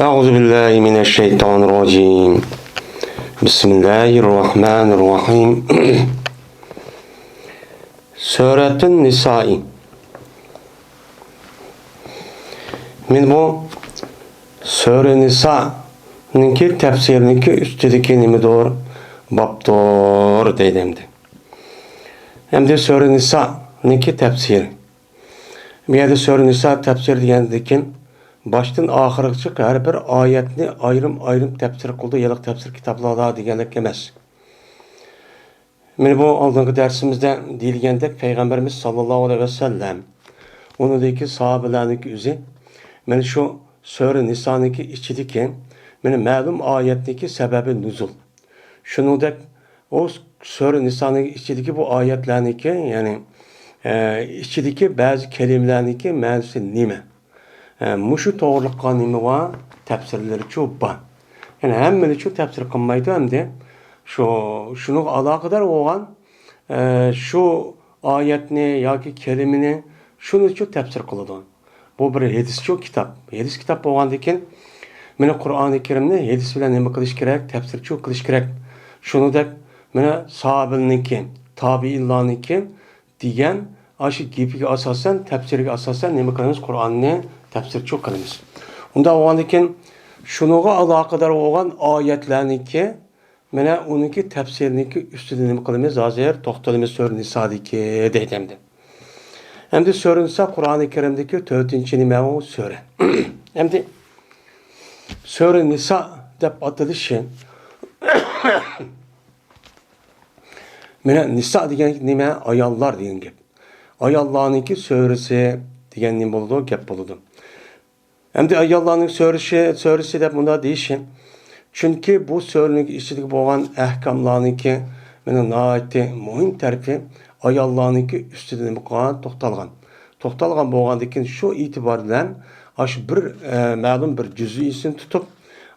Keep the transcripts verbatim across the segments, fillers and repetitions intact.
أعوذ بالله من الشيطان الرجيم. بسم الله الرحمن الرحيم. سورة النساء. مانا بۇ سۈرە نىسانىڭكى تەپسىرىنىڭكى ئۈستىدىكى نېمىدۇر؟ بابتۇر دەيدۇ ئەمدى. ئەمدى سۈرە نىسانىڭكى تەپسىرى. بۇ يەردە سۈرە نىسا تەپسىر دېگەندىن كېيىن باشتىن ئاخىرغىچە ھەر بىر ئايەتنى ئايرىم-ئايرىم تەپسىر قىلىدۇ، ھېلىقى تەپسىر كىتابلاردا دېگەنلىك ئەمەس. مانا بۇ ئالدىنقى دەرسىمىزدە دېيىلگەندەك، پەيغەمبىرىمىز ساللاللاھۇ ئەلەيھى ۋەسەللەم، ئۇنىڭدىكى ساھابىلەرنىڭكى ئۆزى مانا شۇ سۈرە نىسانىڭكى ئىچىدىكى مانا مەلۇم ئايەتنىڭكى سەبەبى نۇزۇل. شۇنىڭدەك ئۇ سۈرە نىسانىڭ ئىچىدىكى بۇ ئايەتلەرنىڭكى، يەنى، ئە، ئىچىدىكى بەزى كەلىمىلەرنىڭكى مەنىسى نېمە؟ ئە، مۇشۇ توغرىلىققا نېمە بار؟ تەپسىرلىرىچۇ بار. يەنى ھەممىنىچۇ تەپسىر قىلمايدۇ ئەمدى. شۇ، شۇنىڭغا ئالاقىدار بولغان، ئە، شۇ ئايەتنى ياكى كەلىمىنى شۇنىچۇ تەپسىر قىلىدۇ. بۇ بىر ھەدىسچۇ كىتاب. ھەدىس كىتاب بولغاندىن كېيىن، مانا قۇرئانى كەرىمنى ھەدىس بىلەن نېمە قىلىش كېرەك؟ تەپسىرچۇ قىلىش كېرەك. شۇنىڭدەك، مانا ساھابىلەرنىڭكى، تابىئىنلارنىڭكى دېگەن ئاشۇ گېپىگە ئاساسەن، تەپسىرىگە ئاساسەن نېمە قىلىمىز؟ قۇرئاننى تەپسىرچۇ قىلىمىز. ئۇنداق بولغاندىن كېيىن، شۇنىڭغا ئالاقىدار بولغان ئايەتلەرنىڭكى مانا ئۇنىڭكى تەپسىرىنىڭكى ئۈستىدە نېمە قىلىمىز؟ ھازىر توختىلىمىز سۈرە نىسادىكى دەيدۇ ئەمدى. ئەمدى سۈرە نىسا قۇرئانى كەرىمدىكى تۆتىنچى نېمە ئۇ سۈرە. ئەمدى سۈرە نىسا دەپ ئاتىلىشى، مانا نىسا دېگەن نېمە؟ ئاياللار دېگەن گەپ. ئاياللارنىڭكى سۈرىسى دېگەن نېمە بولىدۇ؟ گەپ بولىدۇ. ئەمدى ئاياللارنىڭ سۈرىسى، سۈرىسى دەپ مۇنداق دېيىشى. چۈنكى بۇ سۈرىنىڭ ئىچىدىكى بولغان ئەھكاملارنىڭكى مانا ناھايىتى مۇھىم تەرىپى ئاياللارنىڭكى ئۈستىدە نېمە قىلغان؟ توختالغان. توختالغان بولغاندىن كېيىن شۇ ئېتىبار بىلەن ئاشۇ بىر، ئە، مەلۇم بىر جۈزئىسىنى تۇتۇپ،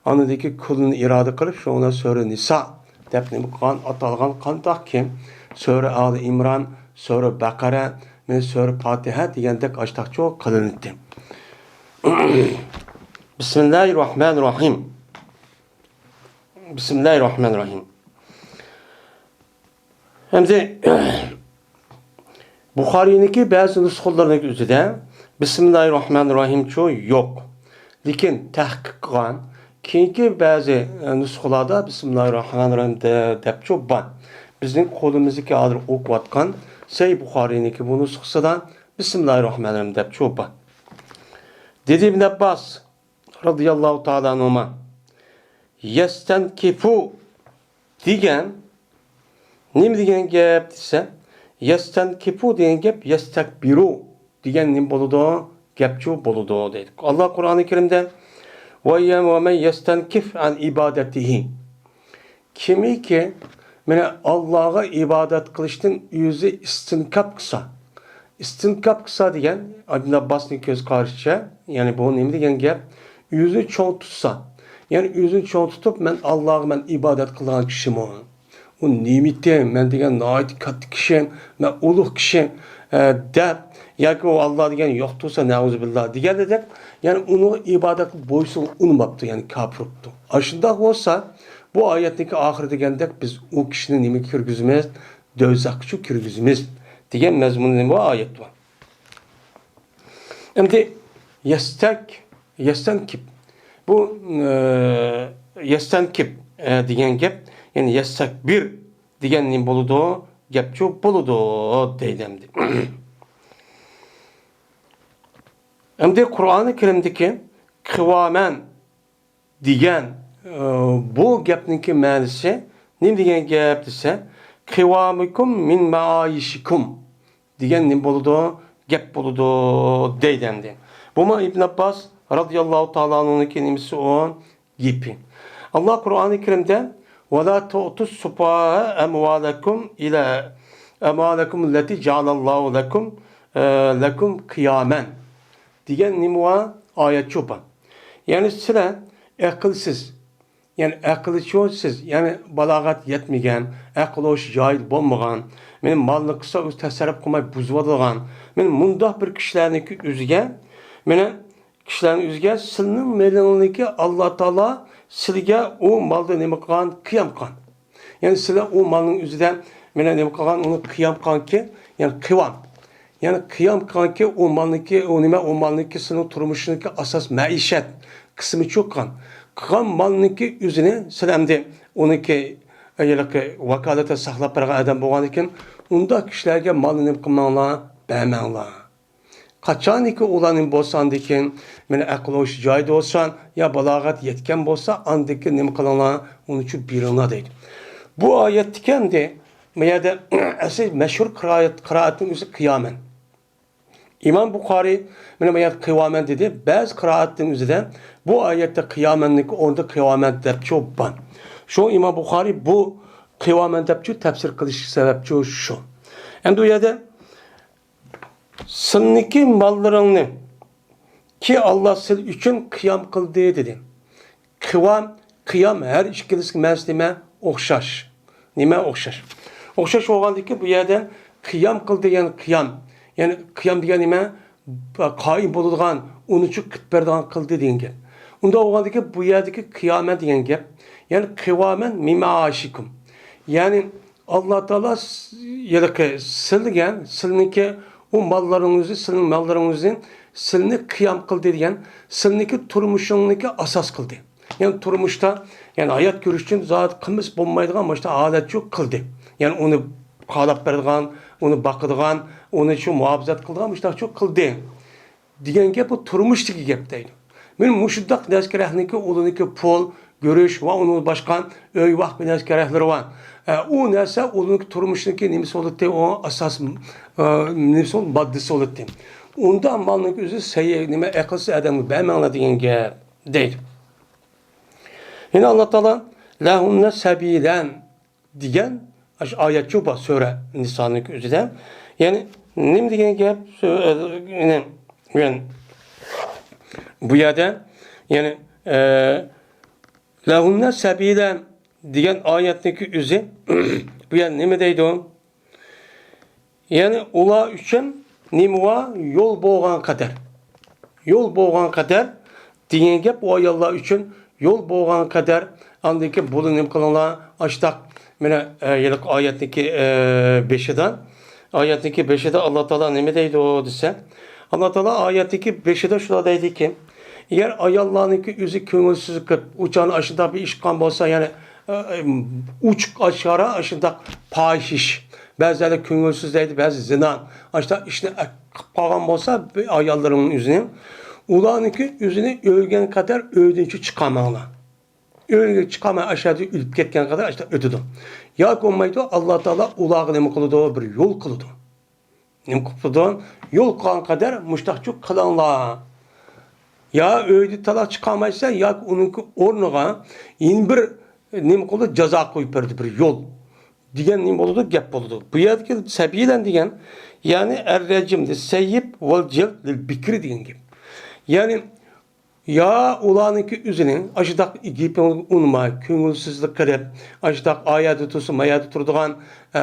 ئاندىكى كۈللىنى ئىرادە قىلىپ، شۇڭا سۈرە نىسا دەپ نېمە قىلغان؟ ئاتالغان. قانداقكى سۈرە ئالى ئىمران، سۈرە بەقەرە، مانا سۈرە پاتىھە دېگەندەك ئاشتاقچۇ قىلىنىدۇ. بىسمىللاھىررەھمانىررەھىم. بىسمىللاھىررەھمانىررەھىم. ئەمدى بۇخارىينىڭكى بەزى نۇسخىلىرىنىڭ ئۆزىدە بىسمىللاھىررەھمانىررەھىمچۇ يوق. لېكىن تەھقىق قىلغان كېيىنكى بەزى، ئە، نۇسخىلاردا بىسمىللاھىررەھمانىررەھىم دە-، دەپچۇ بار. بىزنىڭ قولىمىزدىكى ھازىر ئوقۇۋاتقان سەھىھ بۇخارىينىڭكى بۇ نۇسخىسىدا بىسمىللاھىررەھمانىررەھىم دەپچۇ بار. دېدى ئىبن ئابباس رازىياللاھۇ تائالا ئەنھۇما، يەستەنكىفۇ دېگەن نېمە دېگەن گەپ دېسە، يەستەنكىفۇ دېگەن گەپ يەستەكبىرۇ دېگەن نېمە بولىدۇ؟ گەپچۇ بولىدۇ دەيدۇ. ئاللا قۇرئانى كەرىمدە، ۋە يە-، ۋە مەن يەستەنكىف ئەن ئىبادەتىھى. كىمكى مانا ئاللاغا ئىبادەت قىلىشتىن ئۆزى ئىستىنكاپ قىلسا، ئىستىنكاپ قىلسا دېگەن ئىبن ئابباسنىڭ كۆز قارىشىچە، يەنى بۇ نېمە دېگەن گەپ؟ ئۆزىنى چوڭ تۇتسا، يەنى ئۆزىنى چوڭ تۇتۇپ، مەن ئاللاغا مەن ئىبادەت قىلىدىغان كىشىمۇ، ئۇ نېمىتى، مەن دېگەن ناھايىتى كاتتا كىشى، مەن ئۇلۇغ كىشى، ئە، دەپ ياكى ئۇ ئاللا دېگەن يوق تۇرسا، نەئۇزۇبىللا دېگەندەك، يەنى ئۇنىڭغا ئىبادەت قىلىپ بويسۇن ئۇنىماپتۇ، يەنى كاپىر بوپتۇ. ئاشۇنداق بولسا، بۇ ئايەتنىڭكى ئاخىرى دېگەندەك، بىز ئۇ كىشىنى نېمىگە كىرگۈزىمىز؟ دوزاخقىچۇ كىرگۈزىمىز دېگەن مەزمۇندا بۇ ئايەت بار. ئەمدى يەستەك، يەستەنكىپ. بۇ، ئە، يەستەنكىپ، ئە، دېگەن گەپ، يەنى يەستەكبىر دېگەن نېمە بولىدۇ؟ گەپچۇ بولىدۇ دەيدۇ ئەمدى. ئەمدى قۇرئانى كەرىمدىكى قىۋامەن دېگەن، ئە، بۇ گەپنىڭكى مەنىسى نېمە دېگەن گەپ دېسە، قىۋامىكۇم مىن مائىشىكۇم دېگەن نېمە بولىدۇ؟ گەپ بولىدۇ دەيدۇ ئەمدى. بۇمۇ ئىبن ئابباس رازىياللاھۇ تائالا ئەنھۇنىڭكى نېمىسى ئۇ؟ گېپى. ئاللا قۇرئانى كەرىمدە، ۋەلا تۇئتۇس سۇپاھا ئەمۋالەكۇم ئىلە، ئەمۋالەكۇم لەتى جەئەلەللاھۇ لەكۇم، ئە، لەكۇم قىيامەن دېگەن نېمە بار؟ ئايەتچۇ بار. يەنى سىلەر ئەقىلسىز، يەنى ئەقىلچۇ سىز، يەنى بالاغەت يەتمىگەن، ئەقىل ھوش جاھىل بولمىغان، مېنى مالنى قىلسا ئۆزى تەسەررۇپ قىلماي بۇزۇۋالىدىغان، مېنى مۇنداق بىر كىشىلەرنىڭكى ئۆزىگە، مېنى كىشىلەرنىڭ ئۆزىگە سىلنىڭ مېلىڭلىكى ئاللا تائالا سىلگە ئۇ مالدا نېمە قىلغان؟ قىيام قىلغان. يەنى سىلەر ئۇ مالنىڭ ئۆزىدە مانا نېمە قىلغان؟ ئۇنى قىيام قىلغانكى، يەنى قىۋام. يەنى قىيام قىلغانكى ئۇ مالنىڭكى، ئۇ نېمە، ئۇ مالنىڭكى سىلنىڭ تۇرمۇشىنىڭكى ئاساس مەئىشەت قىسمى چوققان. قىلغان مالنىڭكى ئۆزىنى سىلەر ئەمدى ئۇنىڭكى ھېلىقى ۋاكالىتى ساقلاپ بەرگەن ئادەم بولغاندىكىن، ئۇنداق كىشىلەرگە مالنى نېمە قىلماڭلار، بەرمەڭلار. قاچانكى ئۇلارنىڭ بولسا ئاندىكىن مانا ئەقىل ھوش جايىدا بولسا يا بالاغەت يەتكەن بولسا، ئاندىكىن نېمە قىلىڭلار، ئۇنى چۈ بېرىڭلار دەيدۇ. بۇ ئايەتتىكى ئەمدى بۇ يەردە ئەسلى مەشھۇر قىرائەت، قىرائەتنىڭ ئۆزى قىيامەن. ئىمام بۇخارىي مانا بۇ يەردە قىۋامەن دېدى. بەزى قىرائەتنىڭ ئۆزىدە بۇ ئايەتتە قىيامەننىڭكى ئورنىدا قىۋامەن دەپچۇ بار. شۇ ئىمام بۇخارىي بۇ قىۋامەن دەپچۇ تەپسىر قىلىش سەۋەبچۇ شۇ. ئەمدى ئۇ يەردە سىلنىكى ماللىرىڭنى كى ئاللا سىل ئۈچۈن قىيام قىلدى دېدى. قىۋام، قىيام ھەر ئىككىلىسىنىڭ مەنىسى نېمە؟ ئوخشاش. نېمە ئوخشاش؟ ئوخشاش بولغاندىكىن بۇ يەردە قىيام قىلدى، يەنى قىيام. يەنى قىيام دېگەن نېمە؟ قائىم بولىدىغان، ئۇنى چۈ قىلىپ بېرىدىغان قىلدى دېگەن گەپ. ئۇنداق بولغاندىكىن بۇ يەردىكى قىيامەن دېگەن گەپ، يەنى قىۋامەن مىمائاشىكۇم. يەنى ئاللا تائالا س-، ھېلىقى سىلگە، سىلنىڭكى ئۇ ماللىرىڭىزنى، سىلنىڭ ماللىرىڭىزنى، سىلنى قىيام قىلدى دېگەن، سىلنىڭكى تۇرمۇشۇڭنىڭكى ئاساس قىلدى. يەنى تۇرمۇشتا، يەنى ھايات كۆرۈش ئۈچۈن زادى قىلمىسا بولمايدىغان مۇشۇنداق ھالەتچۇ قىلدى. يەنى ئۇنى قالاپ بېرىدىغان، ئۇنى باقىدىغان، ئۇنى شۇ مۇھاپىزەت قىلىدىغان مۇشۇنداقچۇ قىلدى. دېگەن گەپ بۇ تۇرمۇشتىكى گەپ دەيدۇ. مەن مۇشۇنداق نەرسىگە رەھنىكى ئۇلىنىكى پۇل، گۈرۈچ ۋە ئۇنىڭ باشقا ئۆي ۋاق بىر نەرسە كېرەكلىرى بار. ئە، ئۇ نەرسە ئۇلىنىكى تۇرمۇشنىڭكى نېمىسى بولاتتى، ئۇ ئاساس، ئە، نېمىسى بول-، ماددىسى بولاتتى. ئۇنداق مالنىڭكى ئۆزى سەي-، نېمە، ئەقىلسىز ئادەمگە بەرمەڭلار دېگەن گەپ دەيدۇ. يەنە ئاللا تائالا لەھۇننە سەبىلەن دېگەن ئاشۇ ئايەتچۇ بار سۈرە نىسانىڭ ئۆزىدە. يەنى نېمە دېگەن گەپ؟ سۆ-، يەنى، يەنى بۇ يەردە، يەنى، ئە، لەھۇننە سەبىلە دېگەن ئايەتنىڭكى ئۆزى بۇ يەردە نېمە دەيدۇ؟ يەنى ئۇلار ئۈچۈن نېمە بار؟ يول بولغان قەدەر. يول بولغان قەدەر دېگەن گەپ ئۇ ئاياللار ئۈچۈن يول بولغان قەدەر. ئاندىن كېيىن بۇنى نېمە قىلىڭلار؟ ئاشتاق، مانا، ئە، ھېلىقى ئايەتنىڭكى، ئە، بېشىدا، ئايەتنىڭكى بېشىدا ئاللا تائالا نېمە دەيدۇ دېسە، ئاللا تائالا ئايەتنىڭكى بېشىدا شۇنداق دەيدىكى، ئەگەر ئاياللارنىڭكى ئۆزى كۆڭۈلسىزلىك قىلىپ، ئۇ چاغدا ئاشۇنداق بىر ئىش قىلغان بولسا، يەنى ئوچۇق ئاشكارا ئاشۇنداق پاھىش ئىش، بەزىلەر كۆڭۈلسىز دەيدۇ، بەزى زىنا، ئاشۇنداق ئىشنى قىلىپ قالغان بولسا، بۇ ئاياللىرىنىڭ ئۆزىنى، ئۇلارنىڭكى ئۆزىنى ئۆلگەن قەدەر ئۆيدىن چىقارماڭلار. ئۆيگە چىقارماي ئاشۇ يەردە ئۆلۈپ كەتكەن قەدەر ئاشۇنداق ئۆتىدۇ. ياكى بولمايدۇ، ئاللا تائالا ئۇلارغا نېمە قىلىدۇ؟ بىر يول قىلىدۇ. نېمە قىلىدۇ؟ يول قىلغان قەدەر مۇشتاقچۇ قىلىڭلار. يا ئۆيدە تالاق چىقارمايسەن، ياكى ئۇنىڭكى ئورنىغا يەنە بىر نېمە قىلىدۇ؟ جازا قويۇپ بەردى، بىر يول. دېگەن نېمە بولىدۇ؟ گەپ بولىدۇ. بۇ يەردىكى سەبىلەن دېگەن، يەنى ئەر رەجىم، سەييىب ۋەل جەلد لىل بىكرى دېگەن گەپ. يەنى يا ئۇلارنىڭكى ئۆزىنىڭ ئاشۇنداق گېپىڭىزگە ئۇنىماي، كۆڭۈلسىزلىك قىلىپ، ئاشۇنداق ئايەردە تۇرسا، مايەردە تۇرىدىغان، ئە،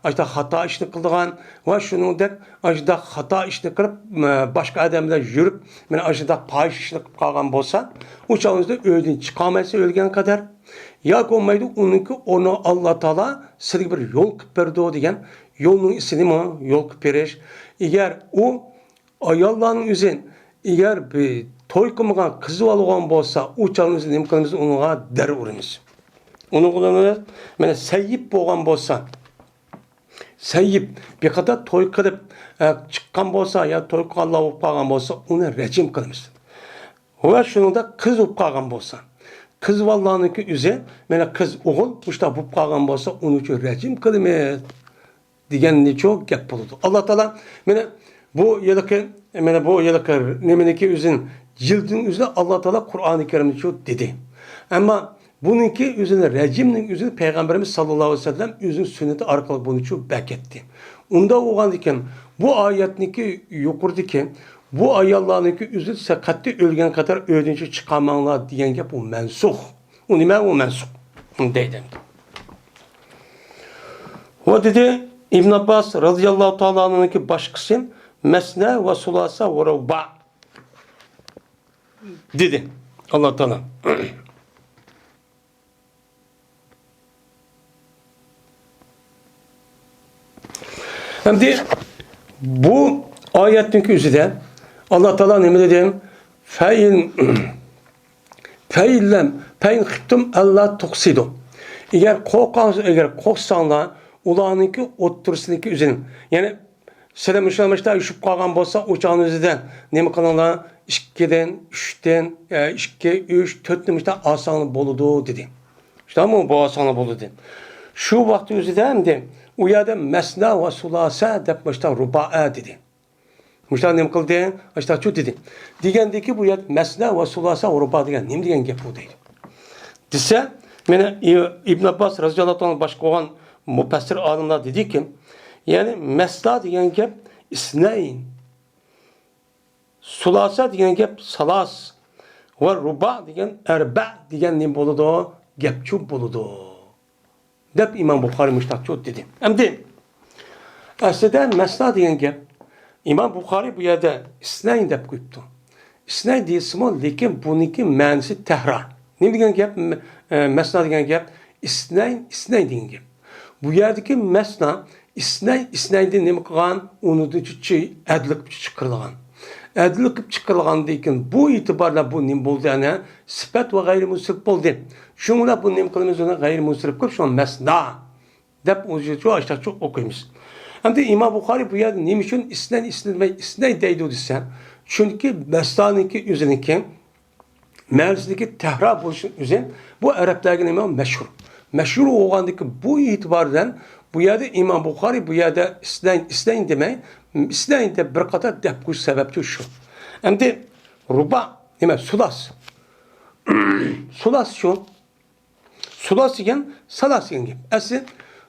ئاشۇنداق خاتا ئىشنى قىلىدىغان ۋە شۇنىڭدەك ئاشۇنداق خاتا ئىشنى قىلىپ، ئە، باشقا ئادەم بىلەن يۈرۈپ، مانا ئاشۇنداق پاھىش ئىشنى قىلىپ قالغان بولسا، ئۇ چاغنىڭىزدا ئۆيدىن چىقالمايسىز ئۆلگەن قەدەر. ياكى بولمايدۇ، ئۇنىڭكى ئورنىغا ئاللا تائالا سىزگە بىر يول قىلىپ بېرىدۇ دېگەن يولنىڭ ئىسمىمۇ يول قىلىپ بېرىش. ئەگەر ئۇ ئاياللارنىڭ ئۆزى، ئەگەر بىر توي قىلمىغان قىز بولغان بولسا، ئۇ چاغنىڭ ئۆزىدە نېمە قىلىمىز؟ ئۇنىڭغا دەر ئۇرىمىز. ئۇنىڭغا ئۇرىمىز. مانا سەييىب بولغان بولسا، سەييىب، بىر قاتار توي قىلىپ، ئە، چىققان بولسا يا توي قىلغانلار بولۇپ قالغان بولسا، ئۇنى رەجىم قىلىمىز. ۋە شۇنىڭدەك قىز بولۇپ قالغان بولسا، قىز بالىلارنىڭكى ئۆزى، مانا قىز ئوغۇل مۇشۇنداق بولۇپ قالغان بولسا، ئۇنى چۈ رەجىم قىلىمىز دېگەننىچۇ گەپ بولىدۇ. ئاللا تائالا مانا بۇ ھېلىقى، مانا بۇ ھېلىقى نېمىنىڭكى ئۆزىنى، جىلدىنىڭ ئۆزىنى ئاللا تائالا قۇرئانى كەرىمدىچۇ دېدى. ئەمما بۇنىڭكى ئۆزىنى، رەجىمنىڭ ئۆزىنى پەيغەمبىرىمىز ساللاللاھۇ ئەلەيھى ۋەسەللەم ئۆزىنىڭ سۈننىتى ئارقىلىق بۇنىچۇ بەكەتتى. ئۇنداق بولغاندىكىن، بۇ ئايەتنىڭكى يۇقىرىدىكى، بۇ ئاياللارنىڭكى ئۆزى سەقەتتە ئۆلگەن قەدەر ئۆيدىن چىقارماڭلار دېگەن گەپ ئۇ مەنسۇخ. ئۇ نېمە؟ ئۇ مەنسۇخ. دەيدۇ. ۋە دېدى ئىبن ئابباس رازىياللاھۇ تائالا ئەنھۇنىڭكى باشقىسى، مەسنە ۋە سۇلاسە ۋە رۇبا. دېدى ئاللا تائالا. ئەمدى بۇ ئايەتنىڭكى ئۆزىدە ئاللا تائالا نېمە دېدى؟ فەئىن، فەئىن لەم، فەئىن خىفتۇم ئەللا تۇقسىتۇ. ئەگەر قورقاڭ، ئەگەر قورقساڭلار، ئۇلارنىڭكى ئوتتۇرىسىنىڭكى ئۆزىنى، يەنى سىلەر مۇشۇلار مۇشۇنداق يۈشۈپ قالغان بولسا، ئۇ چاغنىڭ ئۆزىدە نېمە قىلىڭلار؟ ئىككىدىن، ئۈچتىن، ئە، ئىككى، ئۈچ، تۆتنى مۇشۇنداق ئالساڭلار بولىدۇ، دېدى. شۇنداقمۇ؟ بۇ ئالساڭلار بولىدۇ، دېدى. شۇ ۋاقىت ئۆزىدە ئەمدى ئۇ يەردە مەسنا ۋە سۇلاسە دەپ مۇشۇنداق رۇبائە دېدى. مۇشۇنداق نېمە قىلدى؟ ئاشتاقچۇ دېدى. دېگەندىكى بۇ يەردە مەسنا ۋە سۇلاسە ۋە رۇبا دېگەن نېمە دېگەن گەپ بۇ دەيدۇ. دېسە، مانا ئى-، ئىبن ئابباس رەزىياللاھۇ تائالا باشقا بولغان مۇپەسسىر ئالىملار دېدىكى، يەنى مەسنا دېگەن گەپ ئىسنەين، سۇلاسە دېگەن گەپ سالاس ۋە رۇبا دېگەن ئەربە دېگەن نېمە بولىدۇ؟ گەپچۇ بولىدۇ. دەپ ئىمام بۇخارى مۇشتاقچۇ دېدى. ئەمدى ئەسلىدە مەسنا دېگەن گەپ، ئىمام بۇخارى بۇ يەردە ئىسنەين دەپ قويۇپتۇ. ئىسنەين دېسىمۇ، لېكىن بۇنىڭكى مەنىسى تەھرا. نېمە دېگەن گەپ؟ مە-، ئە، مەسنا دېگەن گەپ ئىسنەين، ئىسنەين دېگەن گەپ. بۇ يەردىكى مەسنا ئىسنەين، ئىسنەيندىن نېمە قىلغان؟ ئۇنىڭدىن چۈچى ئەدلىك چىقىرىلغان. ئەدلىك چىقىرىلغاندىن كېيىن بۇ ئېتىبار بىلەن بۇ نېمە بولدى؟ ئەنە سۈپەت ۋە غەيرىي مۇنسەرىپ بولدى. شۇنىڭ بىلەن بۇنى نېمە قىلىمىز؟ ئۇنى غەيرىي مۇنسەرىپ قىلىپ، شۇڭا مەسنا دەپ ئوشۇقچە ئوقۇيمىز. ئەمدى ئىمام بۇخارى بۇ يەردە نېمە ئۈچۈن ئىسنەين، ئىسنەين دېمەي، ئىسنەين دەيدۇ دېسە، چۈنكى مەسنانىڭكى ئۆزىنىڭكى مەنىسىدىكى تەھرا بولۇشنىڭ ئۆزى بۇ ئەرەبلەرگە نېمە؟ مەشھۇر. مەشھۇر بولغاندىكى بۇ ئېتىبار بىلەن بۇ يەردە ئىمام بۇخارى بۇ يەردە ئىسنەين، ئىسنەين دېمەي، ئىسنەين دەپ بىر قاتار دەپ قويۇش سەۋەبچۇ شۇ. ئەمدى رۇبا نېمە؟ سۇلاس. سۇلاس شۇ. سۇلاس دېگەن سالاس دېگەن گەپ. ئەسلى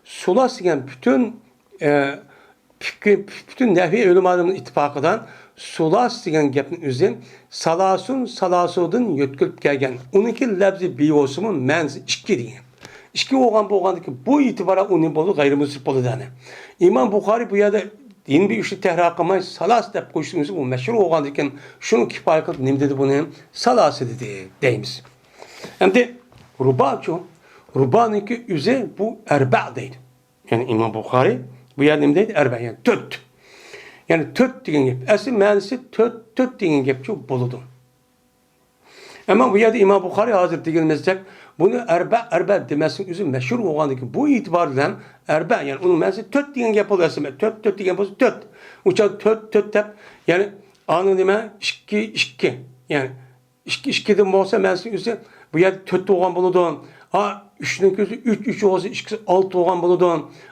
سۇلاس دېگەن پۈتۈن، ئە، پۈتۈن نەھۋىي ئۆلىمالىرىنىڭ ئىتتىپاقىدا سۇلاس دېگەن گەپنىڭ ئۆزى سالاسۇن، سالاسۇدىن يۆتكىلىپ كەلگەن. ئۇنىڭكى لەپزى بىر بولسىمۇ، مەنىسى ئىككى دېگەن. ئىككى بولغان بولغاندىكىن بۇ ئېتىبار ئۇنى بولدى، غەيرىي مۇنسەرىپ بولدى دەنى. ئىمام بۇخارى بۇ يەردە يەنە بىر ئۈچنى تەھرا قىلماي، سالاس دەپ قويۇشنىڭ ئۆزى بۇ مەشھۇر بولغاندىكىن، شۇنى كۇپايە قىلىپ نېمە دېدى بۇنى؟ سالاسە دېدى دەيمىز. ئەمدى رۇباچۇ؟ رۇبانىڭكى ئۆزى بۇ ئەربە دەيدۇ. يەنى ئىمام بۇخارى بۇ يەردە نېمە دەيدۇ؟ ئەربە، يەنى تۆت. يەنى تۆت دېگەن گەپ. ئەسلى مەنىسى تۆت، تۆت دېگەن گەپچۇ بولىدۇ. ئەمما بۇ يەردە ئىمام بۇخارى ھازىر دېگىنىمىزدەك بۇنى ئەربە، ئەربە دېمەسنىڭ ئۆزى مەشھۇر بولغاندىكىن بۇ ئېتىبار بىلەن ئەربە، يەنى ئۇنىڭ مەنىسى تۆت دېگەن گەپ بولدى ئەسلى. تۆت، تۆت دېگەن بولسا تۆت. ئۇ چاغ تۆت، تۆت دەپ، يەنى ئانىڭ نېمە؟ ئىككى، ئىككى. يەنى ئىككى، ئىككىدىن بولسا مەنىسىنىڭ ئۆزى بۇ يەردە تۆت بولغان بولىدۇ. ھا، ئۈچنىڭكى ئۆزى ئۈچ، ئۈچ بولسا ئىككىسى ئالتە بولغان بولىدۇ.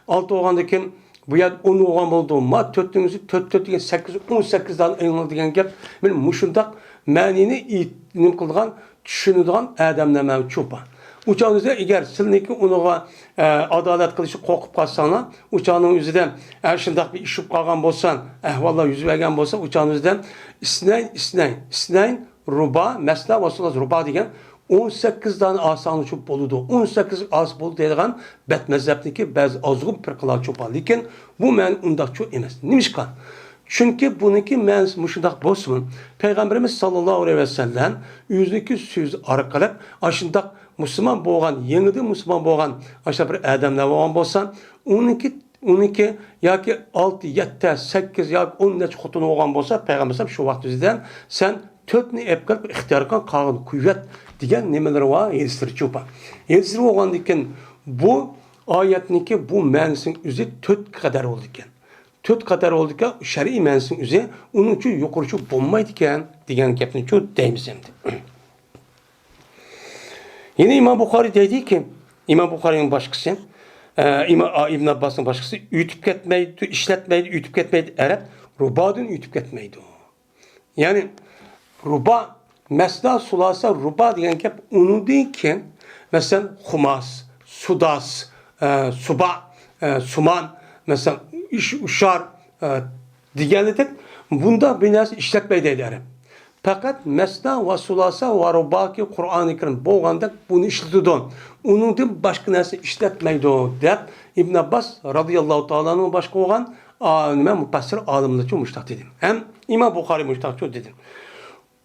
ئالتە بولغاندىن كېيىن بۇ يەردە ئون بولغان بولىدۇ. ما تۆتنىڭ ئۆزى تۆت، تۆت دېگەن سەككىز، ئون سەككىز دانە ئېلىڭلار دېگەن گەپ. مانا مۇشۇنداق مەنىنى ئېيت-، نېمە قىلىدىغان، چۈشىنىدىغان ئادەملەر مەن چوپان. ئۇ چاغدا ئەگەر سىلىنىڭكى ئۇنىڭغا، ئە، ئادالەت قىلىشى قورقۇپ قالساڭلار، ئۇ چاغنىڭ ئۆزىدە ئەنە شۇنداق بىر ئىش بولۇپ قالغان بولسا، ئەھۋاللار يۈز بەرگەن بولسا، ئۇ چاغنىڭ ئۆزىدە ئىسنەين، ئىسنەين، ئىسنەين، رۇبا، مەسنا ۋە سۇلاس رۇبا دېگەن ئون سەككىز دانە ئالساڭلار چوپ بولىدۇ، ئون سەككىز ئالسا بولىدۇ دەيدىغان بەت مەزھەپنىڭكى بەزى ئازغۇن پىرقىلار چوپان. لېكىن بۇ مەنە ئۇنداقچۇ ئەمەس. نېمىشقا؟ چۈنكى بۇنىڭكى مەنىسى مۇشۇنداق بولسىمۇ، پەيغەمبىرىمىز ساللاللاھۇ ئەلەيھى ۋەسەللەم ئۆزىنىڭكى سۆزى ئارقىلىق ئاشۇنداق مۇسۇلمان بولغان، يېڭىدىن مۇسۇلمان بولغان ئاشۇنداق بىر ئادەملەر بولغان بولسا، ئۇنىڭكى ئۇنىڭكى ياكى ئالتە، يەتتە، سەككىز ياكى ئون نەچچە خوتۇنى بولغان بولسا، پەيغەمبەر ئەلەيھىسسالام شۇ ۋاقىت ئۆزىدە سەن تۆتنى ئېلىپ كېلىپ ئىختىيار قىل، قالغىنىنى قويۇۋەت دېگەن نېمىلىرى بار، ھەدىسلىرى چوپان. ھەدىسلىرى بولغاندىن كېيىن بۇ ئايەتنىڭكى بۇ مەنىسىنىڭ ئۆزى تۆت قەدەر بولىدىكەن. تۆت قەدەر بولىدىكەن، شەرئىي مەنىسىنىڭ ئۆزى ئۇنىڭ ئۈچۈن يۇقىرىچۇ بولمايدىكەن دېگەن گەپنىچۇ دەيمىز ئەمدى. يەنە ئىمام بۇخارى دەيدىكى، ئىمام بۇخارىنىڭ باشقىسى، ئە، ئىما-، ئا، ئىبن ئابباسنىڭ باشقىسى ئۆتۈپ كەتمەيدۇ، ئىشلەتمەيدۇ، ئۆتۈپ كەتمەيدۇ، ئەرەب رۇبادىن ئۆتۈپ كەتمەيدۇ. يەنى رۇبا، مەسنا، سۇلاسە، رۇبا دېگەن گەپ ئۇنىڭدىن كېيىن، مەسىلەن، خۇماس، سۇداس، ئە، سۇبا، ئە، سۇمان، مەسىلەن، ئۇش-، ئۇشار، ئە، دېگەنلىدەك بۇنداق بىر نەرسە ئىشلەتمەيدۇ دەيدۇ ئەرەب. پەقەت مەسنا ۋە سۇلاسە ۋە رۇباكى قۇرئانى كەرىم بولغاندەك بۇنى ئىشلىتىدۇ. ئۇنىڭدىن باشقا نەرسە ئىشلەتمەيدۇ دەپ ئىبن ئابباس رازىياللاھۇ تائالا ئەنھۇ باشقا بولغان، ئا، نېمە، مۇپەسسىر ئالىملارچۇ مۇشۇنداق دېدى. ھەم ئىمام بۇخارى مۇشۇنداقچۇ دېدى.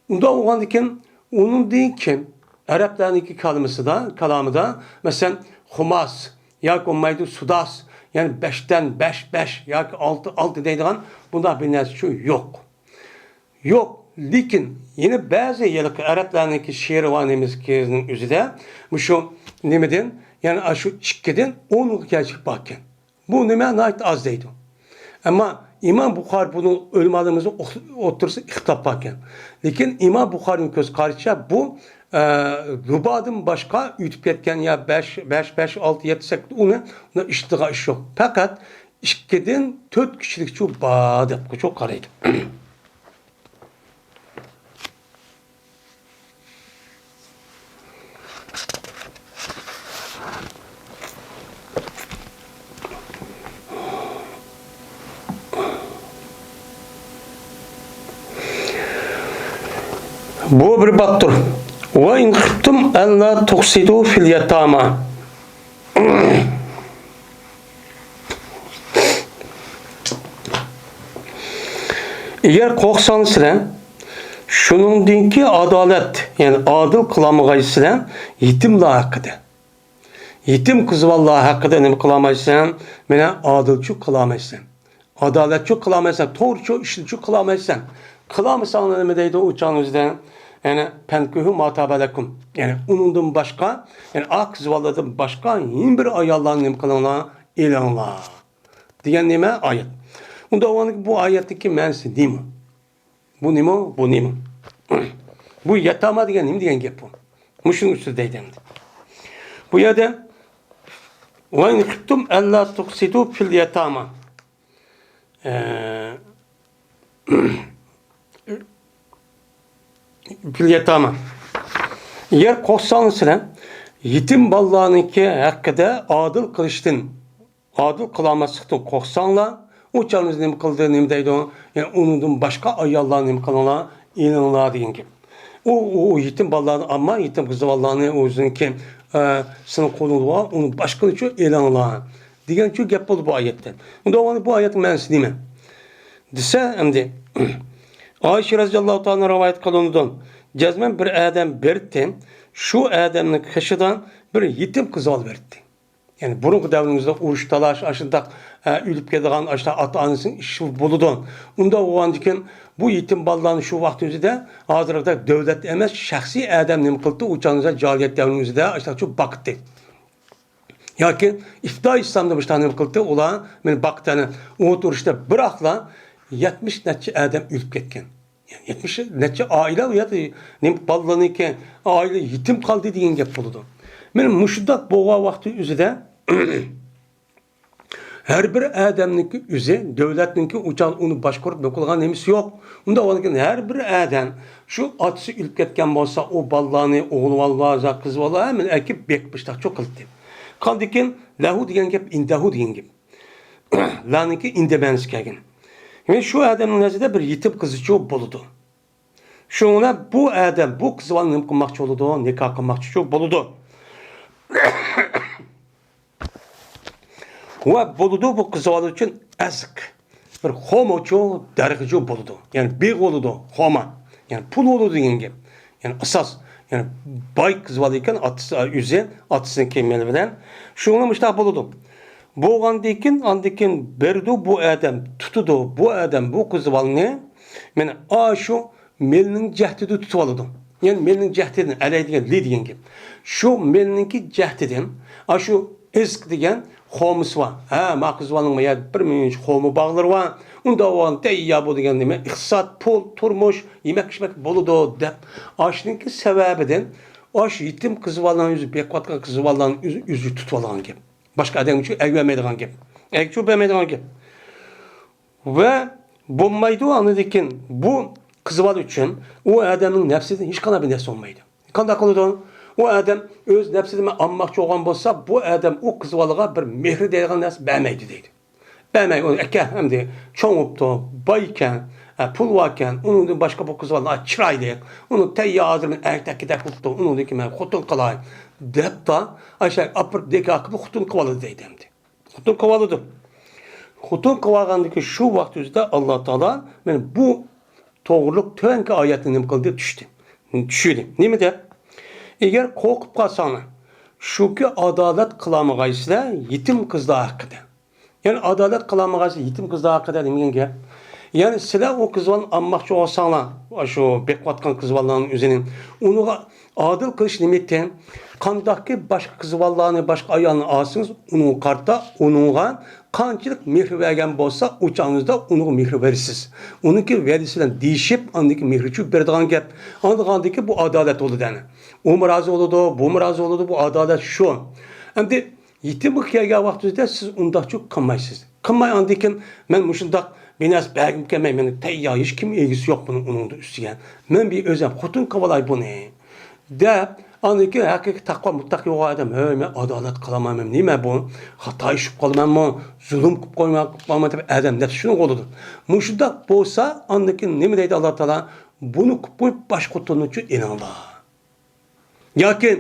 ئۇنداق بولغاندىكىن ئۇنىڭدىن كېيىن ئەرەبلەرنىڭكى كالىمىسىدا، كالامىدا، مەسىلەن، خۇماس ياكى بولمايدۇ سۇداس، يەنى بەشتىن بەش، بەش ياكى ئالتە، ئالتە دەيدىغان بۇنداق بىر نەرسە شۇ يوق. يوق، لېكىن يەنە بەزى ھېلىقى ئەرەبلەرنىڭكى شېئىرى بار نېمىزكىنىڭ ئۆزىدە مۇشۇ نېمىدىن، يەنى ئاشۇ ئىككىدىن ئونغا كەلگۈسى باركەن. بۇ نېمە ناھايىتى ئاز دەيدۇ. ئەمما ئىمام بۇخارى بۇنىڭ ئۆلىمالىرىمىزنىڭ ئوق-، ئوتتۇرىسىدا ئىختىلاپ باركەن. لېكىن ئىمام بۇخارىنىڭ كۆز قارىشىچە بۇ، ئە، رۇبادىن باشقا ئۆتۈپ كەتكەن يا بەش، بەش، بەش، ئالتە، يەتتە، سەككىز، ئۇنى، ئۇنى ئىشلىتىدىغان ئىش يوق. پەقەت ئىككىدىن تۆتكىچىلىكچۇ بار دەپچۇ قارايدۇ. بۇ بىر بابتۇر. ۋە ئىن خىفتۇم ئەللا تۇقسىتۇ فىل يەتامە. ئەگەر قورقساڭلار سىلەر شۇنىڭدىنكى ئادالەت، يەنى ئادىل قىلالمىغايسىلەر يېتىملار ھەققىدە. يېتىم قىز بالىلار ھەققىدە نېمە قىلالمايسەن؟ مانا ئادىلچۇ قىلالمايسەن. ئادالەتچۇ قىلالمايسەن، توغرىچۇ ئىشلىچۇ قىلالمايسەن. قىلالمىساڭ نېمە دەيدۇ ئۇ چاغنىڭ ئۆزىدە؟ يەنى پەنكىھۇ ما تابە لەكۇم. يەنى ئۇنىڭدىن باشقا، يەنى ئا قىز بالىلاردىن باشقا يەنە بىر ئاياللارنى نېمە قىلىڭلار؟ ئېلىڭلار. دېگەن نېمە؟ ئايەت. ئۇندا ئۇنىڭ بۇ ئايەتتىكى مەنىسى نېمە؟ بۇ نېمە؟ بۇ نېمە؟ بۇ يەتامە دېگەن نېمە دېگەن گەپ بۇ؟ مۇشۇنىڭ ئۈستىدە دەيدۇ ئەمدى. بۇ يەردە ۋە ئىن خىفتۇم ئەللا تۇقسىتۇ فىل يەتامە. ئە، فىل يەتامە. ئەگەر قورقساڭلار سىلەر يېتىم بالىلارنىڭكى ھەققىدە ئادىل قىلىشتىن، ئادىل قىلالماسلىقتىن قورقساڭلار، ئۇ چاغنىڭ نېمە قىلدى، نېمە دەيدۇ؟ يەنى ئۇنىڭدىن باشقا ئاياللارنى نېمە قىلىڭلار؟ ئېلىڭلار دېگەن گەپ. ئۇ، ئۇ، ئۇ يېتىم بالىلارنى ئالما، يېتىم قىز بالىلارنى ئۆزىنىڭكى، ئە، سېنىڭ قولۇڭدا بار، ئۇنى باشقىنىچۇ ئېلىڭلار دېگەنچۇ گەپ بولدى بۇ ئايەتتە. ئۇندا بۇ ئايەتنىڭ مەنىسى نېمە؟ دېسە، ئەمدى ئائىشە رەزىياللاھۇ تائالا رىۋايەت قىلىنىدۇ. جەزمەن بىر ئادەم بېرىپتى، شۇ ئادەمنىڭ قېشىدا بىر يېتىم قىز بالا بېرىپتى. يەنى بۇرۇنقى دەۋرىمىزدە ئۇرۇش، تالاش، ئاشۇنداق، ئە، ئۆلۈپ كېتىدىغان ئاشۇنداق ئاتا-ئانىسىنىڭ ئىشى بولىدۇ. ئۇنداق بولغاندىكىن بۇ يېتىم بالىلارنى شۇ ۋاقىت ئۆزىدە ھازىرقىدەك دۆلەت ئەمەس، شەخسىي ئادەم نېمە قىلىپتۇ؟ ئۇ چاغدا جاھىلىيەت دەۋرىنىڭ ئۆزىدە ئاشۇنداق باقتى. ياكى ئىپتىدائىي ئىسلامدا مۇشۇنداق نېمە قىلدى؟ ئۇلار مېنى باقتى، ئۇھۇد ئۇرۇشتا بىراقلا يەتمىش نەچچە ئادەم ئۆلۈپ كەتكەن. يەتمىش نەچچە ئائىلە، ئۇ يەردە نېمە بالىلارنىڭكى ئائىلە يېتىم قالدى دېگەن گەپ بولىدۇ. مانا مۇشۇنداق بولغان ۋاقتى ئۆزىدە ھەر بىر ئادەمنىڭكى ئۆزى، دۆلەتنىڭكى ئۇ چاغدا ئۇنى باشقۇرۇپ نېمە قىلغان نېمىسى يوق. ئۇنداق بولغاندىكىن ھەر بىر ئادەم شۇ ئاتىسى ئۆلۈپ كەتكەن بولسا، ئۇ بالىلارنى، ئوغۇل بالىلار، قىز بالىلار ھەممىنى ئەكىپ بېقىپ مۇشۇنداقچۇ قىلدى. قالدىكىن لەھۇ دېگەن گەپ ئىندەھۇ دېگەن گەپ. لانىڭكى ئىندە مەنىسى كەلگەن. يەنى شۇ ئادەمنىڭ نەزىرىدە بىر يېتىم قىزچۇ بولىدۇ. شۇنىڭ بىلەن بۇ ئادەم بۇ قىز بالىنى نېمە قىلماقچى بولىدۇ؟ نىكاھ قىلماقچىچۇ بولىدۇ. ۋە بولىدۇ بۇ قىز بالا ئۈچۈن ئەزىق. بىر خومىچۇ، دەرغىچۇ بولىدۇ. يەنى بېغى بولىدۇ، خوما. يەنى پۇل بولىدۇ دېگەن گەپ. يەنى ئاساس. يەنى باي قىز بالا ئىكەن، ئاتىسى، ئۆزى، ئاتىسىنىڭكى مېلى بىلەن. شۇڭا مۇشۇنداق بولىدۇ. بولغاندىن كېيىن، ئاندىن كېيىن بېرىدۇ بۇ ئادەم، تۇتىدۇ بۇ ئادەم بۇ قىز بالىنى. مانا ئاشۇ مېلىنىڭ جەھتىدە تۇتۇۋالىدۇ. يەنى مېلىنىڭ جەھتىدىن، ئەلەي دېگەن، لى دېگەن گەپ. شۇ مېلىنىڭكى جەھتىدىن، ئاشۇ ئىزق دېگەن خومىسى بار. ھە، ما قىز بالىنىڭ ما يەردە بىر مۇنچە خومى باغلىرى بار. ئۇندا ئۇ تەييار بۇ دېگەن نېمە؟ ئىقتىساد، پۇل، تۇرمۇش، يېمەك ئىچمەك بولىدۇ دەپ. ئاشۇنىڭكى سەۋەبىدىن، ئاشۇ يېتىم قىز بالىنىڭ ئۆزى بېقىۋاتقان قىز بالىنىڭ ئۆزى، ئۆزى تۇتۇۋالغان گەپ. باشقا ئادەمگە ئەگىۋەرمەيدىغان گەپ. ئەگىچۇ بەرمەيدىغان گەپ. ۋە بولمايدۇ، ئاندىن كېيىن بۇ قىز بالا ئۈچۈن ئۇ ئادەمنىڭ نەپسىدىن ھېچقانداق بىر نەرسە بولمايدۇ. قانداق قىلىدۇ؟ ئۇ ئادەم ئۆز نەپسىدىن ئالماقچى بولغان بولسا، بۇ ئادەم ئۇ قىز بالىغا بىر مېھىر دەيدىغان نەرسە بەرمەيدۇ دەيدۇ. بەرمەي، ئۇنى ئەكە، ئەمدى چوڭ بوپتۇ، باي ئىكەن، ئە، پۇل باركەن، ئۇنىڭدىن باشقا بۇ قىز بالا چىرايلىق، ئۇنى تەييار ھازىر مەن ئەرتەككىدەك بوپتۇ، ئۇنىڭدىن كېيىن مەن خوتۇن قىلاي، دەپلا، ئاشۇ ئاپىرىپ نىكاھ قىلىپ خوتۇن قىلىۋالىدۇ دەيدۇ ئەمدى. خوتۇن قىلىۋالىدۇ. خوتۇن قىلىۋالغاندىن كېيىن شۇ ۋاقىت ئۆزىدە ئاللا تائالا مانا بۇ توغرۇلۇق تۆۋەنكى ئايەتنى نېمە قىلدى؟ چۈشتى. چۈشۈردى. نېمە دەپ؟ ئەگەر قورقۇپ قالساڭلار، شۇكى ئادالەت قىلالمىغايسىلەر يېتىم قىزلار ھەققىدە. يەنى ئادالەت قىلالمىغايسىلەر يېتىم قىزلار ھەققىدە دېگەن گەپ. يەنى سىلەر ئۇ قىز بالىنى ئالماقچى بولساڭلار، شۇ بېقىۋاتقان قىز بالىلارنىڭ ئۆزىنى، ئۇنىڭغا ئادىل قىلىش نېمىتى؟ قانداقكى باشقا قىز بالىلارنى، باشقا ئايالنى ئالسىڭىز، ئۇنىڭغا قارىتا، ئۇنىڭغا قانچىلىك مېھىر بەرگەن بولسا، ئۇ چاغىڭىزدا ئۇنىڭغا مېھىر بېرىسىز. ئۇنىڭكى ۋەدىسى بىلەن دېيىشىپ، ئاندىن كېيىن مېھرى چۈشۈپ بېرىدىغان گەپ. ئاندىن كېيىن بۇ ئادالەت بولىدۇ ئەنە. ئۇمۇ رازى بولىدۇ، بۇمۇ رازى بولىدۇ، بۇ ئادالەت شۇ. ئەمدى يېتىمگە كەلگەن ۋاقتىڭىزدا سىز ئۇنداقچۇ قىلمايسىز. قىلماي ئاندىن كېيىن مەن مۇشۇنداق بىر نەرسە بەرگۈم كەلمەي، مېنىڭ تەييار، ھېچكىم ئىگىسى يوق بۇنىڭ، ئۇنىڭدا ئۈستىگە. مەن بىر ئۆزۈم خوتۇن قىلىۋالاي بۇنى. دەپ، ئاندىن كېيىن ھەقىقىي تەقۋا مۇتتەقى بولغان ئادەم، ھەي، مەن ئادالەت قىلالمايمەن، نېمە بۇ؟ خاتا ئىش قىلىپ قالىمەنمۇ؟ زۇلۇم قىلىپ قويما-، قىلىپ قالىمەن دەپ ئادەم نەپسى شۇنىڭغا بولىدۇ. مۇشۇنداق بولسا، ئاندىن كېيىن نېمە دەيدۇ ئاللا تائالا؟ بۇنى قىلىپ قويۇپ، باشقا خوتۇننىچۇ ئېلىڭلار. ياكى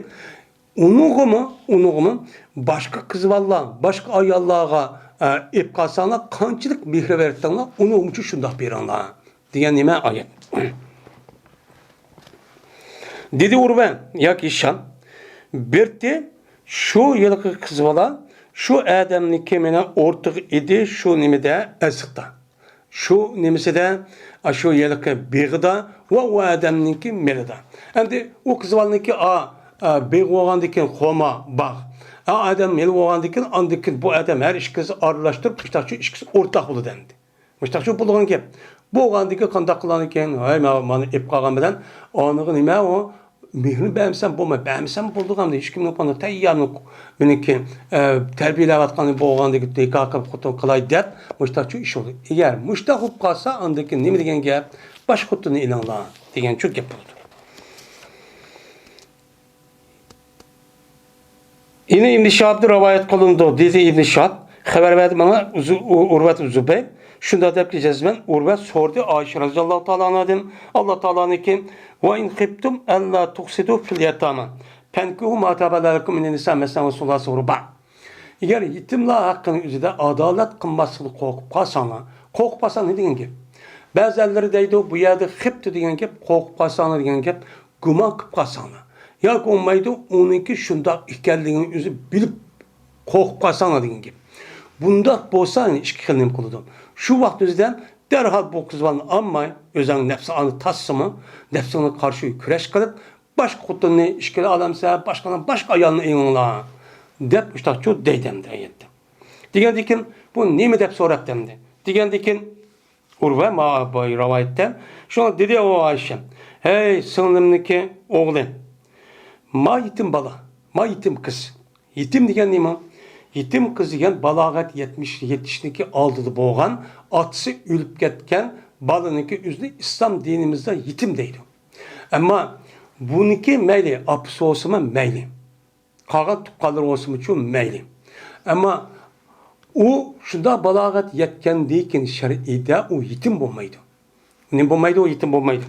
ئۇنىڭغىمۇ، ئۇنىڭغىمۇ باشقا قىز بالىلار، باشقا ئاياللارغا، ئە، ئېلىپ قالساڭلار، قانچىلىك مېھىر بېرىتتىڭلار، ئۇنىڭغىمۇچۇ شۇنداق بېرىڭلار. دېگەن نېمە ئايەت؟ دېدى ئۇرۋە ياكى ھىشام، بېرىتتى، شۇ ھېلىقى قىز بالا شۇ ئادەمنىڭكى مېنىڭ ئورتىقى ئىدى، شۇ نېمىدە، ئەسىقتا. شۇ نېمىسىدە، ئاشۇ ھېلىقى بېغىدا ۋە ئۇ ئادەمنىڭكى مېلىدا. ئەمدى ئۇ قىز بالىنىڭكى ئا، ئا، بېغى بولغاندىن كېيىن خورما باغ. ئا، ئادەم مېلى بولغاندىن كېيىن، ئاندىن كېيىن بۇ ئادەم ھەر ئىككىسى ئارىلاشتۇرۇپ، مۇشتاقچۇ ئىككىسى ئورتاق بولىدۇ ئەمدى. مۇشتاقچۇ بولىدىغان گەپ. بولغاندىن كېيىن قانداق قىلغاندىن كېيىن، ھەي، مانا، مانا ئېلىپ قالغان بىلەن ئانىغا نېمە ئۇ؟ مېھرىنى بەرمىسەم بولماي، بەرمىسەم بولىدىغان ئىش كىمنىڭ قولىدا تەييارمۇ؟ مېنىڭكى، ئە، تەربىيەلەۋاتقان بولغاندىكى نىكاھ قىلىپ خوتۇن قىلاي دەپ مۇشتاقچۇ ئىش بولدى. ئەگەر مۇشتاق بولۇپ قالسا، ئاندىن كېيىن نېمە دېگەن گەپ؟ باشقا خوتۇننى ئېلىڭلار دېگەنچۇ گەپ بولىدۇ. يەنە ئىبن شىھابتىن رىۋايەت قىلىنىدۇ، دېدى ئىبن شىھاب، خەۋەر بەردى ماڭا ئۇزۇ-، ئۇ-، ئۇرۋەت زۇبەير، شۇنداق دەپتۇ، جەزمەن ئۇرۋەت سورىدى ئائىشە رەزىياللاھۇ تائالا ئانھادىن، ئاللا تائالانىڭكى، ۋە ئىن خىفتۇم ئەللا تۇقسىتۇ فىل يەتامە، فەنكىھۇ ما تابە لەكۇم مىنەن نىسا مەسنا ۋە سۇلاسە ۋە رۇبا. ئەگەر يېتىملار ھەققىنىڭ ئۆزىدە ئادالەت قىلماسلىقىنى قورقۇپ قالساڭلار، قورقۇپ قالساڭلار نېمە دېگەن گەپ؟ بەزىلەرلەر دەيدۇ، بۇ يەردە خىپتۇ دېگەن گەپ، قورقۇپ قالساڭلار دېگەن گەپ، گۇمان قىلىپ قالساڭلار. ياكى بولمايدۇ، ئۇنىڭكى شۇنداق ئىكەنلىكىنى ئۆزى بىلىپ قورقۇپ قالساڭلار دېگەن گەپ. بۇنداق بولسا، يەنە ئىككى خىل نېمە قىلىدۇ؟ شۇ ۋاقىت ئۆزىدە دەرھال بۇ قىز بالىنى ئالماي، ئۆزۈڭ نەپسىڭنى تاسسىمۇ، نەپسىڭگە قارشى كۈرەش قىلىپ، باشقا خوتۇننى ئىشكىلى ئالامسە، باشقا، باشقا ئايالنى ئېلىڭلار دەپ مۇشتاقچۇ دەيدۇ ئەمدى ئايەتتە. دېگەندىكىن، بۇ نېمە دەپ سوراپتۇ ئەمدى؟ دېگەندىكىن، ئۇرۋە ما-، بۇ رىۋايەتتە، شۇڭا دېدى ئۇ ئائىشە، ھەي، سىڭلىمنىڭكى ئوغلى، ما يېتىم بالا، ما يېتىم قىز. يېتىم دېگەن نېمە؟ يېتىم قىز دېگەن بالاغەت يەتمىش، يېتىشنىڭكى ئالدىدا بولغان، ئاتىسى ئۆلۈپ كەتكەن بالىنىڭكى ئۆزىنى ئىسلام دىنىمىزدا يېتىم دەيدۇ. ئەمما بۇنىڭكى مەيلى، ئاپىسى بولسىمۇ مەيلى، قالغان تۇغقانلىرى بولسىمۇچۇ مەيلى. ئەمما ئۇ شۇنداق بالاغەت يەتكەندىن كېيىن شەرئىيدە ئۇ يېتىم بولمايدۇ. نېمە بولمايدۇ؟ ئۇ يېتىم بولمايدۇ.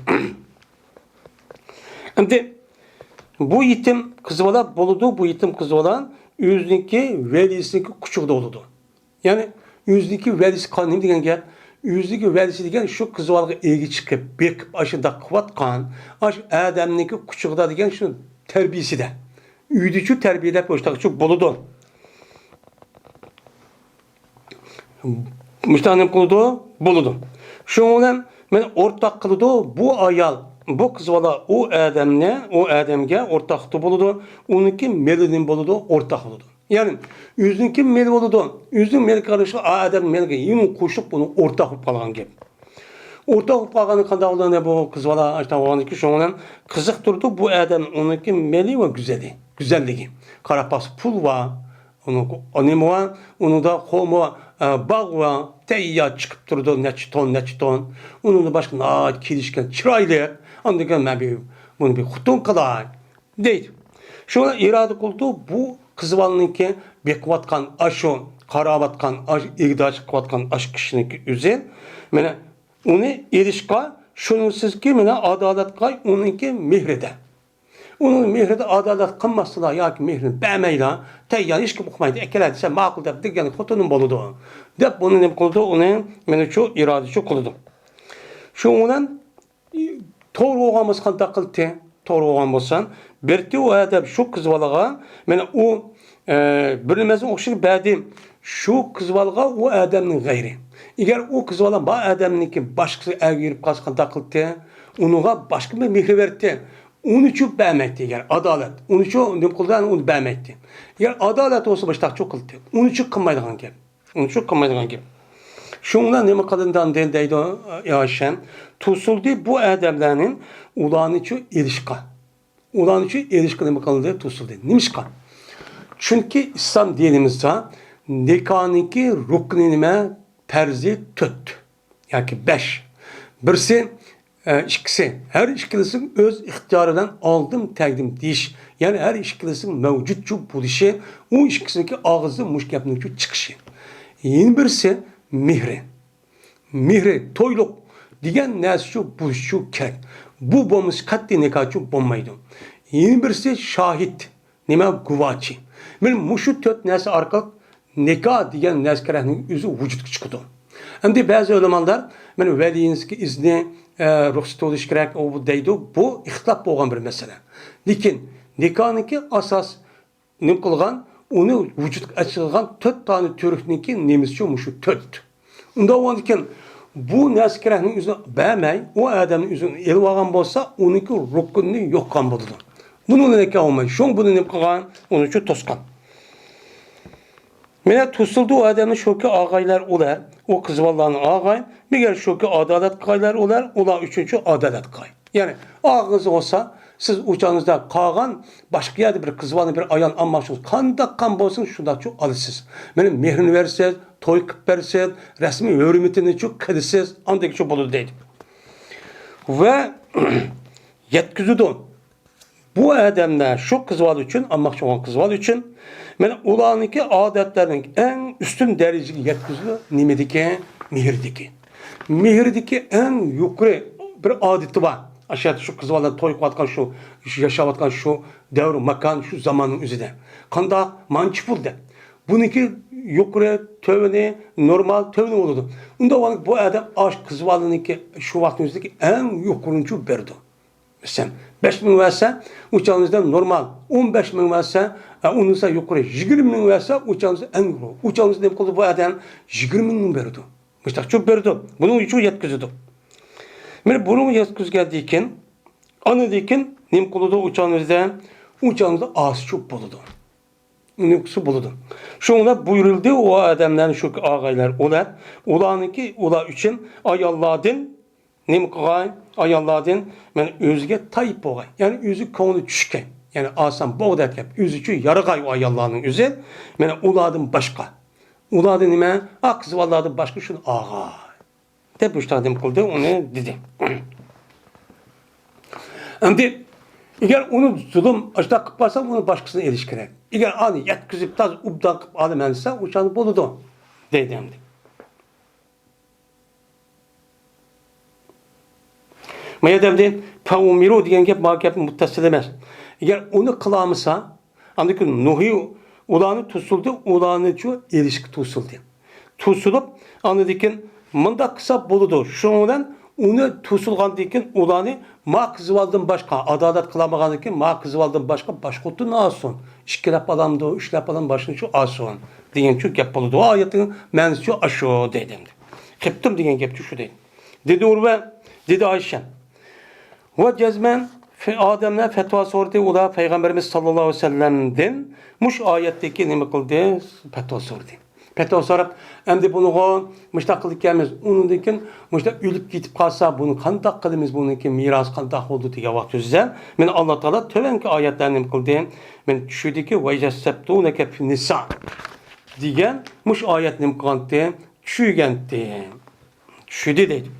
ئەمدى بۇ يېتىم قىز بالا بولىدۇ، بۇ يېتىم قىز بالا ئۆزىنىڭكى ۋەلىسىنىڭكى قۇچىقىدا بولىدۇ. يەنى ئۆزىنىڭكى ۋەلىسى قا-، نېمە دېگەن گەپ؟ ئۆزىنىڭكى ۋەلىسى دېگەن شۇ قىز بالىغا ئىگە چىقىپ، بېقىپ، ئاشۇنداق قىلىۋاتقان، ئاشۇ ئادەمنىڭكى قۇچىقىدا دېگەن شۇ تەربىيىسىدە. ئۆيدىچۇ تەربىيەلەپ ئوشتاقچۇ بولىدۇ. مۇشۇنداق نېمە قىلىدۇ؟ بولىدۇ. شۇنىڭ بىلەن مېنى ئورتاق قىلىدۇ. بۇ ئايال، بۇ قىز بالا ئۇ ئادەمنى، ئۇ ئادەمگە ئورتاقلىقتا بولىدۇ. ئۇنىڭكى مېلى نېمە بولىدۇ؟ ئورتاق بولىدۇ. يەنى ئۆزىنىڭكى مېلى بولىدۇ. ئۆزىنىڭ مېلىگە قارىشىغا ئا ئادەم مېلىگە يېڭى قوشۇپ، بۇنى ئورتاق بولۇپ قالغان گەپ. ئورتاق بولۇپ قالغاندا قانداق بولىدۇ؟ بۇ قىز بالا ئاشۇنداق بولغاندىن كېيىن شۇنىڭ بىلەن قىزىقتۇرىدۇ بۇ ئادەم ئۇنىڭكى مېلى ۋە گۈزەللىكى. گۈزەللىكى. قاراپ باقسا پۇل بار. ئۇنىڭ نېمە بار؟ ئۇنىڭدا قومۇ، ئە، باغ بار. تەييار چىقىپ تۇرىدۇ، نەچچە تون، نەچچە تون. ئۇنىڭدىن باشقا ناھايىتى كېلىشكەن، چىرايلىق. ئاندىن كېيىن مەن بىر، بۇنى بىر خوتۇن قىلاي. دەيدۇ. شۇڭا ئىرادە قىلىدۇ، بۇ قىز بالىنىڭكى بېقىۋاتقان ئاشۇ، قاراۋاتقان ئاشۇ، ئىگىدارچىلىق قىلىۋاتقان ئاشۇ كىشىنىڭكى ئۆزى، مانا، ئۇنى ئېلىشقا، شۇنىڭسىزكى، مانا، ئادالەتقا ئۇنىڭكى مېھرىدە. ئۇنىڭ مېھرىدە ئادالەت قىلماسلا ياكى مېھرىنى بەرمەيلا، تەييار، ھېچكىم ئۇقمايدۇ، ئەكېلە دېسە، ماقۇل دەپ دېگەن خوتۇنۇم بولىدۇ. دەپ بۇنى نېمە قىلىدۇ؟ ئۇنى، مانا شۇ ئىرادىچۇ قىلىدۇ. شۇنىڭ بىلەن توغرا بولغان بولسا قانداق قىلدى؟ توغرا بولغان بولسا، بېرىپتۇ ئۇ ئادەم شۇ قىز بالىغا، مانا ئۇ، ئە، بىر نېمىسىنى ئوخشاش بەردى شۇ قىز بالىغا ئۇ ئادەمنىڭ غەيرى. ئەگەر ئۇ قىز بالا بار ئادەمنىڭكى باشقىسى ئەرگە يۈرۈپ قالسا قانداق قىلاتتى؟ ئۇنىڭغا باشقا بىر مېھرى بېرەتتى. ئۇنىچۇ بەرمەيتتى ئەگەر ئادالەت. ئۇنىچۇ نېمە قىلدى؟ ئۇنى بەرمەيتتى. ئەگەر ئادالەت بولسا باشقاچۇ قىلاتتى. ئۇنىچۇ قىلمايدىغان گەپ. ئۇنىچۇ قىلمايدىغان گەپ. شۇڭا نېمە قىلىندى ئاندىن دەيدۇ، يا ئىشەن. توسۇلدى بۇ ئادەملەرنى ئۇلارنىچۇ ئېلىشقا. ئۇلارنىچۇ ئېلىشقا نېمە قىلدى؟ توسۇلدى. نېمىشقا؟ چۈنكى ئىسلام دىنىمىزدا نىكاھنىڭكى رۇكنى نېمە؟ پەرزى تۆت. ياكى بەش. بىرسى، ئە، ئىككىسى، ھەر ئىككىلىسىنىڭ ئۆز ئىختىيارى بىلەن ئالدىم تەگدىم دېيىش، يەنى ھەر ئىككىلىسىنىڭ مەۋجۇتچۇ بولۇشى، ئۇ ئىككىسىنىڭكى ئاغزىدىن مۇشۇ گەپنىڭچۇ چىقىشى. يەنە بىرسى مېھرى. مېھرى، تويلۇق دېگەن نەرسىچۇ بولۇشىچۇ كېرەك. بۇ بولمىسا قەتئىي نىكاھچۇ بولمايدۇ. يەنە بىرسى شاھىت. نېمە؟ گۇۋاچى. مانا مۇشۇ تۆت نەرسە ئارقىلىق نىكاھ دېگەن نەرسە كېرەكنىڭ ئۆزى ۋۇجۇدقا چىقىدۇ. ئەمدى بەزى ئۆلىمالار، مانا ۋەلىينىڭكى ئىزنى، ئە، رۇخسىتى بولۇشى كېرەك، ئۇ بۇ دەيدۇ. بۇ ئىختىلاپ بولغان بىر مەسىلە. لېكىن نىكاھنىڭكى ئاساس نېمە قىلغان؟ ئۇنى ۋۇجۇدقا ئەكىلىدىغان تۆت دانە تۈركنىڭكى نېمىسىچۇ مۇشۇ تۆت. ئۇنداق بولغاندىكىن، بۇ نەرسە كېرەكنىڭ ئۆزىنى بەرمەي، ئۇ ئادەمنىڭ ئۆزىنى ئېلىۋالغان بولسا، ئۇنىڭكى رۇكنىنى يوقىغان بولىدۇ. بۇنى ئۇنى نىكاھ بولمايدۇ. شۇڭا بۇنى نېمە قىلغان؟ ئۇنىچۇ توسقان. مانا توسۇلدى ئۇ ئادەمنى شۇكى ئاغايلار ئۇلار، ئۇ قىز بالىلارنىڭ ئاغاي، مەگەر شۇكى ئادالەت قىغايلار ئۇلار، ئۇلار ئۈچۈنچۇ ئادالەت قىغاي. يەنى ئاغىڭىز بولسا، سىز ئۇ چاغىڭىزدا قالغان باشقا يەردە بىر قىز بالىنى، بىر ئايالنى ئالماقچى بولسىڭىز، قانداق قان بولسۇن، شۇنداقچۇ ئالىسىز. مانا مېھرىنى بېرىسىز، توي قىلىپ بېرىسىز، رەسمىي ھۆرمىتىنىچۇ قىلىسىز، ئاندىنچۇ بولىدۇ دەيدۇ. ۋە يەتكۈزىدۇ. بۇ ئادەملەر شۇ قىز بالا ئۈچۈن، ئالماقچى بولغان قىز بالا ئۈچۈن، مانا ئۇلارنىڭكى ئادەتلەرنىڭ ئەڭ ئۈستۈن دەرىجىگە يەتكۈزىدۇ. نېمىدىكى؟ مېھىردىكى. مېھىردىكى ئەڭ يۇقىرى بىر ئادىتى بار. ئاشۇ يەردە شۇ قىز بالا توي قىلىۋاتقان شۇ، شۇ ياشاۋاتقان شۇ دەۋر، ماكان، شۇ زاماننىڭ ئۆزىدە. قانداق؟ مانچە پۇل دەپ. بۇنىڭكى يۇقىرى، تۆۋىنى، نورمال، تۆۋىنى بولىدۇ. ئۇنداق بولغاندا بۇ ئادەم ئاش قىز بالىنىڭكى شۇ ۋاقىتنىڭ ئۆزىدىكى ئەڭ يۇقىرىنچۇ بېرىدۇ. مەسىلەن، بەش مىڭ بەرسە، ئۇ چاغىمىزدا نورمال، ئون بەش مىڭ بەرسە، ئە، ئۇنىسا يۇقىرى، يىگىرمە مىڭ بەرسە، ئۇ چاغىمىزدا ئەڭ يۇقىرى. ئۇ چاغىمىزدا نېمە قىلىدۇ بۇ ئادەم؟ يىگىرمە مىڭ بېرىدۇ. مۇشتاق چوپ بېرىدۇ. بۇنىڭ ئۈچۈن يەتكۈزىدۇ. مانا بۇنىڭ يەتكۈزگەندىن كېيىن، ئاندىن كېيىن نېمە قىلىدۇ ئۇ چاغىمىزدا؟ ئۇ چاغىمىزدا ئاسىي چوپ بولىدۇ. ئۇنىڭكىسى بولىدۇ. شۇڭا بۇيرۇلدى، ئۇ ئادەملەرنى شۇ ئاغايلار، ئۇلار، ئۇلارنىڭكى، ئۇلار ئۈچۈن ئاياللاردىن نېمە قىلغاي؟ ئاياللاردىن، مانا، ئۆزىگە تايىپ بولغاي. يەنى ئۆزى كۆڭلى چۈشكەن. يەنى ئاسان بوغدەك گەپ. ئۆزى ئۈچۈن يارىغاي ئۇ ئاياللارنىڭ ئۆزى. مانا ئۇلاردىن باشقا. ئۇلاردىن نېمە؟ ئا، قىز بالىلاردىن باشقا شۇنى ئاغاي. دەپ مۇشۇنداق نېمە قىلدى، ئۇنى دېدى. ئەمدى ئەگەر ئۇنى زۇلۇم ئاشۇنداق قىلىپ قالسا، ئۇنى باشقىسىنى ئېلىش كېرەك. ئەگەر ئانى يەتكۈزۈپ، تازا ئوبدان قىلىپ ئالىمەن دېسە، ئۇ چاغدا بولىدۇ، دەيدۇ ئەمدى. ما يەردە ئەمدى فەئۇمىرۇ دېگەن گەپ، ما گەپ مۇتتەسىل ئەمەس. ئەگەر ئۇنى قىلالمىسا، ئاندىن كېيىن نۇھى ئۇلارنى توسۇلدى، ئۇلارنىچۇ ئېلىشقا توسۇلدى. توسۇلۇپ، ئاندىن كېيىن مۇنداق قىلسا بولىدۇ. شۇنىڭ بىلەن ئۇنى توسۇلغاندىن كېيىن ئۇلارنى ما قىز بالىدىن باشقا، ئادالەت قىلالمىغاندىن كېيىن ما قىز بالىدىن باشقا باشقا خوتۇن ئالسۇن. ئىككىلەپ ئالامدۇ، ئۈچلەپ ئالامدۇ، باشقىنىچۇ ئالسۇن دېگەنچۇ گەپ بولىدۇ. ئايەتنىڭ مەنىسىچۇ ئاشۇ دەيدۇ ئەمدى. خىپتىم دېگەن گەپچۇ شۇ دەيدۇ. دېدى ئۇرۋە، دېدى ئايشە. ۋە جەزمەن فە-، ئادەملەر پەتىۋا سورىدى، ئۇلار پەيغەمبىرىمىز ساللاللاھۇ ئەلەيھى ۋەسەللەمدىن مۇشۇ ئايەتتىكى نېمە قىلدى؟ پەتىۋا سورىدى. پەتىۋا سوراپ، ئەمدى بۇنىغۇ مۇشۇنداق قىلىدىكەنمىز، ئۇنىڭدىن كېيىن مۇشۇنداق ئۆلۈپ كېتىپ قالسا، بۇنى قانداق قىلىمىز، بۇنىڭكى مىراسى قانداق بولىدۇ دېگەن ۋاقتىمىزدا، مانا ئاللا تائالا تۆۋەنكى ئايەتلەرنى نېمە قىلدى؟ مانا چۈشۈردىكى، ۋە يەستەفتۇنەكە فىننىسا دېگەن مۇشۇ ئايەتنى نېمە قىلغانتى؟ چۈشۈرگەنتى. چۈشۈردى دەيدۇ.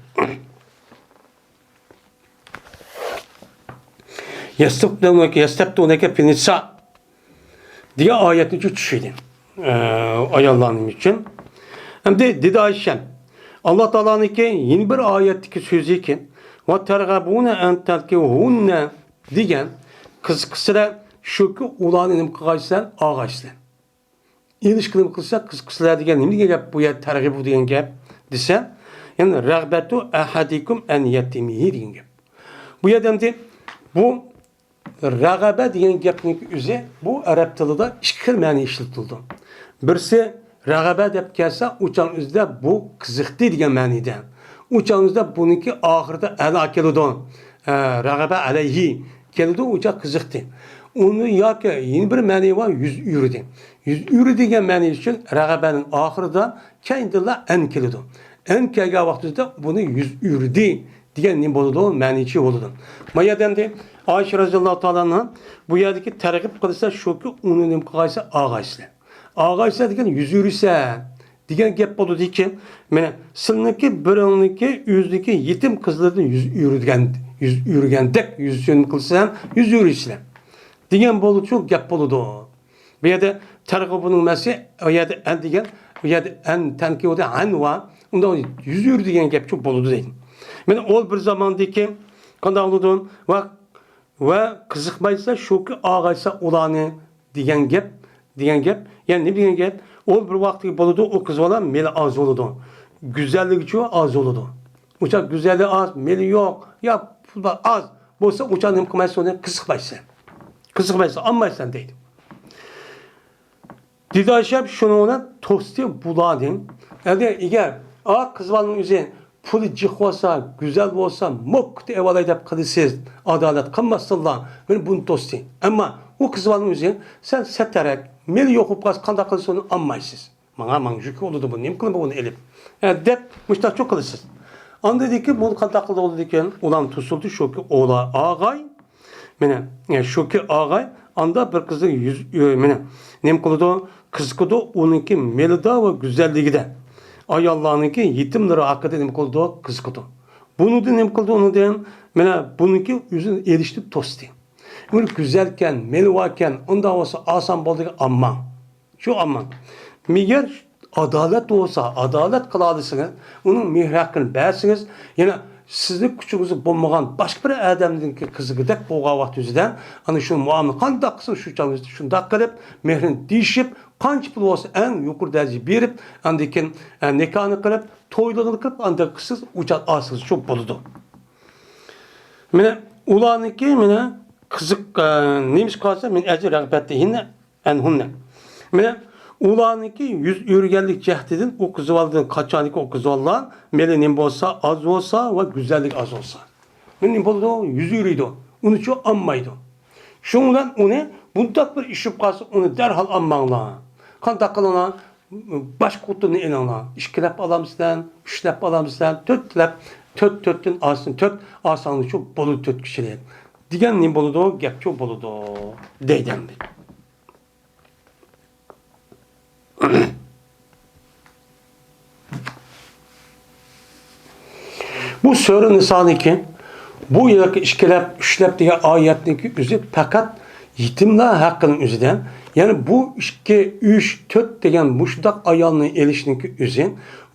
يەستەفتۇنەكە، يەستەفتۇنەكە فىننىسا دېگەن ئايەتنى چۈشۈردى. ئە، ئاياللارنىڭ ئۈچۈن. ئەمدى دېدى ئايشەم، ئاللا تائالانىڭكى يەنە بىر ئايەتتىكى سۆزىكى، ۋە تەرغەبۇنە ئەن تەنكىھۇننە دېگەن، قىزىقىسىلەر شۇكى، ئۇلارنى نېمە قىلغايسىلەر؟ ئاغايسىلەر. ئېلىشقا نېمە قىلسا، قىزىقىسىلەر دېگەن نېمە دېگەن گەپ؟ بۇ يەردە تەرغىبۇ دېگەن گەپ دېسە، يەنى رەغبەتۇ ئەھەدىكۇم ئەن يەتىمىھى دېگەن گەپ. بۇ يەردە ئەمدى بۇ رەغەبە دېگەن گەپنىڭ ئۆزى بۇ ئەرەب تىلىدا ئىككى خىل مەنە ئىشلىتىلىدۇ. بىرسى، رەغەبە دەپ كەلسە، ئۇ چاغنىڭ ئۆزىدە بۇ قىزىقتى دېگەن مەنىدە. ئۇ چاغنىڭ ئۆزىدە بۇنىڭكى ئاخىرىدا ئەلا كېلىدۇ. ئە، رەغەبە ئەلەيھى كېلىدۇ، ئۇ چاغ قىزىقتى. ئۇنى ياكى يەنە بىر مەنە بار، يۈز ئۆرۈدى. يۈز ئۆرۈدى دېگەن مەنە ئۈچۈن رەغەبەنىڭ ئاخىرىدا كەينىدىنلا ئەن كېلىدۇ. ئەن كەلگەن ۋاقتىدا بۇنى يۈز ئۆرۈدى دېگەن نېمە بولىدۇ؟ مەنىچى بولىدۇ. ما يەردە ئەمدى ئائىشە رەزىياللاھۇ تائالا ئەنھا بۇ يەردىكى تەرغىب قىلسا شۇكى، ئۇنى نېمە قىلغايسە، ئاغايسىلەر. ئاغايسىلەر دېگەن يۈز ئۆرۈسە دېگەن گەپ بولىدىكى، مانا سىلىنىڭكى، بىرىڭنىڭكى، ئۆزىنىڭكى يېتىم قىزلىرىدىن يۈز ئۆرۈگەن، يۈز ئۆرۈگەندەك، يۈز ئۆرۈم قىلسا ھەم يۈز ئۆرۈسىلەر دېگەن بولىدۇ، گەپ بولىدۇ. بۇ يەردە تەرغىبۇنىڭ مەسى، ئۇ يەردە ئەن دېگەن، بۇ يەردە ئەن تەنكى ئەن ۋا، ئۇندا يۈز ئۆرۈ دېگەن گەپچۇ بولىدۇ دەيدۇ. مانا ئۇ بىر زاماندىكى قانداق بولىدۇ؟ ۋە، ۋە قىزىقمايسا شۇكى ئاغايسا ئۇلارنى دېگەن گەپ، دېگەن گەپ. يەنى نېمە دېگەن گەپ؟ ئۇ بىر ۋاقىتتا بولىدۇ، ئۇ قىز بالا مېلى ئاز بولىدۇ. گۈزەللىكىچۇ ئاز بولىدۇ. ئۇچا گۈزەللىكى ئاز، مېلى يوق، يا پۇلى ئاز بولسا، ئۇچا نېمە قىلمايسەن، ئۇنى قىزىقمايسەن. قىزىقمايسەن، ئالمايسەن دەيدۇ. دېدى ئايشەم شۇنىڭ بىلەن توستى بۇلارنى. ئەمدى ئەگەر ئا قىز بالىنىڭ ئۆزى پۇلى جىق بولسا، گۈزەل بولسا، موككىتى ئېۋالاي دەپ قىلىسىز، ئادالەت قىلماستىنلا، مېنى بۇنى توستى. ئەمما ئۇ قىز بالىنىڭ ئۆزى سەن سەتەرەك، مېلى يوق بولۇپ قالسا قانداق قىلىسىز، ئۇنى ئالمايسىز. ماڭا ماڭجۈكى بولىدۇ بۇ، نېمە قىلىمەن بۇنى ئېلىپ؟ ئە، دەپ مۇشتاقچۇ قىلىسىز. ئاندىن كېيىن بۇنى قانداق قىلىدۇ بولىدىكەن؟ ئۇلارنى توسۇلدى شۇكى ئولا ئاغاي. مانا، ئە، شۇكى ئاغاي ئاندا بىر قىزنىڭ يۈز، ئۆ، مانا، نېمە قىلىدۇ؟ قىزىقىدۇ ئۇنىڭكى مېلىدا ۋە گۈزەللىكىدە. ئاياللارنىڭكى يېتىملىرى ھەققىدە نېمە قىلىدۇ؟ قىزىقىدۇ. بۇنىڭدىن نېمە قىلىدۇ؟ ئۇنىڭدىن، مانا، بۇنىڭكى ئۆزىنى ئېلىشنى توستى. بۇ گۈزەلكەن، مېلى باركەن، ئۇنداق بولسا ئاسان بولىدىكەن، ئامما. شۇ ئامما. مېگەر ئادالەت بولسا، ئادالەت قىلالىسىڭىز، ئۇنىڭ مېھرى ھەققىنى بەرسىڭىز، يەنە سىزنىڭ كۈچىڭىزدە بولمىغان باشقا بىر ئادەمنىڭكى قىزىدەك بولغان ۋاقتى ئۆزىدە، ئانا شۇ مۇئامىلە قانداق قىلسا شۇ چاغدا شۇنداق قىلىپ، مېھرىنى دېيىشىپ، قانچە پۇل بولسا ئەڭ يۇقىرى دەرىجە بېرىپ، ئاندىن كېيىن، ئە، نىكاھنى قىلىپ، تويلىرىنى قىلىپ، ئاندىن قىلسىز ئۇ چاغ ئاسىز شۇ بولىدۇ. مانا ئۇلارنىڭكى مانا قىزىق، ئە، نېمىشقا قالسا، مەن ئەجىر رەغبەتتىھىننە ئەنھۇننە. مانا ئۇلارنىڭكى يۈز ئۆرۈگەنلىك جەھىتىدىن ئۇ قىزىۋالدى، قاچانكى ئۇ قىزىۋالغان، مېلى نېمە بولسا، ئاز بولسا ۋە گۈزەللىك ئاز بولسا. مانا نېمە بولىدۇ؟ يۈز ئۆرۈيدۇ. ئۇنىچۇ ئالمايدۇ. شۇنىڭ بىلەن ئۇنى بۇنداق بىر ئىش بولۇپ قالسا، ئۇنى دەرھال ئالماڭلار. قانداق قىلىڭلار؟ باشقا خوتۇننى ئېلىڭلار. ئىككىلەپ ئالامسىلەر، ئۈچلەپ ئالامسىلەر، تۆتلەپ، تۆت، تۆتتىن ئالسۇن، تۆت ئالساڭلارچۇ بولىدۇ، تۆت كىشىلىك. دېگەن نېمە بولىدۇ؟ گەپچۇ بولىدۇ. دەيدۇ ئەمدى. بۇ سۈرە نىسانىڭكى بۇ يەردىكى ئىككىلەپ، ئۈچلەپ دېگەن ئايەتنىڭكى ئۆزى پەقەت يېتىملار ھەققىنىڭ ئۆزىدە. يەنى بۇ ئىككى، ئۈچ، تۆت دېگەن مۇشۇنداق ئايالنى ئېلىشنىڭكى ئۆزى،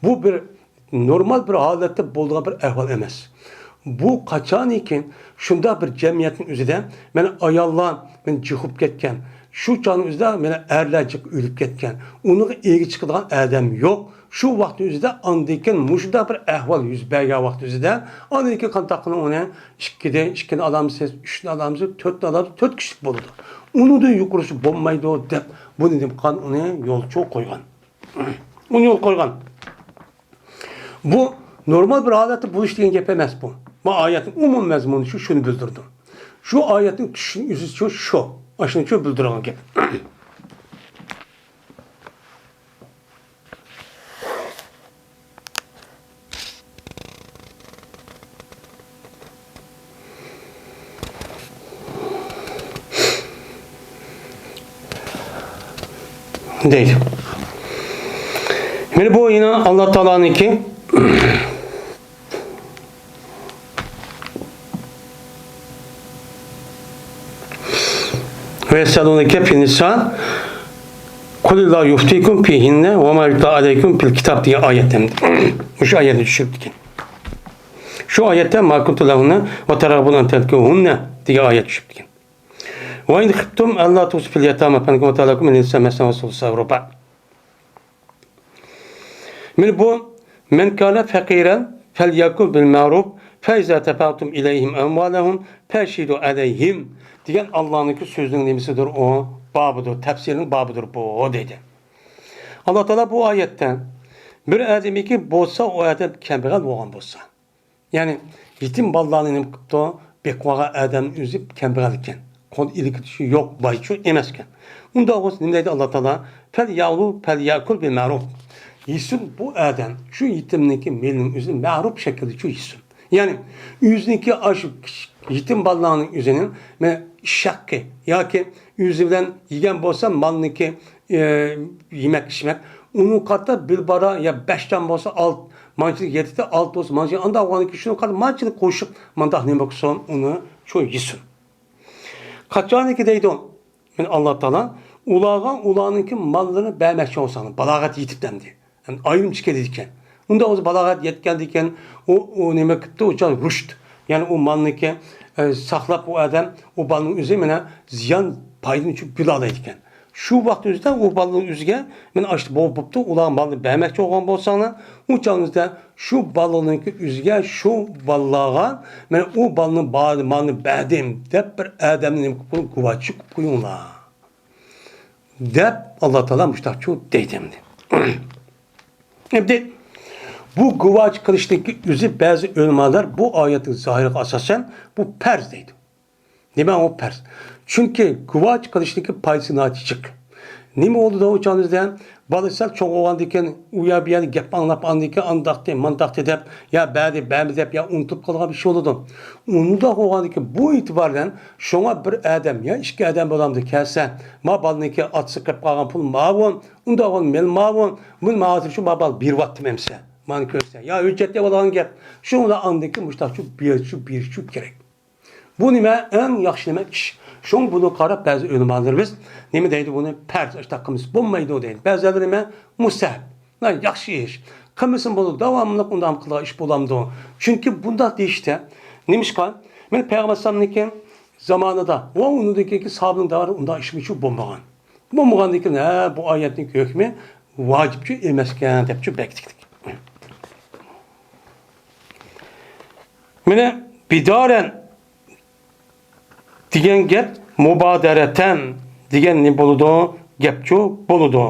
بۇ بىر نورمال بىر ھالەتتە بولىدىغان بىر ئەھۋال ئەمەس. بۇ قاچانكى شۇنداق بىر جەمئىيەتنىڭ ئۆزىدە، مانا، ئاياللار، مانا، جىق بولۇپ كەتكەن. شۇ چاغنىڭ ئۆزىدە، مانا، ئەرلەر جىق ئۆلۈپ كەتكەن. ئۇنىڭغا ئىگە چىقىدىغان ئادەم يوق. شۇ ۋاقىتنىڭ ئۆزىدە ئاندىن كېيىن مۇشۇنداق بىر ئەھۋال يۈز بەرگەن ۋاقىتنىڭ ئۆزىدە، ئاندىن كېيىن قانداق قىلىڭ ئۇنى ئىككىدىن، ئىككىنى ئالامسىز، ئۈچنى ئالامسىز، تۆتنى ئالامسىز، تۆت كىشىلىك بولىدۇ. ئۇنىڭدىن يۇقىرىسى بولمايدۇ دەپ، بۇنى نېمە قىلغان، ئۇنى يولچۇ قويغان. ئۇنى يول قويغان. بۇ نورمال بىر ھالەتتە بولۇش دېگەن گەپ ئەمەس بۇ. بۇ ئايەتنىڭ ئومۇمىي مەزمۇنى شۇ، شۇنى بىلدۈرىدۇ. شۇ ئايەتنىڭ چۈشىنىش ئۆزى شۇ، شۇ. ئاشۇنى شۇ بىلدۈرىدىغان گەپ. دەيدۇ. مانا بۇ يەنە ئاللا تائالانىڭكى ۋەيەسئەلۇنەكە فىننىسا قۇلىللاھۇ يۇفتىكۇم فىھىننە ۋەما يۇتلا ئەلەيكۇم فىلكىتاب دېگەن ئايەت ھەم مۇشۇ ئايەتنى چۈشۈرۈپتىكەن. شۇ ئايەتتە ما كۇنتۇ لەھۇننە ۋە تەرغەبۇنە ئەن تەنكىھۇھۇننە دېگەن ئايەت چۈشۈپتىكەن. ۋە ئىن خىفتۇم ئەللا تۇقسىتۇ فىل يەتامە فەنكىھۇ ما تابە لەكۇم مىنەن نىسائى مەسنا ۋە سۇلۇسا ۋە رۇبا. مانا بۇ، مەن كانە فەقىرەن فەليەكۇل بىل مەرۇف فەئىزا دەفەئتۇم ئىلەيھىم ئەمۋالەھۇم فەشھىدۇ ئەلەيھىم. دېگەن ئاللانىڭكى سۆزىنىڭ نېمىسىدۇر ئۇ؟ بابىدۇر، تەپسىرىنىڭ بابىدۇر بۇ، دەيدۇ. ئاللا تائالا بۇ ئايەتتە، بىر ئادەمكى بولسا، ئۇ ئادەم كەمبەغەل بولغان بولسا، يەنى يېتىم بالىلارنى نېمە قىپتۇ؟ بېقىۋالغان ئادەمنىڭ ئۆزى كەمبەغەل ئىكەن. قول ئىلكىتىشى يوق، بايچۇ ئەمەسكەن. ئۇنداق بولسا نېمە دەيدۇ ئاللا تائالا؟ فەليەۋلۇ فەليەكۇل بىل مەرۇف. يېسۇن بۇ ئادەم، شۇ يېتىمنىڭكى مېلىنىڭ ئۆزىنى مەرۇپ شەكىلدە شۇ يېسۇن. يەنى ئۆزىنىڭكى ئاشۇ كىچىك يېتىم بالىلارنىڭ ئۆزىنى، مەن ئىش ھەققى ياكى ئۆزى بىلەن يېگەن بولسا مالنىڭكى، ئى، يېمەك ئىچمەك، ئۇنىڭ قارىتا بىر بارا يا بەش دان بولسا ئالت، مانچىلىك يەتتە، ئالتە بولسا مانچىلىك، ئانداق بولغاندىكىن شۇنىڭ قارىتا مانچىلىك قوشۇپ مانداق نېمە قىلسۇن، ئۇنى شۇ يېسۇن. قاچانكى دەيدۇ، مەن ئاللا تائالا ئۇلارغا ئۇلارنىڭكى ماللىرىنى بەرمەكچى بولساڭلار، بالاغەت يېتىپ ئەمدى. يەنى ئايرىمچە كېلىدىكەن. ئۇنداق بولسا بالاغەت يەتكەندىكىن ئۇ، ئۇ نېمە قىپتۇ، ئۇ چاغ رۇشد. يەنى ئۇ مالنىكى، ئە، ساقلاپ ئۇ ئادەم، ئۇ بالىنىڭ ئۆزى مانا زىيان پايدىنى چۈ بىلالايدىكەن. شۇ ۋاقىت ئۆزىدە ئۇ بالىنىڭ ئۆزىگە مانا ئاشۇ بوپتۇ، ئۇلار مالنى بەرمەكچى بولغان بولساڭلار، ئۇ چاغىڭىزدا شۇ بالىنىڭكى ئۆزىگە، شۇ بالىلارغا مانا ئۇ بالىنىڭ با-، مالىنى بەردىم دەپ بىر ئادەمنى نېمە قىلىپ قويۇڭ، گۇۋاچى قىلىپ قويۇڭلار. دەپ ئاللا تائالا مۇشتاقچۇ دەيدۇ ئەمدى. ئەمدى بۇ گۇۋاچى قىلىشنىڭكى ئۆزى بەزى ئۆلىمالار بۇ ئايەتنىڭ زاھىرىغا ئاساسەن بۇ پەرز دەيدۇ. نېمە ئۇ پەرز؟ چۈنكى گۇۋاچى قىلىشنىڭكى پايدىسى ناھايىتى جىق. نېمە بولىدۇ ئۇ چاغىمىزدا؟ بالا سەل چوڭ بولغاندىن كېيىن، ئۇ يەر بۇ يەردە گەپ ئاڭلاپ ئاندىن كېيىن ئانداقتى، مانداقتى دەپ، يا بەردى، بەرمىدى دەپ، يا ئۇنتۇپ قالغان بىر شەي بولىدۇ. ئۇنداق بولغاندىن كېيىن بۇ ئېتىبار بىلەن شۇڭا بىر ئادەم يا ئىككى ئادەم بولامدۇ كەلسە، ما بالىنىڭكى ئاتىسى قىلىپ قالغان پۇل ماۋۇ، ئۇنداق بولغان مېل ماۋۇ، بۇنى ماڭا شۇ ما بالا بېرىۋاتتىم ئەمسە. مانا كۆرسە، يا ھۆججەتتە بولغان گەپ. شۇڭا ئاندىن كېيىن مۇشتاقچۇ بېرىشچۇ، بېرىشچۇ كېرەك. بۇ نېمە؟ ئەڭ ياخشى نېمە؟ ئىش. شۇڭا بۇنى قاراپ بەزى ئۆلىمالىرىمىز نېمە دەيدۇ؟ بۇنى پەرز، ئاشۇنداق قىلمىسا بولمايدۇ دەيدۇ. بەزىلەر نېمە؟ مۇستەھەپ. نا، ياخشى ئىش. قىلمىسىمۇ بولىدۇ، داۋاملىق ئۇنداق قىلغان ئىش بولامدۇ؟ چۈنكى بۇنداق دېيىشتە، نېمىشقا؟ مانا پەيغەمبەر ئەلەيھىسسالامنىڭكى زامانىدا ۋە ئۇنىڭدىن كېيىنكى ساھابىنىڭ دەۋرىدە ئۇنداق ئىشمۇ بولمىغان. بولمىغاندىن كېيىن، ھە، بۇ ئايەتنىڭ ھۆكمى ۋاجىپچۇ ئەمەسكەن دەپچۇ بەكىتىكلىك. مانا بىدارەن دېگەن گەپ مۇبادەرەتەن دېگەن نېمە بولىدۇ؟ گەپچۇ بولىدۇ.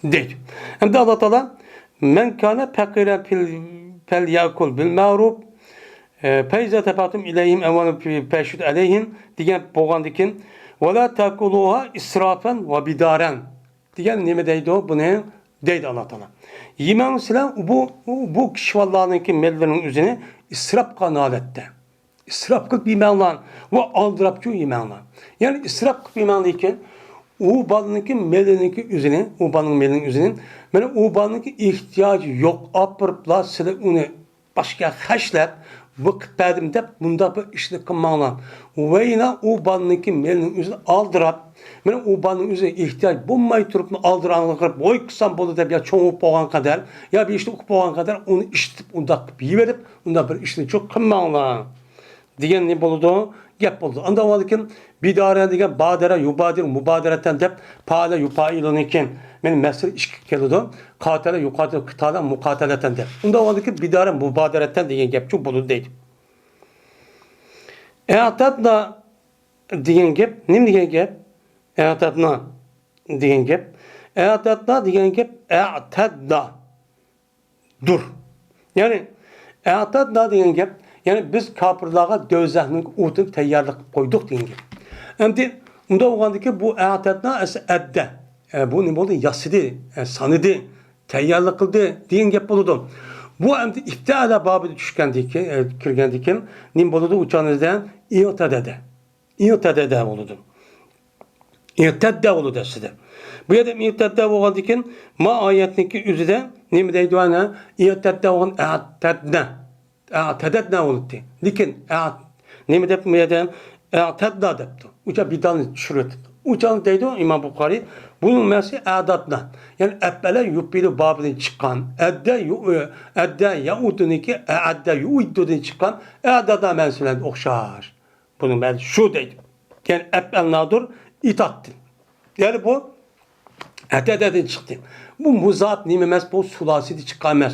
دەيدۇ. ئەمدى ئاللا تائالا، مەن كانە پەقىرەن پىل-، پەليەكۇل بىل مەرۇف، ئە، فەئىزا دەفەتۇم ئىلەيھىم ئەمۋالەن فەشھۇد ئەلەيھىم دېگەن بولغاندىكىن، ۋەلا تەكۇلۇھا ئىسرافەن ۋە بىدارەن دېگەن نېمە دەيدۇ بۇنى؟ دەيدۇ ئاللا تائالا. يېمەڭ سىلەر بۇ، بۇ كىشىۋاللارنىڭكى مېللىرىنىڭ ئۆزىنى ئىسراپ قىلغان ھالەتتە. ئىسراپ قىلىپ يېمەڭلار ۋە ئالدىراپچۇ يېمەڭلار. يەنى ئىسراپ قىلىپ يېمەڭ، لېكىن ئۇ بالىنىڭكى مېلىنىڭكى ئۆزىنى، ئۇ بالىنىڭ مېلىنىڭ ئۆزىنى، مانا ئۇ بالىنىڭكى ئېھتىياجى يوق، ئاپىرىپلا سىلەر ئۇنى باشقا خەجلەپ، بۇ قىلىپ بەردىم دەپ مۇنداق بىر ئىشنى قىلماڭلار. ۋە يەنە ئۇ بالىنىڭكى مېلىنىڭ ئۆزىنى ئالدىراپ، مانا ئۇ بالىنىڭ ئۆزى ئېھتىياج بولماي تۇرۇپمۇ ئالدىراڭلىق قىلىپ، ۋوي قىلسام بولدى دەپ، يا چوڭ بولۇپ بولغان قەدەر، يا بىر ئىشنى ئۇقۇپ بولغان قەدەر ئۇنى ئىشلىتىپ ئۇنداق قىلىپ يېۋېرىپ، ئۇنداق بىر ئىشنى چۇ قىلماڭلار دېگەن نېمە بولىدۇ؟ گەپ بولىدۇ. ئاندىن بولغاندىكىن بىدارەن دېگەن بادەرە، يۇبادىر، مۇبادەرەتەن دەپ پائىلە يۇپائىلۇنىڭكى مەن مەسىلە ئىككى كېلىدۇ. قاتەلە يۇقاتىلۇ قىتالەن مۇقاتەلەتەن دەپ. ئۇنداق بولغاندىكىن بىدارەن مۇبادەرەتەن دېگەن گەپچۇ بولىدۇ دەيدۇ. ئەتەدنا دېگەن گەپ نېمە دېگەن گەپ؟ ئەتەدنا دېگەن گەپ. ئەتەدنا دېگەن گەپ ئەتەدنا دۇر. يەنى، ئەتەدنا دېگەن گەپ، يەنى بىز كاپىرلارغا دوزاخنىڭ ئوتىنى تەييارلىق قىلىپ قويدۇق دېگەن گەپ. ئەمدى ئۇنداق بولغاندىكىن بۇ ئەتەدنا ئەسلى ئەددە. ئە، بۇ نېمە بولدى؟ ياسىدى، ئە، سانىدى، تەييارلىق قىلدى دېگەن گەپ بولىدۇ. بۇ ئەمدى ئىپتەئەلە بابىدا چۈشكەندىكىن، ئە، كىرگەندىكىن نېمە بولىدۇ؟ ئۇ چاغدا ئىرتەدەدە. ئىرتەدەدە بولىدۇ. ئىرتەددە بولىدۇ ئەسلىدە. بۇ يەردە ئىرتەددە بولغاندىكىن، ما ئايەتنىڭكى ئۆزىدە نېمە دەيدۇ ئەنە؟ ئىرتەددە بولغان ئەتەدنە. ئەتەدەتنە بولۇپتۇ. لېكىن ئە-، نېمە دەپ بۇ يەردە ئەتەدنا دەپتۇ. ئۇچا بىدالنى چۈشۈرۈۋېتىپتۇ. ئۇچاغنى دەيدۇ ئىمام بۇخارىي. بۇنىڭ مەنىسى ئەداتنا. يەنى ئەپئەلە يۇپئىلۇ بابىدىن چىققان. ئەددە يۇ-، ئەددە يەئۇدۇنىكى ئەددە يۇئىددۇدىن چىققان ئەدادا مەنىسى بىلەن ئوخشاش. بۇنىڭ مەنىسى شۇ دەيدۇ. يەنى ئەپئەلنادۇر ئىتاتتىن. يەنى بۇ ئەتەدەدىن چىقتى. بۇ مۇزاپ نېمە ئەمەس، بۇ سۇلاسىدىن چىققان ئەمەس.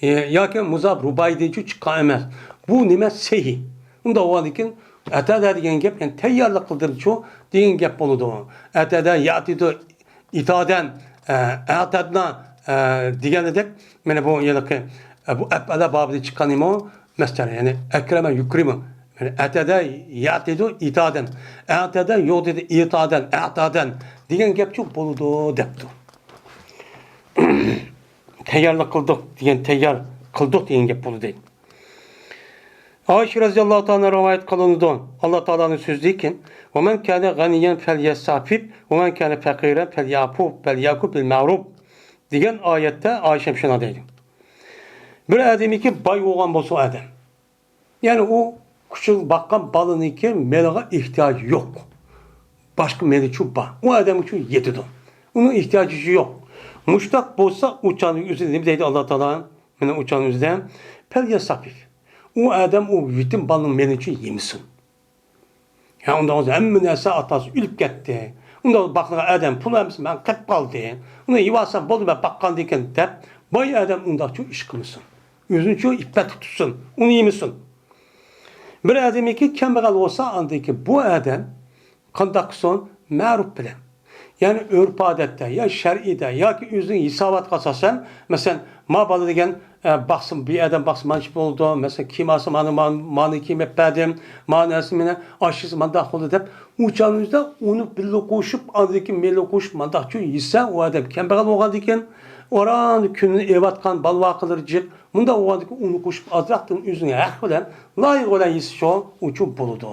ئى، ياكى مۇزاپ رۇبايىدىن چىققان ئەمەس. بۇ نېمە؟ سېھى. ئۇنداق بولغاندىكىن ئەتەدە دېگەن گەپ، يەنى تەييارلىق قىلدىمچۇ دېگەن گەپ بولىدۇ. ئەتەدە يەتىدۇ ئىتادەن، ئە، ئەتەدنا، ئە، دېگەنىدەك، مانا بۇ ھېلىقى، ئە، بۇ ئەپئەلە بابىدىن چىققان نېمە ئۇ؟ مەسدەر، يەنى ئەكرەمە يۇكرىمۇ. يەنى ئەتەدە يەتىدۇ ئىتادەن، ئەتەدە يوق دېدى ئىتادەن، ئەتادەن دېگەن گەپچۇ بولىدۇ دەپتۇ. تەييارلىق قىلدۇق دېگەن، تەييار قىلدۇق دېگەن گەپ بولىدۇ. ئائىشە رەزىياللاھۇ تائالا رىۋايەت قىلىنىدۇ، ئاللا تائالانىڭ سۆزىدىكى، «ومن كان غنيا فليستعفف، ومن كان فقيرا فليعفو، فليأكل بالمعروف» دېگەن ئايەتتە ئائىشەم شۇنداق دەيدۇ. بىر ئادەمكى باي بولغان بولسا ئۇ ئادەم، يەنى ئۇ كۈچىگە باققان بالىنىڭكى مېلىغا ئېھتىياجى يوق. باشقا مېلىچۇ بار. ئۇ ئادەمگىچۇ يېتىدۇ. ئۇنىڭ ئېھتىياجى يوق. مۇشتاق بولسا ئۇ چاغنىڭ ئۆزىدە نېمە دەيدۇ ئاللا تائالا؟ مانا ئۇ چاغنىڭ ئۆزىدە، «فليستعفف». ئۇ ئادەم ئۇ يېتىم بالىنىڭ مېلىنىچۇ يېمىسۇن. يا ئۇنداق بولسا ھەممە نەرسە ئاتاسى ئۆلۈپ كەتتى. ئۇنداق باقىدىغان ئادەم پۇل ئەمىسە مەن قېلىپ قالدى. ئۇنى يېۋالسام بولدى، مەن باققاندىكىن دەپ، باي ئادەم ئۇنداقچۇ ئىش قىلمىسۇن. ئۆزىنىچۇ ئىپپەتلىك تۇتسۇن. ئۇنى يېمىسۇن. بىر ئادەمكى كەمبەغەل بولسا، ئاندىكى بۇ ئادەم قانداق قىلسۇن؟ مەرۇپ بىلەن. يەنى ئۆرپ-ئادەتتە يا شەرئىدە ياكى ئۆزىنىڭ ھېساباتىغا ئاساسەن، مەسىلەن، ما بالا دېگەن، ئە، باقسا، بىر ئادەم باقسا مانچە بولىدۇ، مەسىلەن، كىيىم ئالسا مانا، مانا، مانا كىيىم ئېلىپ بەردىم، مانا نەرسە مانا ئاشىسى مانداق بولدى دەپ، ئۇ چاغنىڭ ئۆزىدە ئۇنى بىللە قوشۇپ، ئاندىن كېيىن مېلى قوشۇپ، مانداقچۇ يېسە، ئۇ ئادەم كەمبەغەل بولغاندىكىن، ئاران كۈنىنى ئېلىۋاتقان بالا-ۋاقىلىرى جىق، مۇنداق بولغاندىكىن ئۇنى قوشۇپ ئازراقتىن ئۆزىنىڭ ھەققى بىلەن، لايىقى بىلەن يېسە شۇ، ئۇچۇ بولىدۇ.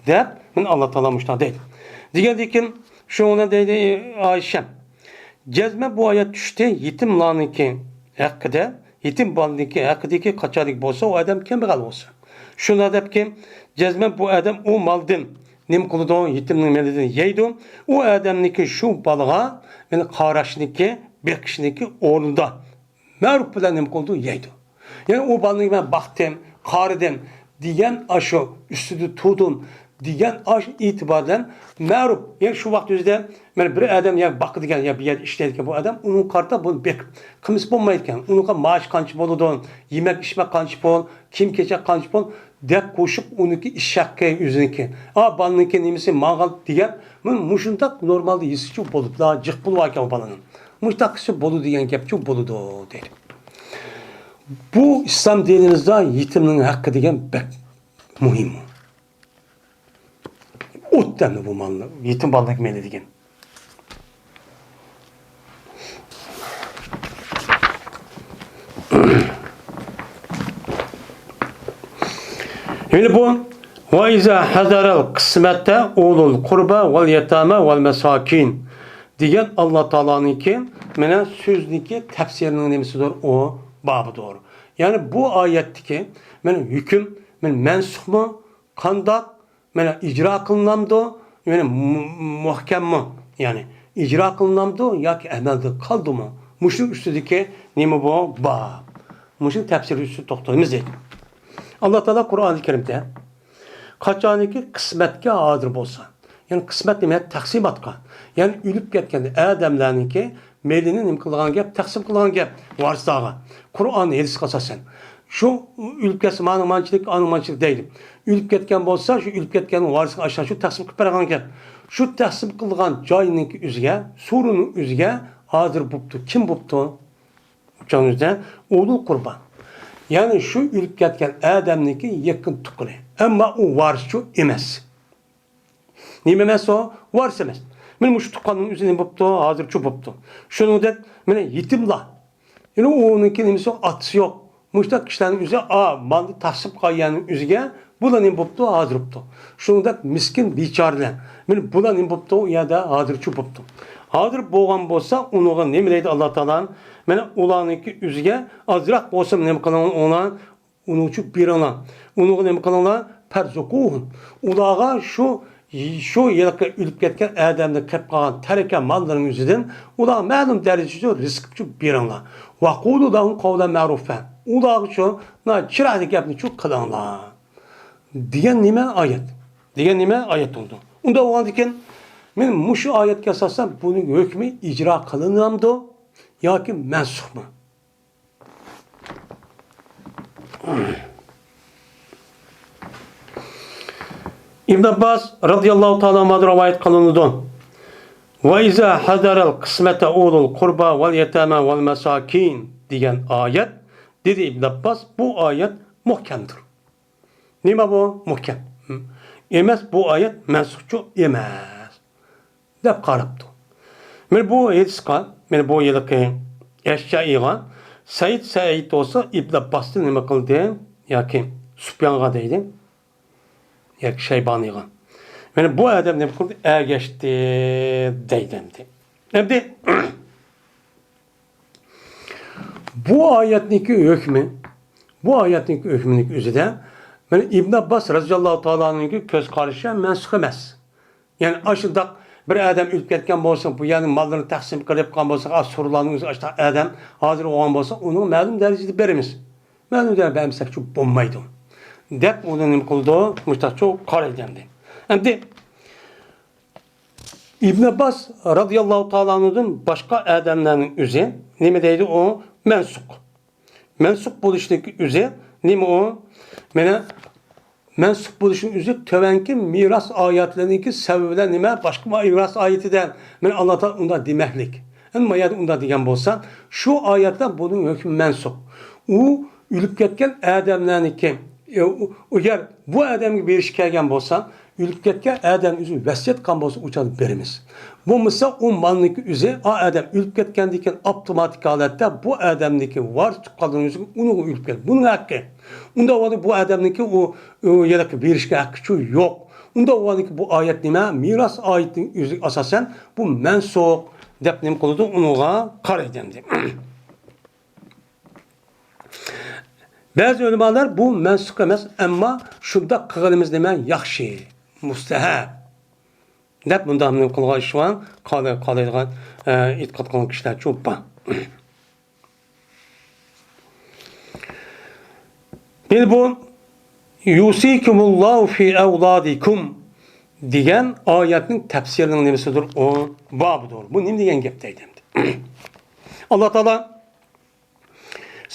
دەپ، مانا ئاللا تائالا مۇشۇنداق دەيدۇ. دېگەندىن كېيىن، شۇنىڭ بىلەن دەيدۇ ئائىشەم، جەزمەن بۇ ئايەت چۈشتى، يېتىملارنىڭكى ھەققىدە، يېتىم بالىنىڭكى ھەققىدىكى قاچانلىك بولسا، ئۇ ئادەم كەمبەغەل بولسا. شۇنداق دەپكى، جەزمەن بۇ ئادەم ئۇ مالدىن نېمە قىلىدۇ؟ يېتىمنىڭ مېلىدىن يەيدۇ. ئۇ ئادەمنىڭكى شۇ بالىغا، مانا، قاراشنىڭكى، بېقىشنىڭكى ئورنىدا مەرۇپ بىلەن نېمە قىلىدۇ؟ يەيدۇ. يەنى ئۇ بالىنى مەن باقتىم، قارىدىم دېگەن ئاشۇ ئۈستىدە تۇردۇم دېگەن ئاشۇ ئېتىبار بىلەن مەرۇپ. يەنى شۇ ۋاقىت ئۆزىدە مانا بىر ئادەم يا باقىدىكەن يا بىر يەردە ئىشلەيدىكەن بۇ ئادەم، ئۇنىڭغا قارىتا بۇنى بېقىپ قىلمىسا بولمايدىكەن. ئۇنىڭغا مائاش قانچە بولىدۇ، يېمەك ئىچمەك قانچە پۇل، كىيىم كېچەك قانچە پۇل دەپ قوشۇپ ئۇنىڭكى ئىش ھەققى ئۆزىنىڭكى. ئا، بالىنىڭكى نېمىسى ماڭغان دېگەن، مانا مۇشۇنداق نورمالدا يېسىچۇ بولىدۇ، جىق بولىدىكەن ئۇ بالىنىڭ. مۇشۇنداق قىلسا بولىدۇ دېگەن گەپچۇ بولىدۇ دەيدۇ. بۇ ئىسلام دىنىمىزدا يېتىمنىڭ ھەققى دېگەن بەك مۇھىم. ئوت دەمدى بۇ مالنى، يېتىم بالىنىڭ مېلى دېگەن. يەنى بۇ، «وإذا حضر القسمة أولو القربى واليتامى والمساكين» دېگەن ئاللا تائالانىڭكى، مانا، سۆزنىڭكى تەپسىرىنىڭ نېمىسىدۇر؟ ئۇ بابىدۇر. يەنى بۇ ئايەتتىكى، مانا، ھۆكۈم، مانا، مەنسۇخمۇ؟ قانداق؟ مانا، ئىجرا قىلىنامدۇ؟ يەنى مۇ-، مۇھكەممۇ؟ يەنى ئىجرا قىلىنامدۇ ياكى ئەمەلدە قالدىمۇ؟ مۇشۇ ئۈستىدىكى نېمە بۇ؟ باب. مۇشۇ تەپسىرى ئۈستىدە توختىلىمىز دەيدۇ. ئاللا تائالا قۇرئانى كەرىمدە قاچانكى قىسمەتكە ھازىر بولسا، يەنى قىسمەت نېمە؟ تەقسىماتقا. يەنى ئۆلۈپ كەتكەن ئادەملەرنىڭكى مېلىنى نېمە قىلغان گەپ؟ تەقسىم قىلغان گەپ ۋارىسلارغا. قۇرئان، ھەدىسكە ئاساسەن. شۇ ئۆلۈپ كەتسە، مانىڭ مانچىلىك، ئانىڭ مانچىلىك دەيدۇ. ئۆلۈپ كەتكەن بولسا، شۇ ئۆلۈپ كەتكەن ۋارىسقا ئاشۇ تەقسىم قىلىپ بەرگەن گەپ. شۇ تەقسىم قىلغان جاينىڭكى ئۆزىگە، سورۇننىڭ ئۆزىگە ھازىر بوپتۇ. كىم بوپتۇ؟ ئۇچۇن ئۆزىدە ئۇلۇل قۇربا. يەنى شۇ ئۆلۈپ كەتكەن ئادەمنىڭكى يېقىن تۇغقىنى. ئەمما ئۇ ۋارىسچۇ ئەمەس. نېمە ئەمەس ئۇ؟ ۋارىس ئەمەس. مانا مۇشۇ تۇغقاننىڭ ئۆزى نېمە بوپتۇ؟ ھازىرچۇ بوپتۇ. شۇنىڭدەك مانا يېتىملار. يەنى ئۇنىڭكى نېمىسى؟ ئاتىسى يوق. مۇشۇنداق كىشىلەرنىڭ ئۆزى، ئا، مالنى تەقسىم قىلغاننىڭ ئۆزىگە بۇلار نېمە بوپتۇ؟ ھازىر بوپتۇ. شۇنىڭدەك مىسكىن، بىچارىلەر. مانا بۇلار نېمە بوپتۇ؟ ئۇ يەردە ھازىرچۇ بوپتۇ. ھازىر بولغان بولسا، ئۇنىڭغا نېمە دەيدۇ ئاللا تائالا؟ مانا ئۇلارنىڭكى ئۆزىگە ئازراق بولسىمۇ نېمە قىلىڭ ئۇلار؟ ئۇنىڭ ئۈچۈن بېرىڭلار. ئۇنىڭغا نېمە قىلىڭلار؟ فارزقوهم. ئۇلارغا شۇ، شۇ ھېلىقى ئۆلۈپ كەتكەن ئادەمدىن قېلىپ قالغان تەركە ماللىرىنىڭ ئۆزىدىن ئۇلارغا مەلۇم دەرىجىدە رىزىق ئۈچۈن بېرىڭلار. ۋەقۇلۇ لەھۇم قەۋلەن مەئرۇفا. ئۇلارغا شۇ ناھايىتى چىرايلىق گەپنى شۇ قىلىڭلار. دېگەن نېمە ئايەت؟ دېگەن نېمە ئايەت بولىدۇ؟ ئۇنداق بولغاندىكىن، مانا مۇشۇ ئايەتكە ئاساسەن بۇنىڭ ھۆكمى ئىجرا قىلىنامدۇ ياكى مەنسۇخمۇ؟ ئىبن ئابباس رازىياللاھۇ تائالا ئەنھۇدىن رىۋايەت قىلىنىدۇ. «ۋە ئىزا ھەزەرەل قىسمەتە ئۇلۇل قۇربا ۋەل يەتامە ۋەل مەساكىن» دېگەن ئايەت، دېدى ئىبن ئابباس، بۇ ئايەت مۇھكەمدۇر. نېمە بۇ؟ مۇھكەم. ئەمەس، بۇ ئايەت مەنسۇخچۇ ئەمەس، دەپ قاراپتۇ. مانا بۇ ھەدىسقا، مانا بۇ ھېلىقى ئەشجەئىغا سەئىد، سەئىد بولسا ئىبن ئابباستىن نېمە قىلدى؟ ياكى سۇپيانغا دەيدۇ، ياكى شەيبانىغا. مانا بۇ ئادەم نېمە قىلدى؟ ئەگەشتى دەيدۇ ئەمدى. ئەمدى بۇ ئايەتنىڭكى ھۆكمى، بۇ ئايەتنىڭكى ھۆكمىنىڭ ئۆزىدە، مانا ئىبن ئابباس رازىياللاھۇ تائالانىڭكى كۆز قارىشى مەنسۇخ ئەمەس. يەنى ئاشۇنداق بىر ئادەم ئۆلۈپ كەتكەن بولسا، بۇ يەرنىڭ ماللىرىنى تەقسىم قىلىپ قىلغان بولسا، ئا، سۇرۇلارنىڭ ئۆزى ئاشۇنداق ئادەم ھازىر بولغان بولسا، ئۇنىڭ مەلۇم دەرىجىدە بېرىمىز. مەلۇم دەرىجىدە بەرمىسەكچۇ بولمايدۇ، دەپ ئۇنى نېمە قىلىدۇ؟ مۇشتاقچۇ قارايدۇ ئەمدى. ئەمدى ئىبن ئابباس رازىياللاھۇ تائالا ئەنھۇدىن باشقا ئادەملەرنىڭ ئۆزى نېمە دەيدۇ؟ ئۇ مەنسۇخ. مەنسۇخ بولۇشنىڭ ئۆزى نېمە ئۇ؟ مانا مەنسۇخ بولۇشنىڭ ئۆزى تۆۋەنكى مىراس ئايەتلىرىنىڭكى سەۋەبى بىلەن نېمە؟ باشقا مىراس ئايىتىدە مانا ئاللا تائالا ئۇنداق دېمەكلىك. ئەمما ما يەردە ئۇنداق دېگەن بولسا، شۇ ئايەتلەر بۇنىڭ ھۆكمى مەنسۇخ. ئۇ ئۆلۈپ كەتكەن ئادەملەرنىڭكى، ئە، ئۇ، ئەگەر بۇ ئادەمگە بېرىش كەلگەن بولسا، ئۆلۈپ كەتكەن ئادەم ئۆزى ۋەسىيەت قىلغان بولسا، ئۇ چاغدا بېرىمىز. بولمىسا، ئۇ مالنىڭكى ئۆزى، ئا ئادەم ئۆلۈپ كەتكەندىن كېيىن ئاپتوماتىك ھالەتتە بۇ ئادەمنىڭكى ۋارىس تۇغقانلىرىنىڭ ئۆزى ئۇنىڭغا ئۆلۈپ كەتتى. بۇنىڭ ھەققى. ئۇنداق بولغاندا بۇ ئادەمنىڭكى ئۇ، ئۇ يەرگە بېرىشكە ھەققىچۇ يوق. ئۇنداق بولغاندا بۇ ئايەت نېمە؟ مىراس ئايىتىنىڭ ئۆزىگە ئاساسەن بۇ مەنسۇخ دەپ نېمە قىلىدۇ؟ ئۇنىڭغا قارايدۇ ئەمدى. بەزى ئۆلىمالار بۇ مەنسۇخ ئەمەس، ئەمما شۇنداق قىلغىنىمىز نېمە؟ ياخشى، مۇستەھەب، دەپ مۇنداق نېمە قىلغان ئىش بار، قالاي-، قالايدىغان، ئە، ئېتىقاد قىلغان كىشىلەرچۇ بار. يەنە بۇ «يۇسىكۇمۇللاھۇ فى ئەۋلادىكۇم» دېگەن ئايەتنىڭ تەپسىرىنىڭ نېمىسىدۇر؟ ئۇ بابىدۇر. بۇ نېمە دېگەن گەپ دەيدۇ ئەمدى؟ ئاللا تائالا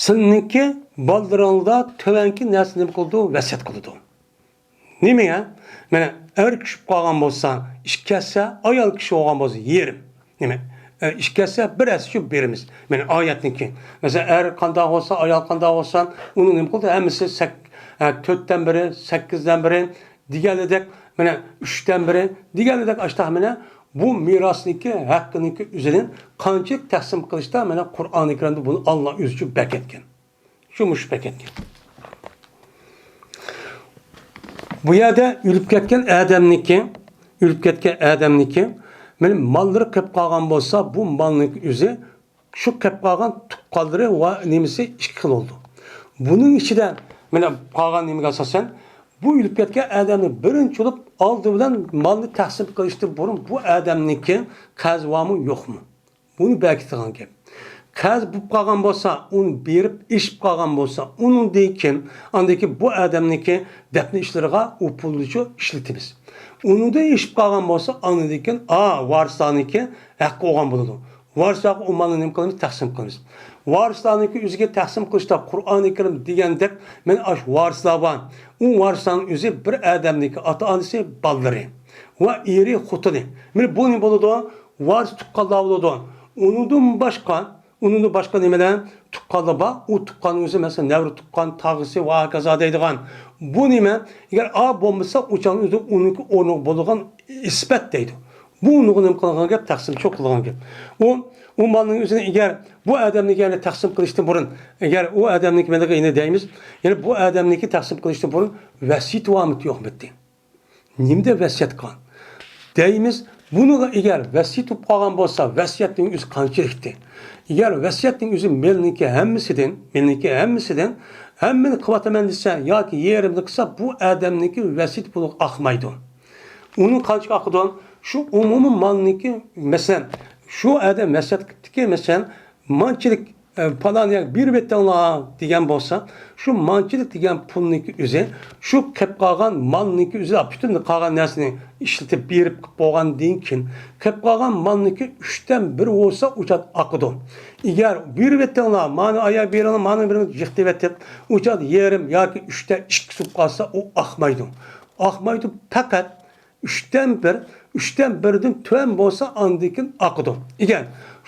سىلىنىڭكى بالىلىرىڭلاردا تۆۋەنكى نەرسىنى نېمە قىلىدۇ؟ ۋەسىيەت قىلىدۇ. نېمىگە؟ مانا، ئەر كىشى بولۇپ قالغان بولسا، ئىككى ھەسسە، ئايال كىشى بولغان بولسا، يېرىم. نېمە؟ ئە، ئىككى ھەسسە، بىر ھەسسە شۇ بېرىمىز. مانا، ئايەتنىڭكى. مەسىلەن، ئەر قانداق بولسا، ئايال قانداق بولسا، ئۇنى نېمە قىلدى؟ ھەممىسى سەك-، ئە، تۆتتىن بىرى، سەككىزدىن بىرى، دېگەنلىدەك، مانا، ئۈچتىن بىرى، دېگەنلىدەك، ئاشتاق، مانا، بۇ مىراسنىڭكى، ھەققىنىڭكى ئۆزىنى قانچىلىك تەقسىم قىلىشتا، مانا، قۇرئانى كەرىمدە بۇنى ئاللا ئۆزىچۇ بەكەتكەن. شۇ مۇشۇ پەكەتكە. بۇ يەردە ئۆلۈپ كەتكەن ئادەمنىكى، ئۆلۈپ كەتكەن ئادەمنىكى، مانا ماللىرى قېلىپ قالغان بولسا، بۇ مالنىڭكى ئۆزى شۇ قېلىپ قالغان تۇغقانلىرى ۋە نېمىسى ئىككى خىل بولىدۇ. بۇنىڭ ئىچىدە، مانا قالغان نېمىگە ئاساسەن، بۇ ئۆلۈپ كەتكەن ئادەمنى بىرىنچى بولۇپ ئالدى بىلەن مالنى تەقسىم قىلىشتىن بۇرۇن بۇ ئادەمنىڭكى قەرزى بارمۇ، يوقمۇ؟ بۇنى بەكىتىدىغان گەپ. قەرز بولۇپ قالغان بولسا، ئۇنى بېرىپ ئېشىپ قالغان بولسا، ئۇنىڭدىن كېيىن، ئاندىن كېيىن بۇ ئادەمنىڭكى دەپنە ئىشلىرىغا ئۇ پۇلنىچۇ ئىشلىتىمىز. ئۇنىڭدىن ئېشىپ قالغان بولسا، ئاندىن كېيىن، ئا، ۋارىسلارنىڭكى ھەققى بولغان بولىدۇ. ۋارىسلارغا ئۇ مالنى نېمە قىلىمىز؟ تەقسىم قىلىمىز. ۋارىسلارنىڭكى ئۆزىگە تەقسىم قىلىشتا قۇرئانى كەرىم دېگەندەك، مانا ئاشۇ ۋارىسلار بار. ئۇ ۋارىسلارنىڭ ئۆزى بىر ئادەمنىڭكى ئاتا-ئانىسى، بالىلىرى ۋە ئېرى، خوتۇنى. مانا بۇ نېمە بولىدۇ؟ ۋارىس تۇغقانلار بولىدۇ. ئۇنىڭدىن باشقا، ئۇنىڭدىن باشقا نېمىلەر؟ تۇغقانلار بار. ئۇ تۇغقاننىڭ ئۆزى، مەسىلەن، نەۋرە تۇغقان، تاغىسى ۋە ھاكازا دەيدىغان. بۇ نېمە؟ ئەگەر ئا بولمىسا، ئۇ چاغنىڭ ئۆزىدە ئۇنىڭكى ئورنىغا بولىدىغان ئىسپەت دەيدۇ. بۇ ئۇنىڭغا نېمە قىلغان گەپ؟ تەقسىمچۇ قىلغان گەپ. ئۇ، ئۇ مالنىڭ ئۆزىنى ئەگەر بۇ ئادەمنىڭكى يەنە تەقسىم قىلىشتىن بۇرۇن، ئەگەر ئۇ ئادەمنىڭكى مەنىگە يەنە دەيمىز، يەنە بۇ ئادەمنىڭكى تەقسىم قىلىشتىن بۇرۇن ۋەسىيىتى بارمىدى، يوقمىدى؟ نېمىدە ۋەسىيەت قىلغان؟ دەيمىز، بۇنىڭغا ئەگەر ۋەسىيەت بولۇپ قالغان بولسا، ۋەسىيەتنىڭ ئۆزى قانچىلىكتى؟ ئەگەر ۋەسىيەتنىڭ ئۆزى مېلنىڭكى ھەممىسىدىن، مېلنىڭكى ھەممىسىدىن، ھەممىنى قىلىۋاتىمەن دېسە ياكى يېرىمىنى قىلسا، بۇ ئادەمنىڭكى ۋەسىيىتى بۇنىڭغا ئاقمايدۇ. ئۇنىڭ قانچىلىك ئاقىدۇ؟ شۇ ئومۇمىي مالنىڭكى، مەسىلەن، شۇ ئادەم ۋەسىيەت قىپتىكى، مەسىلەن، مانچىلىك، ئە، پالان يەرگە بېرىۋېتىڭلار دېگەن بولسا، شۇ مانچىلىك دېگەن پۇلنىڭكى ئۆزى، شۇ قېلىپ قالغان مالنىڭكى ئۆزى، پۈتۈن قالغان نەرسىنى ئىشلىتىپ بېرىپ بولغاندىن كېيىن، قېلىپ قالغان مالنىڭكى ئۈچتىن بىرى بولسا ئۇ چاغ ئاقىدۇ. ئەگەر بېرىۋېتىڭلار، مانا ئايا بېرىڭلار، مانا بېرىڭلار، جىق دەۋېتىپ، ئۇ چاغ يېرىم ياكى ئۈچتە ئىككىسى بولۇپ قالسا، ئۇ ئاقمايدۇ. ئاقمايدۇ، پەقەت ئۈچتىن بىر، ئۈچتىن بىردىن تۆۋەن بولسا، ئاندىن كېيىن ئاقىدۇ. ئەگەر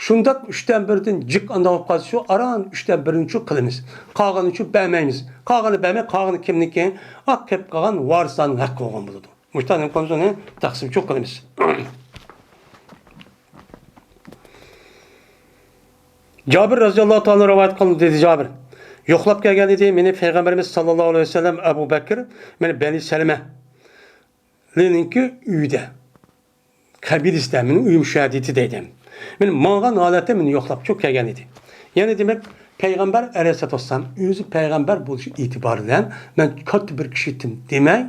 شۇنداق ئۈچتىن بىردىن جىق ئانداق بولۇپ قالسا، شۇ ئاران ئۈچتىن بىرىنى شۇ قىلىمىز. قالغىنىنى شۇ بەرمەيمىز. قالغىنى بەرمەي، قالغىنى كىمنىڭكى؟ ئاق كېلىپ قالغان ۋارىسلارنىڭ ھەققى بولغان بولىدۇ. مۇشۇنداق نېمە قىلىمىز؟ ئۇنى تەقسىمچۇ قىلىمىز. جابىر رەزىياللاھۇ تائالا رىۋايەت قىلىندى، دېدى جابىر. يوقلاپ كەلگەن ئىدى مېنى پەيغەمبىرىمىز ساللاللاھۇ ئەلەيھى ۋەسەللەم، ئەبۇ بەكرى، مېنى بەنى سەلىمەلىنىڭكى ئۆيىدە، قەبىلىسىدە، مېنىڭ ئۆيۈم شۇ يەردە ئىدى دەيدۇ. مېنى ماڭغان ھالەتتە مېنى يوقلاپ چۈشۈپ كەلگەن ئىدى. يەنى دېمەك، پەيغەمبەر ئەلەيھىسسالاتۇ ۋەسسالام ئۆزى پەيغەمبەر بولۇشى ئېتىبارى بىلەن مەن كاتتا بىر كىشى ئىدىم دېمەي،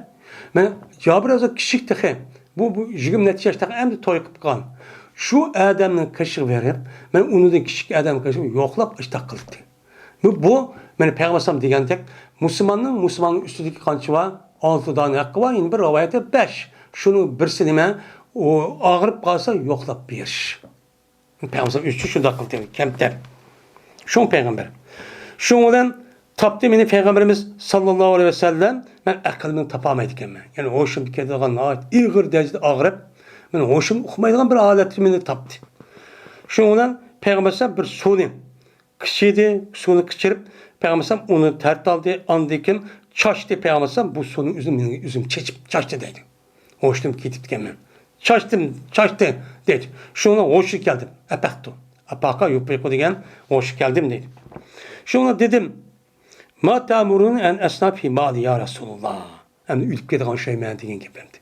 مەن جابىر رەزىياللاھۇ كىچىك تېخى، بۇ، بۇ يىگىرمە نەچچە ياشتا ئەمدى توي قىلىپ قالغان. شۇ ئادەمنىڭ قېشىغا بېرىپ، مەن ئۇنىڭدىن كىچىك ئادەمنىڭ قېشىغا يوقلاپ ئاشتاق قىلدى. بۇ، بۇ، مانا پەيغەمبەر ئەلەيھىسسالام دېگەندەك، مۇسۇلماننىڭ مۇسۇلماننىڭ ئۈستىدىكى قانچە بار؟ ئالتە دانە ھەققى بار، يەنە بىر رىۋايەتتە بەش. شۇنىڭ بىرسى نېمە؟ ئۇ ئاغرىپ قالسا يوقلاپ بېرىش. پەيغەمبەر ئۆزى شۇنداق قىلدى، كەمتەر. شۇڭ پەيغەمبەر. شۇنىڭ بىلەن تاپتى مېنى پەيغەمبىرىمىز ساللاللاھۇ ئەلەيھى ۋەسەللەم، مەن ئەقلىمنى تاپالمايدىكەنمەن. يەنى ھوشۇمدىن كېتىدىغان ناھايىتى ئېغىر دەرىجىدە ئاغرىپ، مەن ھوشۇمنى ئۇقمايدىغان بىر ھالەتتە مېنى تاپتى. شۇنىڭ بىلەن پەيغەمبەر بىر سۇنى قىچىدى، سۇنى قىچىرىپ، پەيغەمبەر ئۇنى تەرتالدى، ئاندىن كېيىن چاچتى. پەيغەمبەر بۇ سۇنى ئۆزىنى مېنىڭ ئۆزۈم چېچىپ چاچتى دەيدۇ. ھوشۇم كېتىپتىكەنمەن. چاچتىم، چاچتى دەيدۇ. شۇنىڭ ھوشىغا كەلدىم. ئەپەقتۇ. ئەپاقە يۇپىقۇ دېگەن ھوشىغا كەلدىم دەيدۇ. شۇڭا دېدىم، ما تەمۇرۇنى ئەن ئەسنا فى مالى يا رەسۇلاللا. ئەمدى ئۆلۈپ كېتىدىغان ئوخشايمەن دېگەن گەپ ئەمدى.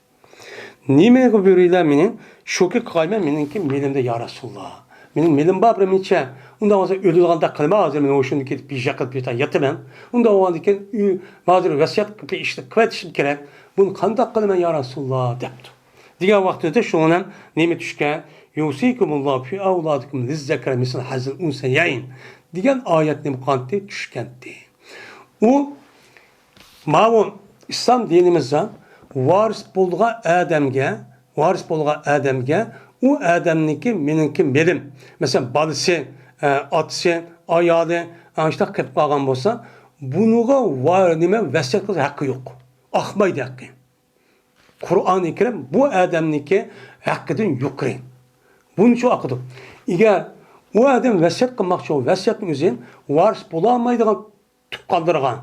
نېمىگە بۇيرۇيلا مېنى؟ شۇكى قىلغايمەن مېنىڭكى مېلىمدە يا رەسۇلاللا. مېنىڭ مېلىم بار بىر نەچچە. ئۇنداق بولسا ئۆلىدىغاندەك قىلما، ھازىر مەن ھوشۇمدىن كېتىپ بىر ياتىمەن. ئۇنداق بولغاندىن كېيىن ئۆي، ھازىر ۋەسىيەت قىلىپ ئىشنى قىلىۋېتىشىم كېرەك. بۇنى قانداق قىلىمەن يا رەسۇلاللا دەپتۇ. دېگەن ۋاقتىدا شۇنىڭ نېمە چۈشكەن؟ يۇسىكۇمۇللاھۇ فى ئەۋلادىكۇم لىززەكەرى مىسلۇ ھەززىل ئۇنسەيەين دېگەن ئايەت نېمە قىلغانتى؟ چۈشكەنتى. ئۇ ماۋۇ ئىسلام دىنىمىزدا ۋارىس بولىدىغان ئادەمگە، ۋارىس بولىدىغان ئادەمگە ئۇ ئادەمنىڭكى، مېنىڭكى مېلىم، مەسىلەن، بالىسى، ئە، ئاتىسى، ئايالى، ئاشۇنداق قېلىپ قالغان بولسا، بۇنىڭغا ۋار-، نېمە، ۋەسىيەت قىلىش ھەققى يوق. ئاقمايدۇ ھەققى. قۇرئانى كەرىم بۇ ئادەمنىڭكى ھەققىدىن يۇقىرى. بۇنچە ئاقىدۇ. ئەگەر ئۇ ئادەم ۋەسىيەت قىلماقچى بولسا، ۋەسىيەتنىڭ ئۆزى ۋارىس بولالمايدىغان تۇغقانلىرىغا،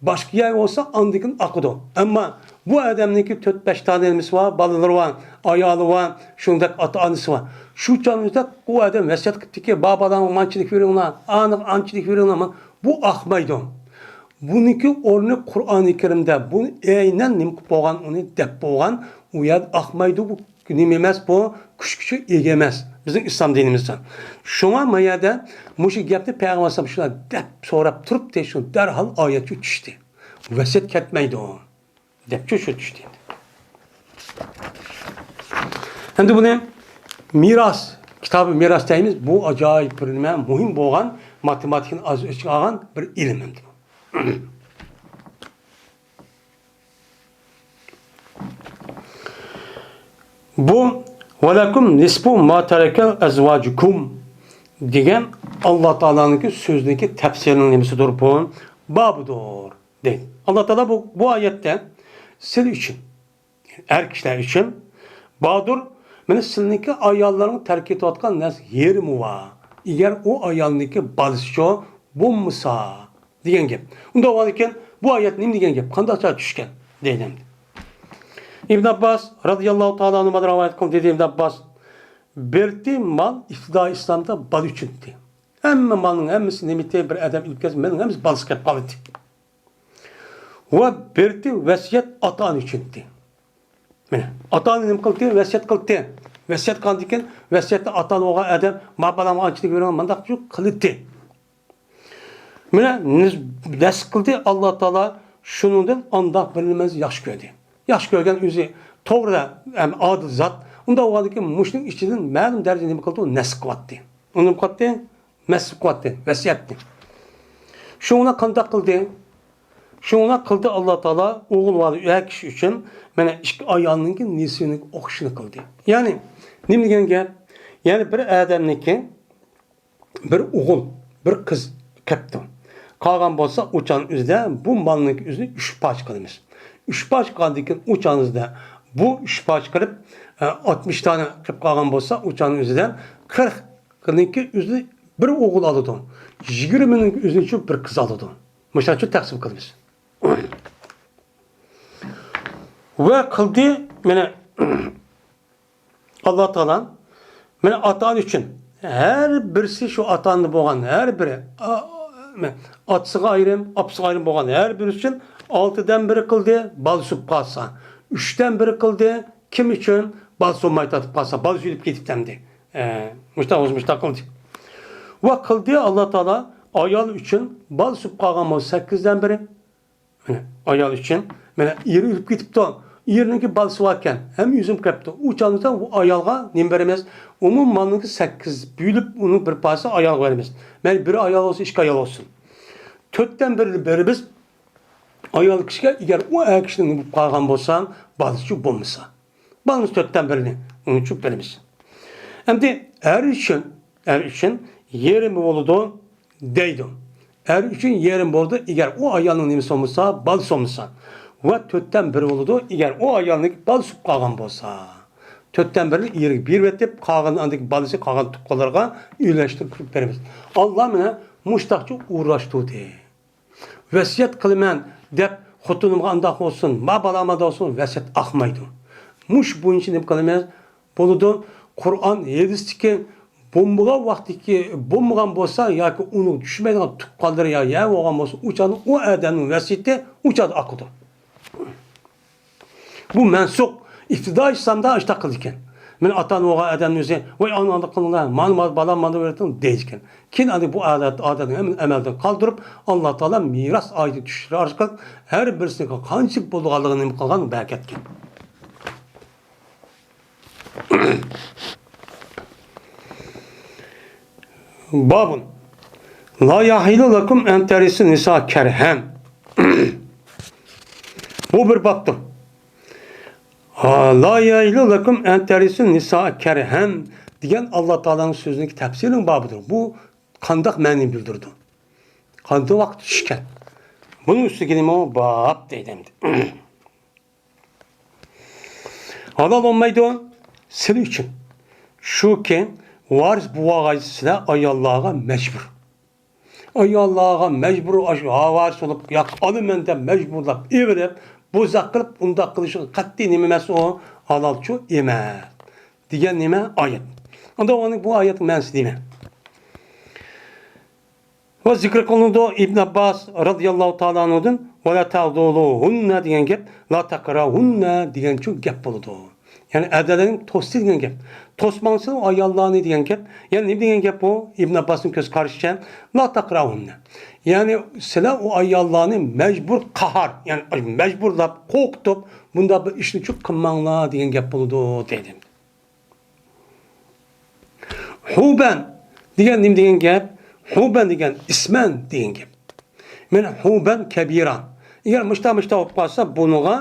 باشقا يەر بولسا ئاندىن كېيىن ئاقىدۇ. ئەمما بۇ ئادەمنىڭكى تۆت-بەش دانە نېمىسى بار، بالىلىرى بار، ئايالى بار، شۇنداق ئاتا-ئانىسى بار. شۇ چاغدا ئۇ ئادەم ۋەسىيەت قىپتىكى، بار بالاڭغا مانچىلىك بېرىڭلار، ئانىغا ئانچىلىك بېرىڭلار، بۇ ئاقمايدۇ. بۇنىڭكى ئورنى قۇرئانى كەرىمدە، بۇنى ئەينەن نېمە قىلىپ بولغان، ئۇنى دەپ بولغان، ئۇ يەردە ئاقمايدۇ، بۇ نېمە ئەمەس، بۇ كۈچكە ئىگە ئەمەس بىزنىڭ ئىسلام دىنىمىزدا. شۇڭا ما يەردە مۇشۇ گەپنى پەيغەمبەر ئەلەيھىسسالام شۇنداق دەپ سوراپ تۇرۇپتى، شۇ دەرھال ئايەتچۇ چۈشتى. ۋەسىيەت كەتمەيدۇ دەپچۇ شۇ چۈشتى. ئەمدى بۇنى مىراس، كىتابى مىراس دەيمىز. بۇ ئاجايىپ بىر نېمە، مۇھىم بولغان، ماتېماتىكىنى ئاز ئۆچكە ئالغان بىر ئىلىم ئەمدى بۇ. بۇ «ۋەلەكۇم نىسفۇ ما تەرەكە ئەزۋاجۇكۇم» دېگەن ئاللا تائالانىڭكى سۆزىنىڭكى تەپسىرىنىڭ نېمىسىدۇر بۇ؟ بابىدۇر دەيدۇ. ئاللا تائالا بۇ، بۇ ئايەتتە سىلەر ئۈچۈن، ئەر كىشىلەر ئۈچۈن باردۇر، مانا سىلىنىڭكى ئاياللىرىڭ تەرك ئېتىۋاتقان نەرسە يېرىمى بار. ئەگەر ئۇ ئايالنىڭكى بالىسىچۇ بولمىسا. دېگەن گەپ. ئۇنداق بولغاندىكىن بۇ ئايەت نېمە دېگەن گەپ؟ قانداق چاغدا چۈشكەن؟ دەيدۇ ئەمدى. ئىبن ئابباس رازىياللاھۇ تائالا ئەنھۇمدىن رىۋايەت قىلىندى، دېدى ئىبن ئابباس، بىرتى مال ئىپتىدائىي ئىسلامدا بالا ئۈچۈن ئىدى. ھەممە مالنىڭ ھەممىسى نېمە ئىدى؟ بىر ئادەم ئېلىپ كەلسە، مالنىڭ ھەممىسى بالىسىغا كېلىپ قالىدۇ. ۋە بىرتى ۋەسىيەت ئاتا-ئانا ئۈچۈن ئىدى. مانا، ئاتا-ئانا نېمە قىلدى؟ ۋەسىيەت قىلدى. ۋەسىيەت قىلغاندىكىن، ۋەسىيەتتە ئاتا-ئانا بولغان ئادەم، ما بالامغا ئانچىلىك بېرىڭ، مانداق قىلدى. مانا نەس-، نەس قىلدى، ئاللا تائالا شۇنىڭدىن ئانداق بىر نېمىنى ياخشى كۆردى. ياخشى كۆرگەن ئۆزى توغرا ھەم ئادىل زات. ئۇنداق بولغاندىكىن مۇشۇنىڭ ئىچىدىن مەلۇم دەرىجىدە نېمە قىلدى؟ ئۇ نەس قىلىۋەتتى. ئۇ نېمە قىلاتتى؟ نەس قىلىۋەتتى، ۋەسىيەتنى. شۇڭا قانداق قىلدى؟ شۇڭا قىلدى ئاللا تائالا ئوغۇل بار ئەر كىشى ئۈچۈن مانا ئىككى ئايالنىڭكى نېسىۋىنىڭ ئوخشىشىنى قىلدى. يەنى نېمە دېگەن گەپ؟ يەنى بىر ئادەمنىڭكى بىر ئوغۇل، بىر قىز قېپتۇ. قالغان بولسا ئۇچان ئۆزىدە بۇ مالنىڭكى ئۆزىنى ئۈچ پارچە قىلىمىز. ئۈچ پارچە قىلغاندىن كېيىن ئۇ چاغنىڭىزدا بۇ ئۈچ پارچە قىلىپ، ئە، ئاتمىش دانە قىلىپ قالغان بولسا، ئۇ چاغنىڭ ئۆزىدە قىرىقنىڭكى ئۆزى بىر ئوغۇل ئالىدۇ. يىگىرمىنىڭكى ئۆزىنى شۇ بىر قىز ئالىدۇ. مۇشۇنچە تەقسىم قىلىمىز. ۋە قىلدى، مانا، ئاللا تائالا، مانا، ئاتا-ئانا ئۈچۈن، ھەر بىرسى شۇ ئاتا-ئانىدا بولغان ھەر بىرى، ئا-، مانا، ئاتىسىغا ئايرىم، ئاپىسىغا ئايرىم بولغان ھەر بىرى ئۈچۈن ئالتىدىن بىرى قىلدى، بالىسى بولۇپ قالسا. ئۈچتىن بىرى قىلدى، كىم ئۈچۈن؟ بالىسى بولماي تارتىپ قالسا، بالىسى ئۆلۈپ كېتىپتۇ ئەمدى. ئە، مۇشتاق بولسا مۇشتاق قىلدى. ۋە قىلدى ئاللا تائالا ئايال ئۈچۈن، بالىسى بولۇپ قالغان بولسا سەككىزدىن بىرى. مانا، ئايال ئۈچۈن، مانا، ئېرى ئۆلۈپ كېتىپتۇ. ئېرىنىڭكى بالىسى باركەن، ھەم يۈزۈم كەپتۇ. ئۇ چاغدا ئۇ ئايالغا نېمە بېرىمىز؟ ئومۇمەن مالنىڭكى سەككىز بۆلۈپ، ئۇنىڭ بىر پارچىسى ئايالغا بېرىمىز. مەيلى، بىر ئايال بولسۇن، ئىككى ئايال بولسۇن. تۆتتىن بىرىنى بېرىمىز ئايال كىشىگە، ئەگەر ئۇ ئەر كىشىنىڭ بولۇپ قالغان بولسا، بالىسى بولمىسا. بالىمىز تۆتتىن بىرىنى ئۇنچۇپ بېرىمىز. ئەمدى ئەر ئۈچۈن، ئەر ئۈچۈن يېرىمى بولىدۇ دەيدۇ. ئەر ئۈچۈن يېرىم بولىدۇ، ئەگەر ئۇ ئايالنىڭ نېمىسى بولمىسا، بالىسى بولمىسا. ۋە تۆتتىن بىرى بولىدۇ، ئەگەر ئۇ ئايالنىڭ بالىسى بولۇپ قالغان بولسا. تۆتتىن بىرىنى ئېرىگە بېرىۋېتىپ، قالغان ئاندىكى بالىسى، قالغان تۇغقانلىرىغا ئۆيلەشتۈرۈپ بېرىمىز. ئاللا مانا مۇشتاقچە ئورۇنلاشتۇردى. ۋەسىيەت قىلىمەن دەپ، خوتۇنۇمغا ئانداق بولسۇن، ما بالاما بولسۇن، ۋەسىيەت ئاقمايدۇ. مۇشۇ بويىچە نېمە قىلىمىز؟ بولىدۇ، قۇرئان، ھەدىستىكى بولمىغان ۋاقتىكى، بولمىغان بولسا ياكى ئۇنى چۈشىنمەيدىغان تۇغقانلىرى يا يەۋ بولغان بولسا، ئۇ چاغدا ئۇ ئادەمنىڭ ۋەسىيىتى ئۇ چاغدا ئاقىدۇ. بۇ مەنسۇخ. ئىپتىدائىي ئىسلامدا ئاشۇنداق قىلىدىكەن. مەن ئاتا-ئانا بولغان ئادەمنىڭ ئۆزى، ۋاي، ئانا ئانداق قىلىڭلار، مانا، مانا، بالا مانا بېرىڭ دەيدىكەن. كېيىن ئاندىن بۇ ئادەت، ئادەتنى ھەممىنى ئەمەلدىن قالدۇرۇپ، ئاللا تائالا مىراس ئايىتى چۈشۈرۈش ئارقىلىق ھەر بىرسىنىڭ قانچىلىك بولىدىغانلىقىنى نېمە قىلغان، بەركەتكەن. بابۇن. لا يەھىللۇ لەكۇم ئەن تەرىسۇن نىسا كەرھەن. بۇ بىر بابتۇر. لا يەھىللۇ لەكۇم ئەن تەرىسۇن نىسا كەرھەن دېگەن ئاللا تائالانىڭ سۆزىنىڭ تەپسىرىنىڭ بابىدۇر. بۇ قانداق مەنىنى بىلدۈرىدۇ؟ قانداق ۋاقىت چۈشكەن؟ بۇنىڭ ئۈستىگە نېمە باب دەيدۇ ئەمدى. ھالال بولمايدۇ سىلى ئۈچۈن. شۇكى، ۋارىس بولغايسىلەر ئاياللارغا مەجبۇر. ئاياللارغا مەجبۇر، ئاشۇ ۋارىس بولۇپ، ياق، ئالىمەن دەپ مەجبۇرلاپ ئېلىپ، بوزەك قىلىپ، ئۇنداق قىلىشىغا قەتئىي نېمە ئەمەس ئۇ، ھالالچۇ ئەمەس. دېگەن نېمە؟ ئايەت. ئاندىن بۇ ئايەتنىڭ مەنىسى نېمە؟ ۋە زىكىر قىلىنىدۇ ئىبن ئابباس رازىياللاھۇ تائالا ئەنھۇدىن، «ۋە لا تەئزۇلۇھۇننە» دېگەن گەپ، «لا تەقرەھۇننە» دېگەنچۇ گەپ بولىدۇ. يەنى ئەرلەرنى توستى دېگەن گەپ. توسماڭسىلەر ئاياللارنى دېگەن گەپ. يەنى نېمە دېگەن گەپ بۇ؟ ئىبن ئابباسنىڭ كۆز قارىشىچە، «لا تەقرەھۇننە». يەنى سىلەر ئۇ ئاياللارنى مەجبۇر، قاھار، يەنى مەجبۇرلاپ، قورقۇتۇپ، بۇنداق بىر ئىشنى چۇ قىلماڭلار دېگەن گەپ بولىدۇ دەيدۇ. ھۇبەن دېگەن نېمە دېگەن گەپ؟ ھۇبەن دېگەن ئىسمەن دېگەن گەپ. مانا ھۇبەن كەبىرا. ئەگەر مۇشتا مۇشتا بولۇپ قالسا، بۇنىڭغا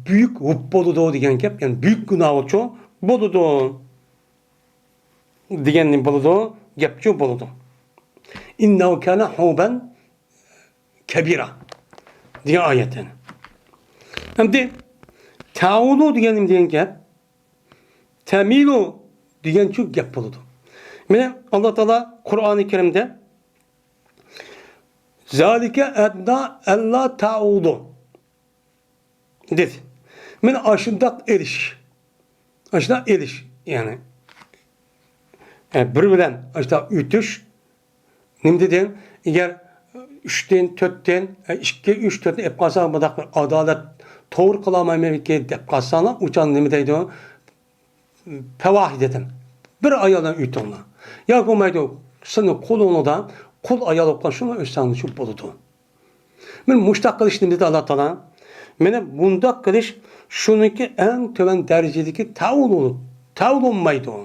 بۈيۈك ھۇب بولىدۇ دېگەن گەپ. يەنى بۈيۈك گۇناھچۇ بولىدۇ دېگەن نېمە بولىدۇ؟ گەپچۇ بولىدۇ. ئىننەھۇ كانە ھۇبەن كەبىرا دېگەن ئايەت يەنە. ئەمدى تەئۇلۇ دېگەن نېمە دېگەن گەپ؟ تەمىلۇ دېگەنچۇ گەپ بولىدۇ. مانا ئاللا تائالا قۇرئانى كەرىمدە، «زالىكە ئەدنا ئەللا تەئۇلۇ» دېدى. مانا ئاشۇنداق ئېلىش. ئاشۇنداق ئېلىش، يەنى، ئە، بىر بىلەن ئاشۇنداق ئۆتۈش. نېمە دېدىم؟ ئەگەر ئۈچتىن، تۆتتىن، ئە، ئىككى، ئۈچ، تۆتنى ئېلىپ قالساڭ، بۇنداق بىر ئادالەت توغرا قىلالمايمەنكى دەپ قالساڭلار، ئۇ چاغ نېمە دەيدۇ؟ پەۋاھى دېدىم. بىر ئايالدىن ئۆتۈڭلار. يا بولمايدۇ، سېنىڭ قولۇڭدا قۇل ئايال بولۇپ قالسا، شۇنى ئۆتسەڭلار شۇ بولىدۇ. مانا مۇشتاق قىلىش نېمە دېدى ئاللا تائالا؟ مانا بۇنداق قىلىش شۇنىڭكى ئەڭ تۆۋەن دەرىجىدىكى تەئۇلۇ، تەئۇلۇنمايدۇ.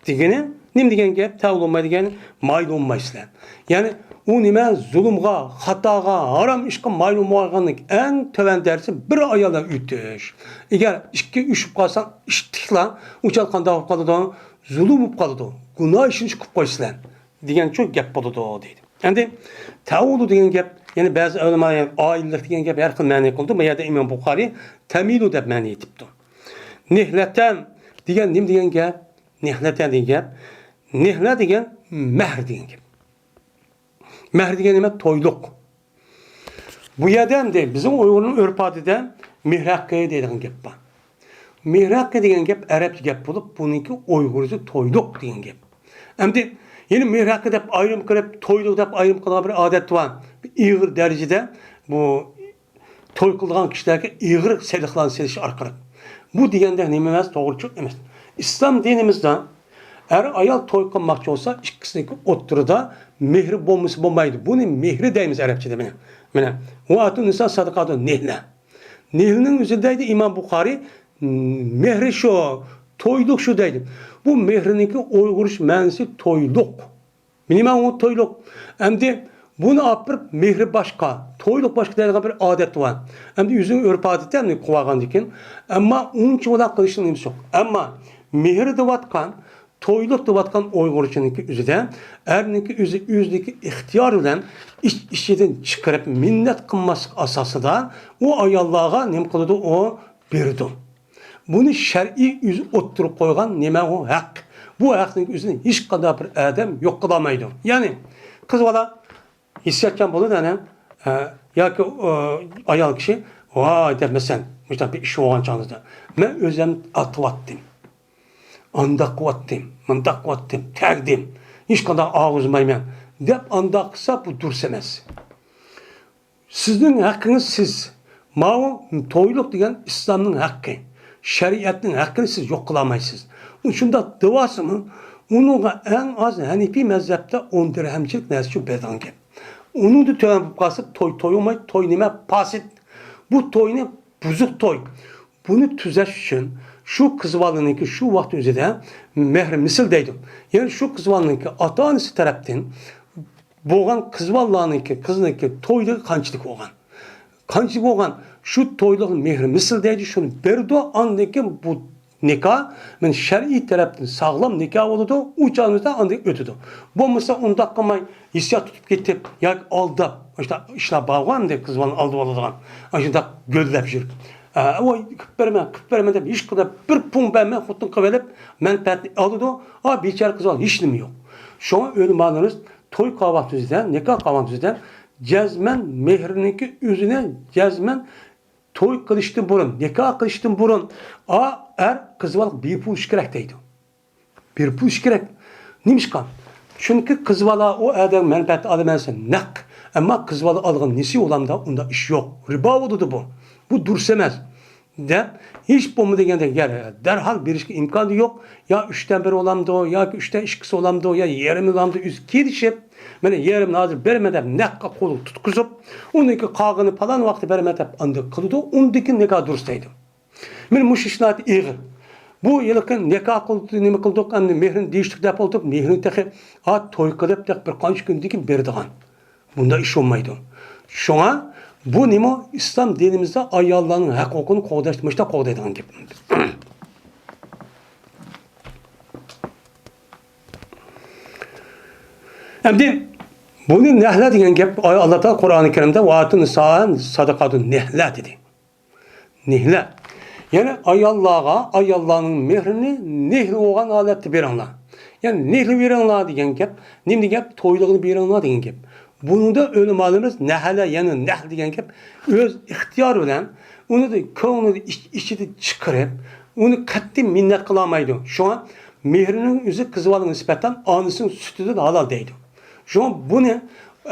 دېگىنى نېمە دېگەن گەپ؟ تەئۇلۇنماي دېگەن مايىل بولمايسىلەر. يەنى ئۇ نېمە؟ زۇلۇمغا، خاتاغا، ھارام ئىشقا مايىل بولمايدىغانلىق ئەڭ تۆۋەن دەرىجىسى بىر ئايالدىن ئۆتۈش. ئەگەر ئىككى، ئۈچ بولۇپ قالساڭ، ئىتتىكلا، ئۇ چاغ قانداق بولۇپ قالىدۇ؟ زۇلۇم بولۇپ قالىدۇ. گۇناھ ئىشىنى قىلىپ قويىسىلەر. دېگەنچۇ گەپ بولىدۇ دەيدۇ. ئەمدى تەئۇلۇ دېگەن گەپ، يەنى بەزى ئۆلىما ئائىلىلىك دېگەن گەپ ھەر خىل مەنە قىلىدۇ. بۇ يەردە ئىمام بۇخارىي تەمىلۇ دەپ مەنە ئېيتىپتۇ. نېھلەتەن دېگەن نېمە دېگەن گەپ؟ نېھلەتەن دېگەن گەپ، نېھلە دېگەن مەھىر دېگەن گەپ. مەھىر دېگەن نېمە؟ تويلۇق. بۇ يەردە ئەمدى بىزنىڭ ئۇيغۇرنىڭ ئۆرپ-ئادىتىدە مېھىر ھەققى دەيدىغان گەپ بار. مېھىر ھەققى دېگەن گەپ ئەرەبچە گەپ بولۇپ، بۇنىڭكى ئۇيغۇرچە تويلۇق دېگەن گەپ. ئەمدى يەنە مېھىر ھەققى دەپ ئايرىم قىلىپ، تويلۇق دەپ ئايرىم قىلىدىغان بىر ئادەت بار. بىر ئېغىر دەرىجىدە بۇ توي قىلىدىغان كىشىلەرگە ئېغىر سېلىقلارنى سېلىش ئارقىلىق. بۇ دېگەندەك نېمە ئەمەس، توغرىچۇق ئەمەس. ئىسلام دىنىمىزدا ئەر-ئايال توي قىلماقچى بولسا، ئىككىسىنىڭكى ئوتتۇرىدا مېھرى بولمىسا بولمايدۇ. بۇنى مېھرى دەيمىز ئەرەبچىدە. مىنە، مىنە. ۋە ئاتۇن نىسا سەدىقاتۇ نېھلە. نېھلىنىڭ ئۆزى دەيدۇ ئىمام بۇخارىي، مېھرى شۇ، تويلۇق شۇ دەيدۇ. بۇ مېھرىنىڭكى ئۇيغۇرچە مەنىسى تويلۇق. مىنىمال ئۇ تويلۇق. ئەمدى بۇنى ئاپىرىپ مېھرى باشقا، تويلۇق باشقا دەيدىغان بىر ئادەت بار. ئەمدى ئۆزىنىڭ ئۆرپ-ئادىتى ئەمدى قىلىۋالغاندىكىن، ئەمما ئۇنچىۋالا قىلىشنىڭ نېمىسى يوق. ئەمما مېھرى دەۋاتقان، تويلۇق دەۋاتقان ئۇيغۇرچىنىڭكى ئۆزىدە ئەرنىڭكى ئۆزى ئۆزىنىڭكى ئىختىيارى بىلەن ئىچ-ئىچىدىن چىقىرىپ مىننەت قىلماسلىق ئاساسىدا ئۇ ئاياللارغا نېمە قىلىدۇ؟ ئۇ بېرىدۇ. بۇنى شەرئىي ئۆزى ئوتتۇرىغا قويغان نېمە ئۇ؟ ھەق. بۇ ھەقنىڭ ئۆزىنى ھېچقانداق بىر ئادەم يوق قىلالمايدۇ. يەنى قىز بالا ھېسسىياتچان بولىدۇ، ئەنە، ئە، ياكى، ئە، ئايال كىشى، ۋاي دەپ، مەسىلەن، مۇشۇنداق بىر ئىش بولغان چاغىدا، مەن ئۆزۈم ئاتىۋاتتىم، ئانداق قىلىۋاتتىم، مۇنداق قىلىۋاتتىم، تەگدىم، ھېچقانداق ئاغرىمايمەن دەپ ئانداق قىلسا، بۇ دۇرۇس ئەمەس. سىزنىڭ ھەققىڭىز سىز. ماۋۇ تويلۇق دېگەن ئىسلامنىڭ ھەققى، شەرىئەتنىڭ ھەققىنى سىز يوق قىلالمايسىز. ئۇ شۇنداق دېۋالسىمۇ، ئۇنىڭغا ئەڭ ئاز ھەنىفىي مەزھەپتە ئون دىرھەمچىلىك نەرسىچۇ بېرىدىغان گەپ. ئۇنىڭدىن تۆۋەن بولۇپ قالسا، توي توي بولمايدۇ، توي نېمە؟ پاسىت. بۇ توينى بۇزۇق توي. بۇنى تۈزەش ئۈچۈن شۇ قىز بالىنىڭكى شۇ ۋاقىت ئۆزىدە مەھرى مىسىل دەيدۇ. يەنى شۇ قىز بالىنىڭكى ئاتا-ئانىسى تەرەپتىن بولغان قىز بالىلارنىڭكى، قىزنىڭكى تويلۇقى قانچىلىك بولغان؟ قانچىلىك بولغان؟ شۇ تويلۇق مېھرى مىسىل دەيدۇ، شۇنى بېرىدۇ. ئاندىن كېيىن بۇ نىكاھ، مەن شەرئىي تەرەپتىن ساغلام نىكاھ بولىدۇ، ئۇ چاغىمىزدا ئاندىن ئۆتىدۇ. بولمىسا ئۇنداق قىلماي، ھېسسىيات تۇتۇپ كېتىپ ياكى ئالداپ، ئاشۇنداق ئىشلار بارغۇ ئەمدى، قىز بالىنى ئالداپ ئالىدىغان، ئاشۇنداق گۆللەپ يۈرۈپ، ئە، ۋاي، قىلىپ بېرىمەن، قىلىپ بېرىمەن دەپ، ھېچ قانداق بىر پۇڭ بەرمەي، خوتۇن قىلىۋېلىپ، مەنپەئەتنى ئالىدۇ. ئا، بىچارە قىز بالا ھېچ نېمە يوق. شۇڭا ئۆلىمالىرىمىز توي قىلغان تۈزىدە، نىكاھ قىلغان تۈزىدە جەزمەن مېھرىنىڭكى ئۆزىنى جەزمەن توي قىلىشتىن بۇرۇن، نىكاھ قىلىشتىن بۇرۇن، ئا، ئەر قىز بالا بىپۇل بولۇشى كېرەك دەيدۇ. بىپۇل بولۇشى كېرەك. نېمىشقا؟ چۈنكى قىز بالا ئۇ ئادەم مەنپەئەت ئالىمەن دېسە نەق. ئەمما قىز بالا ئالغان نېسى ئۇلامدا ئۇنداق ئىش يوق. رىبا بولىدۇ بۇ. بۇ دۇرۇس ئەمەس. دەپ، ھېچ بولمىدى دېگەندە، يەر دەرھال بېرىشكە ئىمكانى يوق. يا ئۈچتىن بىرى بولامدۇ، ياكى ئۈچتىن ئىككىسى بولامدۇ، يا يېرىمى بولامدۇ، ئۆزى كېلىشىپ، مانا يېرىمىنى ھازىر بېرىمەن دەپ نەققە قولىغا تۇتقۇزۇپ، ئۇنىڭكى قالغىنى پالان ۋاقىتتا بېرىمەن دەپ ئانداق قىلىدۇ، ئۇندىن كېيىن نىكاھ دۇرۇس دەيدۇ. مانا مۇشۇ ئىش ناھايىتى ئېغىر. بۇ ھېلىقى نىكاھ قىلدۇق، نېمە قىلدۇق، ئەمدى مېھرىنى دېيىشتۇق دەپ ئولتۇرۇپ، مېھرىنى تېخى، ھا، توي قىلىپ، تېخى بىر قانچە كۈندىن كېيىن بېرىدىغان. بۇنداق ئىش بولمايدۇ. شۇڭا بۇ نېمە؟ ئىسلام دىنىمىزدا ئاياللارنىڭ ھەق ھوقۇقىنى قوغداش، مۇشۇنداق قوغدايدىغان گەپ. ئەمدى بۇنى نەھلە دېگەن گەپ، ئاللا تائالا قۇرئانى كەرىمدە «ۋە ئاتۇن نىسائە سەدىقاتۇن نەھلە» دېدى. نېھلە. يەنى ئاياللارغا ئاياللارنىڭ مېھرىنى نېھلى بولغان ھالەتتە بېرىڭلار. يەنى نېھلى بېرىڭلار دېگەن گەپ، نېمە دېگەن گەپ؟ تويلۇقىنى بېرىڭلار دېگەن گەپ. بۇنىڭدا ئۆلىمالىرىمىز نەھلە، يەنى نەھل دېگەن گەپ ئۆز ئىختىيارى بىلەن ئۇنى كۆڭلىدە ئىچ-، ئىچىدىن چىقىرىپ، ئۇنى قەتئىي مىننەت قىلالمايدۇ. شۇڭا مېھرىنىڭ ئۆزى قىز بالىغا نىسبەتەن ئانىسىنىڭ سۈتىدىن ھالال دەيدۇ. شۇڭا بۇنى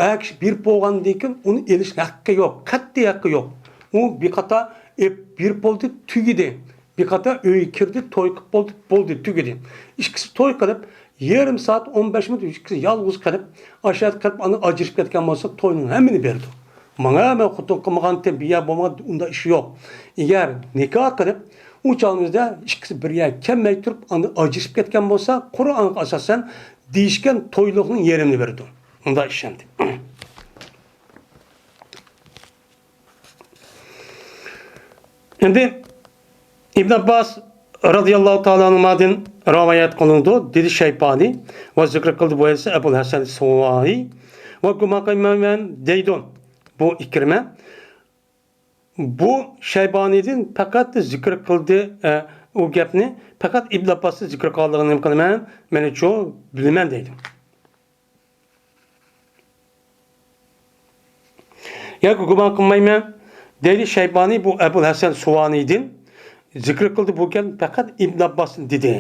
ئەر كىشى بېرىپ بولغاندىن كېيىن ئۇنى ئېلىش ھەققى يوق، قەتئىي ھەققى يوق. ئۇ بىر قاتا ئېپ بېرىپ بولدى، تۈگىدى. بىر قاتا ئۆيگە كىردى، توي قىلىپ بولدى، بولدى، تۈگىدى. ئىككىسى توي قىلىپ، يېرىم سائەت، ئون بەش مىنۇت ئىككىسى يالغۇز قېلىپ، ئاشۇ يەردە قېلىپ، ئاندىن ئاجرىشىپ كەتكەن بولسا، توينىڭ ھەممىنى بېرىدۇ. ماڭا مەن خوتۇن قىلمىغانتىم، بىر يەر بولمىغان، ئۇنداق ئىش يوق. ئەگەر نىكاھ قىلىپ، ئۇ چاغىمىزدا ئىككىسى بىر يەرگە كەلمەي تۇرۇپ، ئاندىن ئاجرىشىپ كەتكەن بولسا، قۇرئانغا ئاساسەن دېيىشكەن تويلۇقنىڭ يېرىمىنى بېرىدۇ. ئۇنداق ئىش ئەمدى. ئەمدى ئىبن ئابباس رازىياللاھۇ تائالا ئەنھۇمادىن رىۋايەت قىلىنىدۇ، دېدى شەيبانى ۋە زىكىر قىلدى بۇ ھەدىسنى ئەبۇل ھەسەن سۇۋاھى. ۋە گۇمان قىلمايمەن دەيدۇ بۇ ئىكرىمە. بۇ شەيبانىدىن پەقەت زىكىر قىلدى، ئە، ئۇ گەپنى پەقەت ئىبن ئابباسنى زىكىر قىلغانلىقىنى نېمە قىلىمەن؟ مېنىچۇ بىلىمەن دەيدۇ. ياكى گۇمان قىلمايمەن دەيدۇ شەيبانى بۇ ئەبۇل ھەسەن سۇۋانىدىن زىكىر قىلدى بۇ گەپنى پەقەت ئىبن ئابباسنى دېدى.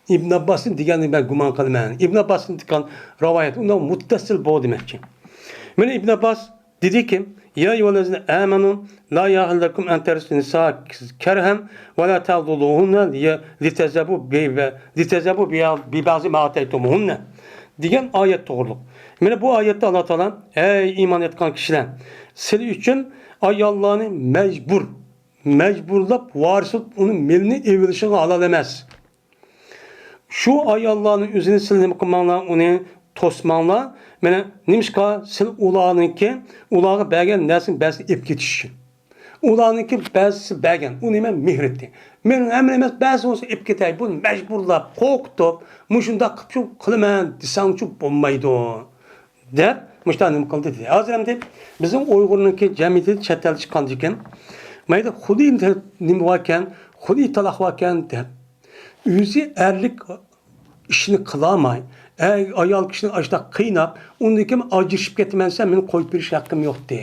ئىبن ئابباسنى دېگەننى مەن گۇمان قىلىمەن. ئىبن ئابباسنى دېگەن رىۋايەت ئۇنداق مۇتتەسىل بۇ دېمەكچى. مانا ئىبن ئابباس دېدىكى، يا أيها الذين آمنوا لا يحل لكم أن ترثوا النساء كرها ولا تعضلوهن لتذهبوا ببعض ما آتيتموهن دېگەن ئايەت توغرۇلۇق. مانا بۇ ئايەتتە ئاللا تائالا، ئەي ئىمان ئېيتقان كىشىلەر، سىلەر ئۈچۈن ئاياللارنى مەجبۇر، مەجبۇرلاپ ۋارىس بولۇپ ئۇنىڭ مېلىنى ئېلىۋېلىشىغا ھالال ئەمەس. شۇ ئاياللارنىڭ ئۆزىنى سىلەر نېمە قىلماڭلار، ئۇنى توسماڭلار. مانا نېمىشقا سىلەر ئۇلارنىڭكى، ئۇلارغا بەرگەن نەرسىنى بەزىسىنى ئېلىپ كېتىش ئۈچۈن. ئۇلارنىڭكى بەزىسى بەرگەن، ئۇ نېمە مېھرىتى. مېنىڭ ھەممە ئەمەس، بەزىسى بولسا ئېلىپ كېتەي. بۇنى مەجبۇرلاپ، قورقۇتۇپ، مۇشۇنداق قىلىپ شۇ قىلىمەن دېسەڭچۇ بولمايدۇ. دەپ مۇشۇنداق نېمە قىلدى دېدى. ھازىر ئەمدى بىزنىڭ ئۇيغۇرنىڭكى جەمئىيىتى چەت ئەلدە چىققاندىكىن، مەيلى خۇدى نېمە باركەن، خۇدى تالاق باركەن دەپ، ئۆزى ئەرلىك ئىشنى قىلالماي، ئەي ئايال كىشىنى ئاشۇنداق قىيناپ، ئۇندىن كېيىن ئاجرىشىپ كېتىمەن دېسە، مېنىڭ قويۇپ بېرىش ھەققىم يوقتى.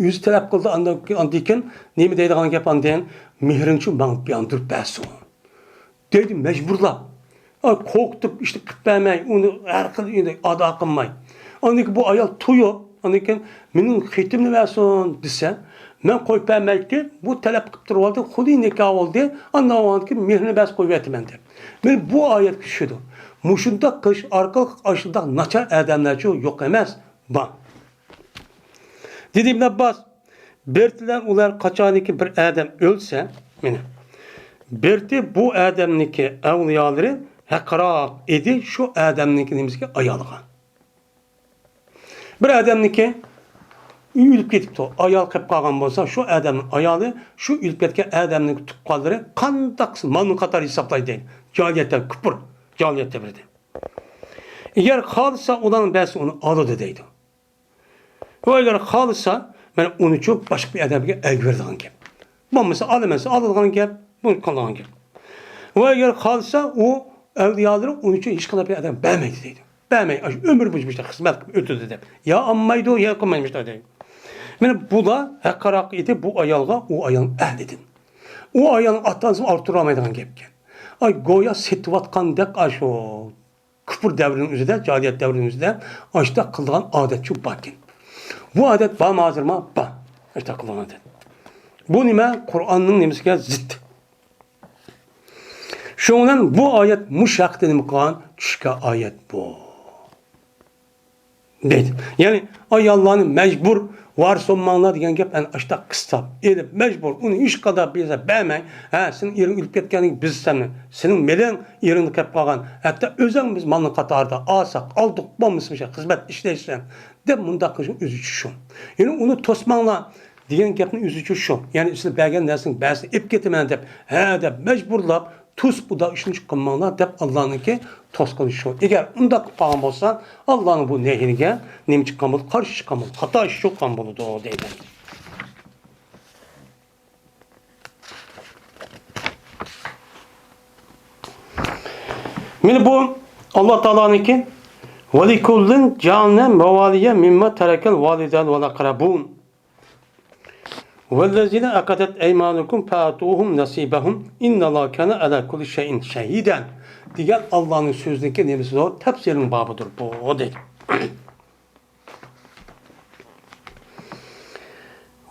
ئۆزى تەلەپ قىلدى، ئاندىن كېيىن، ئاندىن كېيىن نېمە دەيدىغان گەپ ئاندىن؟ مېھرىنى شۇ ماڭا ياندۇرۇپ بەرسۇن. دەيدۇ، مەجبۇرلاپ، ئا، قورقۇتۇپ، ئىشنى قىلىپ بەرمەي، ئۇنى ھەر خىل ئىشنى ئادا قىلماي. ئاندىن كېيىن بۇ ئايال تويۇپ، ئاندىن كېيىن مېنىڭ خېتىمنى بەرسۇن دېسە، مەن قويۇپ بەرمەيتتى، بۇ تەلەپ قىلىپ تۇرۇۋالدى، خۇدى نىكاھ بولدى، ئاندىن كېيىن مېھرىنى بەرسە قويۇۋېتىمەن دەپ. مانا بۇ ئايەتكە چۈشىدۇ. مۇشۇنداق قىلىش ئارقىلىق ئاشۇنداق ناچار ئادەملەرچۇ يوق ئەمەس، بار. دېدى ئىبن ئابباس، بىرتىلەر ئۇلار قاچانكى بىر ئادەم ئۆلسە، مانا، بىرتى بۇ ئادەمنىڭكى ئەۋلىيالىرى ھەقراق ئىدى شۇ ئادەمنىڭكى نېمىسىگە، ئايالىغا. بىر ئادەمنىڭكى ئۆلۈپ كېتىپتۇ، ئايال قېلىپ قالغان بولسا، شۇ ئادەمنىڭ ئايالى شۇ ئۆلۈپ كەتكەن ئادەمنىڭ تۇغقانلىرى قانداق مالنىڭ قاتارى ھېسابلايدۇ دەيدۇ. جاھىلىيەتتە، كۇپۇر جاھىلىيەت دەۋرىدە. ئەگەر خالىسا، ئۇلارنىڭ بەزىسى ئۇنى ئالىدۇ دەيدۇ. ۋە ئەگەر خالىسا، مانا ئۇنىچۇ باشقا بىر ئادەمگە ئەگىۋېرىدىغان گەپ. بولمىسا ئالىمەن دېسە ئالىدىغان گەپ، بۇ قالىدىغان گەپ. ۋە ئەگەر خالىسا، ئۇ ئەۋلىيالىرى ئۇنىچۇ ھېچقانداق بىر ئادەم بەرمەيدۇ دەيدۇ. بەرمەي، ئاشۇ ئۆمۈر بويى مۇشۇنداق خىزمەت قىلىپ ئۆتىدۇ دەپ. يا ئالمايدۇ، يا قىلمايدۇ مۇشۇنداق دەيدۇ. مانا بۇلار ھەقراق ئىدى بۇ ئايالغا، ئۇ ئايالنىڭ ئەھلىدىن. ئۇ ئايالنىڭ ئاتا-ئانىسىنى ئارتۇرالمايدىغان گەپكەن. ئاي، گويا سېتىۋاتقاندەك ئاشۇ. كۇپۇر دەۋرىنىڭ ئۆزىدە، جاھىلىيەت دەۋرىنىڭ ئۆزىدە ئاشۇنداق قىلىدىغان ئادەتچۇ باركەن. بۇ ئادەت بارمۇ ھازىرمۇ؟ بار. ئاشۇنداق قىلىدىغان ئادەت. بۇ نېمە؟ قۇرئاننىڭ نېمىسىگە زىت. شۇنىڭ بىلەن بۇ ئايەت مۇشۇ ھەقتە نېمە قىلغان؟ چۈشكەن ئايەت بۇ. دەيدۇ. يەنى ئاياللارنى مەجبۇر ۋارىس بولماڭلار دېگەن گەپ، ئەنە ئاشۇنداق قىستاپ ئېلىپ، مەجبۇر ئۇنى ھېچقانداق بىر نەرسە بەرمەي، ھە، سېنىڭ ئېرىڭ ئۆلۈپ كەتكەندىن كېيىن بىز سەننى، سېنىڭ مېلىڭ ئېرىڭدە قېلىپ قالغان، ھەتتا ئۆزۈڭ بىز مالنىڭ قاتارىدا ئالساق ئالدۇق، بولمىسا مۇشۇ خىزمەت ئىشلەيسەن دەپ مۇنداق قىلىشنىڭ ئۆزىچۇ شۇ. يەنى ئۇنى توسماڭلار دېگەن گەپنىڭ ئۆزىچۇ شۇ. يەنى سىلەر بەرگەن نەرسىنىڭ بەزىسىنى ئېلىپ كېتىمەن دەپ، ھە دەپ مەجبۇرلاپ، توسۇپ ئۇنداق ئىشنى قىلماڭلار دەپ ئاللانىڭكى توسقىنى شۇ. ئەگەر ئۇنداق قىلىپ قالغان بولسا، ئاللانىڭ بۇ نەھيىگە نېمە چىققان بولىدۇ؟ قارشى چىققان بولىدۇ، خاتا ئىش چىققان بولىدۇ دەيدۇ. مانا بۇ ئاللا تائالانىڭكى، ولكل جعلنا موالي مما ترك الوالدان والأقربون. والذين عقدت أيمانكم فآتوهم نصيبهم إن الله كان على كل شيء شهيدا دېگەن ئاللانىڭ سۆزىنىڭكى نېمىسى بۇ؟ تەپسىرىنىڭ بابىدۇر بۇ، دەيدۇ.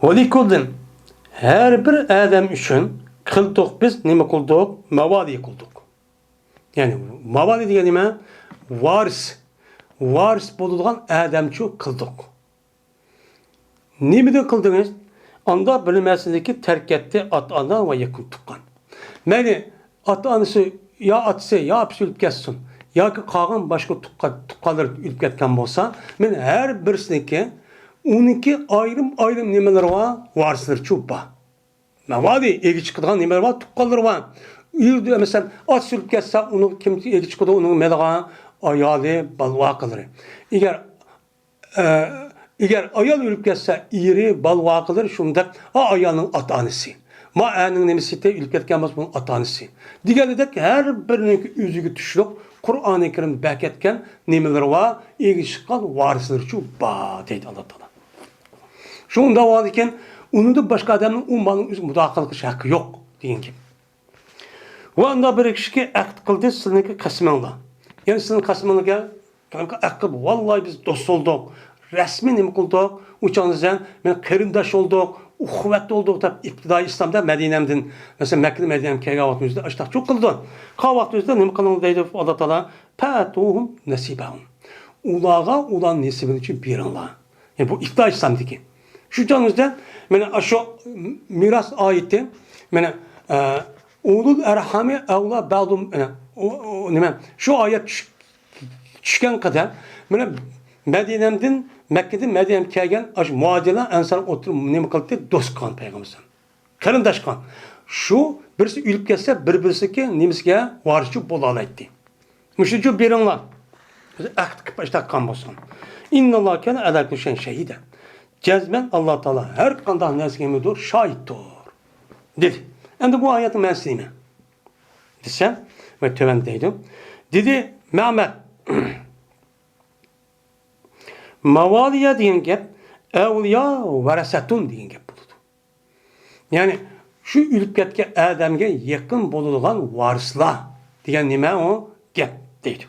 ولكل، ھەر بىر ئادەم ئۈچۈن قىلدۇق بىز، نېمە قىلدۇق؟ ماۋالى قىلدۇق. يەنى ماۋالى دېگەن نېمە؟ ۋارىس. ۋارىس بولىدىغان ئادەمچۇ قىلدۇق. نېمىدىن قىلدىڭىز؟ ئاندا بىلمەسلىكى تەرك ئەتتى ئاتا-ئانا ۋە يېقىن تۇغقان. مەيلى ئاتا-ئانىسى يا ئاتىسى يا ئاپىسى ئۆلۈپ كەتسۇن ياكى قالغان باشقا تۇغقا-، تۇغقانلىرى ئۆلۈپ كەتكەن بولسا، مەن ھەر بىرسىنىڭكى ئۇنىڭكى ئايرىم-ئايرىم نېمىلىرى بار، ۋارىسلىرىچۇ بار. ماۋالى ئىگە چىقىدىغان نېمىلىرى بار، تۇغقانلىرى بار. ئۆلدى، مەسىلەن، ئاتىسى ئۆلۈپ كەتسە، ئۇنىڭ كىم ئىگە چىقىدۇ؟ ئۇنىڭ مېلىغا ئايالى، بالىۋاقىلىرى. ئەگەر ئە، ئەگەر ئايال ئۆلۈپ كەتسە، ئېرى، بالا-ۋاقىلىرى، شۇنداق، ئا، ئايالنىڭ ئاتا-ئانىسى. ما ئەرنىڭ نېمىسى ئۆلۈپ كەتكەن بولسا، بۇنىڭ ئاتا-ئانىسى. دېگەندەك، ھەر بىرىنىڭكى ئۆزىگە تۇشلۇق، قۇرئانى كەرىمدە بەركەتكەن نېمىلىرى بار، ئىگە چىققان ۋارىسلىرىچۇ بار، دەيدۇ ئاللا تائالا. شۇ ئۇنداق بولغاندىكىن، ئۇنىڭدىن باشقا ئادەمنىڭ ئۇ مالنىڭ ئۆزىگە مۇداخىلە قىلىش ھەققى يوق، دېگەن گەپ. ۋە ئۇنداق بىر كىشىكى ئەقىد قىلدى، سىلىنىڭكى قەسىمىڭلار. يەنى سىلىنىڭ قەسىمىڭلارغا ئەقىد، ۋاللاھى بىز دوست بولدۇق، رەسمىي نېمە قىلدۇق، ئۇ چاغدا سەن مەن قېرىنداش بولدۇق، ئۇخۇۋەت بولدۇق دەپ ئىپتىدائىي ئىسلامدا مەدىنەمدىن، مەسىلەن، مەككىدىن مەدىنەمگە كەلگەن ۋاقتىمىزدا ئاشتاقچۇ قىلىدۇ. قالغان ۋاقتىمىزدا نېمە قىلىڭلار دەيدۇ ئاللا تائالا، فَآتُوهُمْ نَصِيبَهُمْ. ئۇلارغا ئۇلارنىڭ نېسىبىنى بېرىڭلار. يەنى بۇ ئىپتىدائىي ئىسلامدىكى. شۇ چاغىمىزدا مانا شۇ مىراس ئايىتى، مانا، ئە، ئۇلۇل ئەرھامى ئەۋلا بەزۇھۇم، ئە، ئۇ، ئۇ، نېمە، شۇ ئايەت چۈش-، چۈشكەن قەدەر، مانا مەدىنەمدىن، مەككىدىن مەدىنەمگە كەلگەن ئاشۇ مۇھاجىرلار، ئەنسار ئوتتۇرا نېمە قىلدى؟ دوست قىلغان پەيغەمبەر. قېرىنداش قىلغان. شۇ بىرسى ئۆلۈپ كەتسە، بىر-، بىرسىكى نېمىسىگە ۋارىسچۇ بولالايتتى. مۇشۇنچە بېرىڭلار. بىز ئەھد قىلىپ ئىشتاققان بولسۇن. إِنَّ اللَّهَ كَانَ عَلَىٰ كُلِّ شَيْءٍ شَهِيدًا. جەزمەن ئاللا تائالا ھەر قانداق نەرسىگە نېمىدۇر؟ شاھىتتۇر. دېدى. ئەمدى بۇ ئايەتنىڭ مەنىسى نېمە؟ دېسە، ۋە تۆۋەن دەيدۇ. دېدى مەمەر. مەۋالىيە دېگەن گەپ، ئەۋلىيا ۋەرەسەتۇن دېگەن گەپ بولىدۇ. يەنى شۇ ئۆلۈپ كەتكەن ئادەمگە يېقىن بولىدىغان ۋارىسلار دېگەن نېمە ئۇ گەپ دەيدۇ.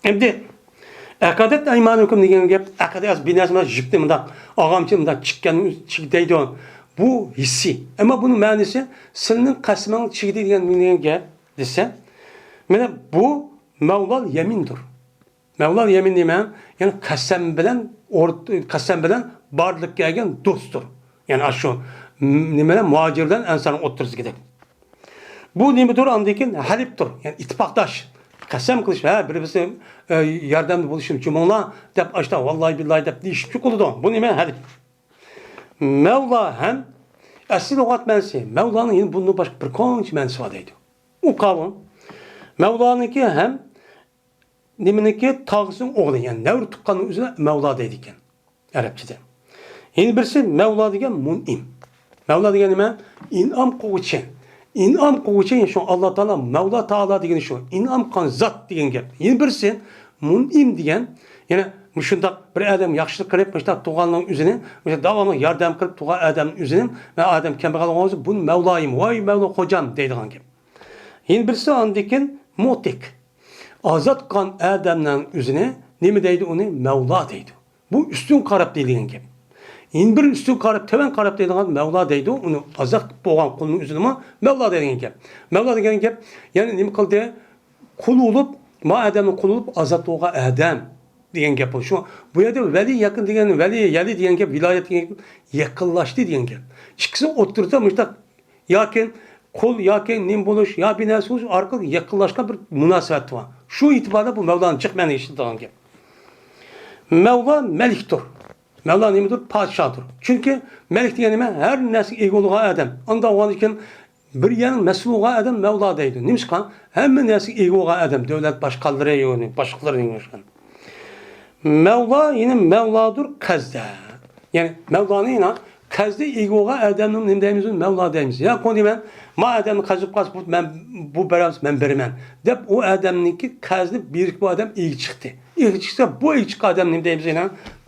ئەمدى ئەقەدەت ئەيمانۇكۇم دېگەن گەپ، ئەقەدە ئەس بىنەسى مۇنداق جىپنى مۇنداق ئاغامچە مۇنداق چىككەن چىك دەيدۇ. بۇ ھېسسىي. ئەمما بۇنىڭ مەنىسى سىلىنىڭ قەسىمىڭ چىگدى دېگەن نېمە گەپ دېسە، مانا بۇ مەۋلال يەمىندۇر. مەۋلا يەمىن نېمە؟ يەنى قەسەم بىلەن ئورت-، قەسەم بىلەن بارلىققا كەلگەن دوستتۇر. يەنى ئاشۇ، م-، نېمە بىلەن؟ مۇھاجىر بىلەن ئەنسارنىڭ ئوتتۇرىسىدىكىدەك. بۇ نېمىدۇر؟ ئاندىن كېيىن ھەلىپتۇر. يەنى ئىتتىپاقداش. قەسەم قىلىش، ھە، بىر-، بىرسى، ئە، ياردەمدە بولۇشۇم جۇمۇڭلار دەپ ئاشتا ۋاللاھى بىللاھى دەپ دېيىشىپ چىقىدۇ. بۇ نېمە؟ ھەلىپ. مەۋلا ھەم ئەسلى لۇغەت مەنىسى. مەۋلانىڭ يەنە بۇندىن باشقا بىر قانچە مەنىسى بار دەيدۇ. ئۇ قاۋۇل. مەۋلانىڭكى ھەم نېمىنىڭكى تاغىسىنىڭ ئوغلى، يەنى نەۋرە تۇغقاننىڭ ئۆزىنى مەۋلا دەيدىكەن ئەرەبچىدە. يەنە بىرسى مەۋلا دېگەن مۇنئىم. مەۋلا دېگەن نېمە؟ ئىنئام قىلغۇچى. ئىنئام قىلغۇچى، شۇ ئاللا تائالا، مەۋلا تائالا دېگىنى شۇ. ئىنئام قىلغان زات دېگەن گەپ. يەنە بىرسى مۇنئىم دېگەن، يەنە مۇشۇنداق بىر ئادەم ياخشىلىق قىلىپ، مۇشۇنداق تۇغاننىڭ ئۆزىنى، مۇشۇنداق داۋاملىق ياردەم قىلىپ تۇغان ئادەمنىڭ ئۆزىنى، مەن ئادەم كەمبەغەل بولغان بولسا، بۇنى مەۋلايىم، ۋاي مەۋلا خوجام دەيدىغان گەپ. يەنە بىرسى ئاندىن كېيىن مۇتىق. ئازاد قىلغان ئادەمنىڭ ئۆزىنى نېمە دەيدۇ؟ ئۇنى مەۋلا دەيدۇ. بۇ ئۈستۈن قاراپ دەيدىغان گەپ. يەنە بىر ئۈستۈن قاراپ، تۆۋەن قاراپ دەيدىغان مەۋلا دەيدۇ. ئۇنى ئازاد قىلىپ بولغان قۇلنىڭ ئۆزىنىمۇ مەۋلا دەيدىغان گەپ. مەۋلا دېگەن گەپ، يەنى نېمە قىلدى؟ قۇل بولۇپ، ما ئادەمنىڭ قۇلى بولۇپ ئازاد بولغان ئادەم دېگەن گەپ بولىدۇ. شۇ، بۇ يەردە ۋەلى يېقىن دېگەن، ۋەلى، يەلى دېگەن گەپ، ۋىلايەت دېگەن گەپ يېقىنلاشتى دېگەن گەپ. ئىككىسى ئوتتۇرىدا مۇشۇنداق ياكى قۇل ياكى نېمە بولۇش، يا بىر نەرسە بولۇش ئارقىلىق يېقىنلاشقان بىر مۇناسىۋەت بار. شۇ ئېتىباردا بۇ مەۋلانىڭ جىق مەنىگە ئىشلىتىدىغان گەپ. مەۋلا مەلىكتۇر. مەۋلا نېمىدۇر؟ پادىشاھتۇر. چۈنكى مەلىك دېگەن نېمە؟ ھەر نەرسىگە ئىگە بولغان ئادەم. ئانداق بولغاندىن كېيىن بىر يەرنىڭ مەسئۇلى بولغان ئادەم مەۋلا دەيدۇ. نېمىشقا؟ ھەممە نەرسىگە ئىگە بولغان ئادەم، دەۋلەت باشقانلىرى، يەنى باشقىلىرى دېگەن ئوخشىغان. مەۋلا، يەنى مەۋلادۇر قەزدە. يەنى مەۋلانى يەنە قەزدە ئىگە بولغان ئادەمنى نېمە دەيمىز؟ مەۋلا دەيمىز. يا قۇل دەيمەن، ما ئادەمنى قەزىپ قالسا، بۇ مەن، بۇ بەرمەس، مەن بېرىمەن دەپ، ئۇ ئادەمنىڭكى قەزدە بېرىپ، بۇ ئادەم ئىگە چىقتى. ئىگە چىقسا، بۇ ئىگە چىققان ئادەم نېمە دەيمىز؟ يەنە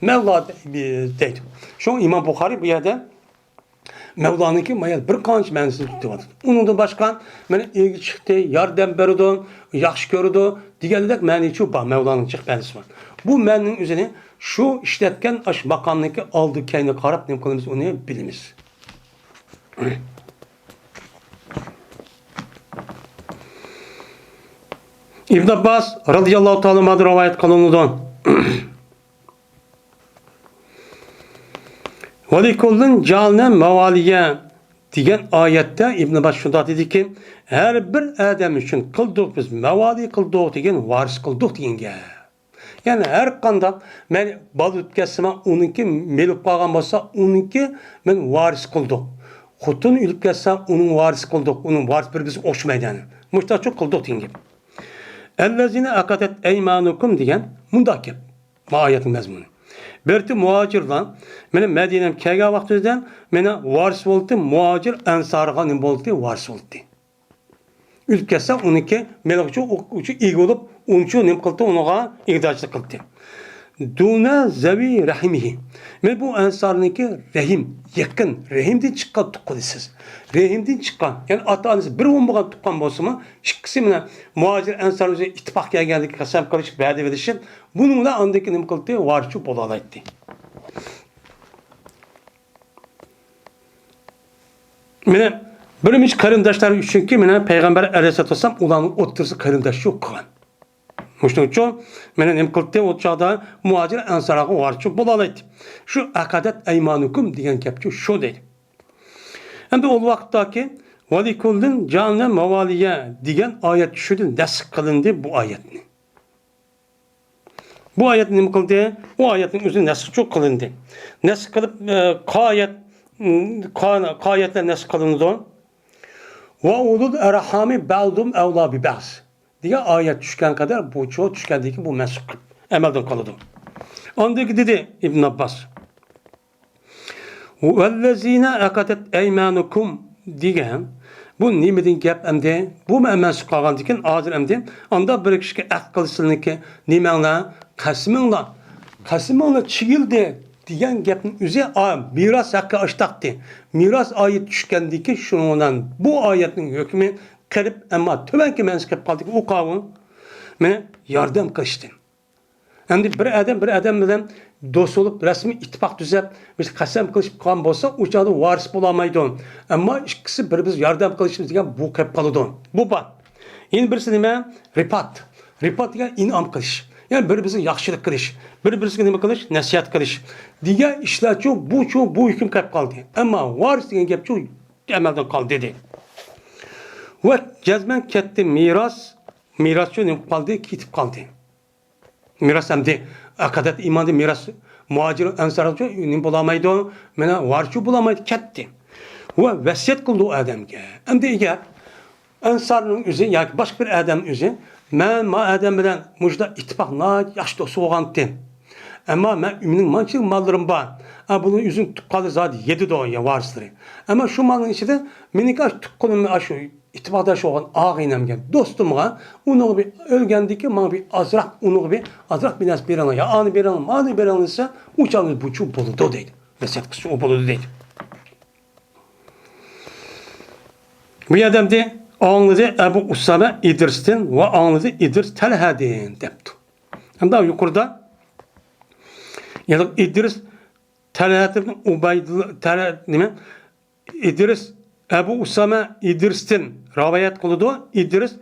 مەۋلا دەيدۇ. شۇڭا ئىمام بۇخارىي بۇ يەردە مەۋلانىڭكى مايا بىر قانچە مەنىسىنى تۇتۇۋاتىدۇ. ئۇنىڭدىن باشقا، مانا، ئىگە چىقتى، ياردەم بېرىدۇ، ياخشى كۆرىدۇ دېگەندەك مەنىچۇ بار، مەۋلانىڭ جىق مەنىسى بار. بۇ مەنىنىڭ ئۆزىنى شۇ ئىشلەتكەن ئاشۇ ماقامنىڭكى ئالدى كەينىگە قاراپ نېمە قىلىمىز، ئۇنى بىلىمىز. ئىبن ئابباس رازىياللاھۇ تائالا ئەنھۇدىن رىۋايەت قىلىنىدۇ. ولكل جعلنا مواليا دېگەن ئايەتتە ئىبن ئابباس شۇنداق دېدىكى، ھەر بىر ئادەم ئۈچۈن قىلدۇق بىز، مەۋالى قىلدۇق دېگەن، ۋارىس قىلدۇق دېگەن گەپ. يەنى ھەر قانداق مەن بالا ئۆلۈپ كەتسىمۇ، ئۇنىڭكى مېلى قالغان بولسا، ئۇنىڭكى مەن ۋارىس قىلدۇق. خوتۇن ئۆلۈپ كەتسە، ئۇنىڭ ۋارىس قىلدۇق. ئۇنىڭ ۋارىس بىر بىرسىگە ئوخشىمايدۇ يەنى. مۇشتاقچۇ قىلدۇق دېگەن گەپ. «ئەللەزىنە ئەقەدەت ئەيمانۇكۇم» دېگەن مۇنداق گەپ. بۇ ئايەتنىڭ مەزمۇنى. بىرتى مۇھاجىرلار مېنىڭ مەدىنەم كەلگەن ۋاقتىمىزدىن مېنىڭ ۋارىس بولدى، مۇھاجىر ئەنسارغا نېمە بولدى؟ ۋارىس بولدى. ئۆلۈپ كەتسە، ئۇنىڭكى مېلىغىچۇ ئۇچۇ ئىگە بولۇپ، ئۇنچۇ نېمە قىلدى؟ ئۇنىڭغا ئىگىدارچىلىق قىلدى. دۇنە زەۋى رەھىمىھى. مانا بۇ ئەنسارنىڭكى رەھىم، يېقىن، رەھىمدىن چىققان تۇغقىنى سىز. رەھىمدىن چىققان، يەنى ئاتا-ئانىسى بىر بولمىغان تۇغقان بولسىمۇ، ئىككىسى مانا مۇھاجىر ئەنسار ئۆزى ئىتتىپاق كەلگەندىكى قەسەم قىلىشىپ، ۋەدە بېرىشىپ، بۇنىڭ بىلەن ئاندىن كېيىن نېمە قىلدى؟ ۋارىسچۇ بولالايتتى. مانا بىرمۇنچە قېرىنداشلار ئۈچۈنكى مانا پەيغەمبەر ئەلەيھىسسالاتۇ ۋەسسالام ئۇلارنىڭ ئوتتۇرىسىدا قېرىنداشچۇ قىلغان. مۇشۇنىڭ ئۈچۈن مانا نېمە قىلدى؟ ئۇ چاغدا مۇھاجىر ئەنسارغا ۋارىسچۇ بولالايتتى. شۇ «ئەقەدەت ئەيمانۇكۇم» دېگەن گەپچۇ شۇ دەيدۇ. ئەمدى ئۇ ۋاقىتتاكى «ۋەلىكۇللىن جەئەلنە مەۋالىيە» دېگەن ئايەت چۈشىدۇ، نەسخ قىلىندى بۇ ئايەتنى. بۇ ئايەت نېمە قىلدى؟ ئۇ ئايەتنىڭ ئۆزى نەسخچۇ قىلىندى. نەسخ قىلىپ، ئە، قايەت، ئىم، قا-، قايەتلەر نەسخ قىلىنىدۇ. «ۋە ئۇلۇل ئەرھامى بەزۇھۇم ئەۋلا بىبەز» دېگەن ئايەت چۈشكەن قەدەر بۇ چو-، چۈشكەندىن كېيىن بۇ مەنسۇخ قىلىپ ئەمەلدىن قالىدۇ. ئاندىن كېيىن دېدى ئىبن ئابباس، «ۋەللەزىنە ئەقەدەت ئەيمانۇكۇم» دېگەن بۇ نېمىدىن گەپ ئەمدى؟ بۇ مەنسۇخ قىلغاندىن كېيىن ھازىر ئەمدى ئاندا بىر كىشىگە ئەھد قىلسىلىنىكى نېمەڭلار؟ قەسىمىڭلار. قەسىمىڭلار چىگىلدى دېگەن گەپنىڭ ئۆزى، ئا، مىراس ھەققى ئاشتاقتى. مىراس ئايەت چۈشكەندىن كېيىن شۇنىڭ بىلەن بۇ ئايەتنىڭ ھۆكمى قېلىپ، ئەمما تۆۋەنكى مەنسۇخ قىلىپ قالدى. ئۇ قاۋۇ مانا ياردەم قىلىشتىن. ئەمدى بىر ئادەم بىر ئادەم بىلەن دوست بولۇپ، رەسمىي ئىتتىپاق تۈزەپ، بىر قەسەم قىلىشىپ قالغان بولسا، ئۇ چاغدا ۋارىس بولالمايدۇ. ئەمما ئىككىسى بىر-بىرىمىزگە ياردەم قىلىشىمىز دېگەن بۇ قېلىپ قالىدۇ. بۇ بار. يەنە بىرسى نېمە؟ رىپات. رىپات دېگەن ئىنئام قىلىش. يەنى بىر-بىرىمىزگە ياخشىلىق قىلىش. بىر-بىرىمىزگە نېمە قىلىش؟ نەسىھەت قىلىش. دېگەن ئىشلارچۇ، بۇچۇ، بۇ ھۆكۈم قېلىپ قالدى. ئەمما ۋارىس دېگەن گەپچۇ ئەمەلدىن قالدى، دېدى. ۋە جەزمەن كەتتى مىراس. مىراسچۇ نېمە قىلىپ قالدى؟ كېتىپ قالدى. مىراس ئەمدى ئەقەدەت ئەيماندا مىراس مۇھاجىر ئەنسارچۇ نېمە بولالمايدۇ؟ مانا ۋارىسچۇ بولالمايدۇ، كەتتى. ۋە ۋەسىيەت قىلدى ئۇ ئادەمگە. ئەمدى ئەگەر ئەنسارنىڭ ئۆزى ياكى باشقا بىر ئادەمنىڭ ئۆزى، مەن ما ئادەم بىلەن مۇشۇنداق ئىتتىپاق ناھايىتى ياخشى دوست بولغانتىم. ئەمما مەن، مېنىڭ مانچىلىك ماللىرىم بار. ئە، بۇنى ئۆزىنىڭ تۇغقانلىرى زادى يېدىدۇ، يا ۋارىسلىرى. ئەمما شۇ مالنىڭ ئىچىدە مېنىڭكى ئاشۇ تۇغقىنىم، ئاشۇ ئىتتىپاقداش بولغان ئاغىنەمگە، دوستۇمغا، ئۇنىڭغا بىر ئۆلگەندىن كېيىن ماڭا بىر ئازراق، ئۇنىڭغا بىر ئازراق بىر نەرسە بېرىڭلار، يا ئانى بېرىڭلار، مانى بېرىڭلار دېسە، ئۇ چاغدا بۇچۇ بولىدۇ دەيدۇ. ۋەسىيەت قىلسا ئۇ بولىدۇ دەيدۇ. بۇ يەردە ئەمدى ئاڭلىدى ئەبۇ ئۇسامە ئىدرىستىن ۋە ئاڭلىدى ئىدرىس تەلھەدىن دەپتۇ. ئەمدى يۇقىرىدا يەنى ئىدرىس تەلھەت ئىبن ئۇبەيدۇللا، تەلھەت نېمە؟ ئىدرىس ئەبۇ ئۇسامە ئىدرىستىن رىۋايەت قىلىدۇ. ئىدرىس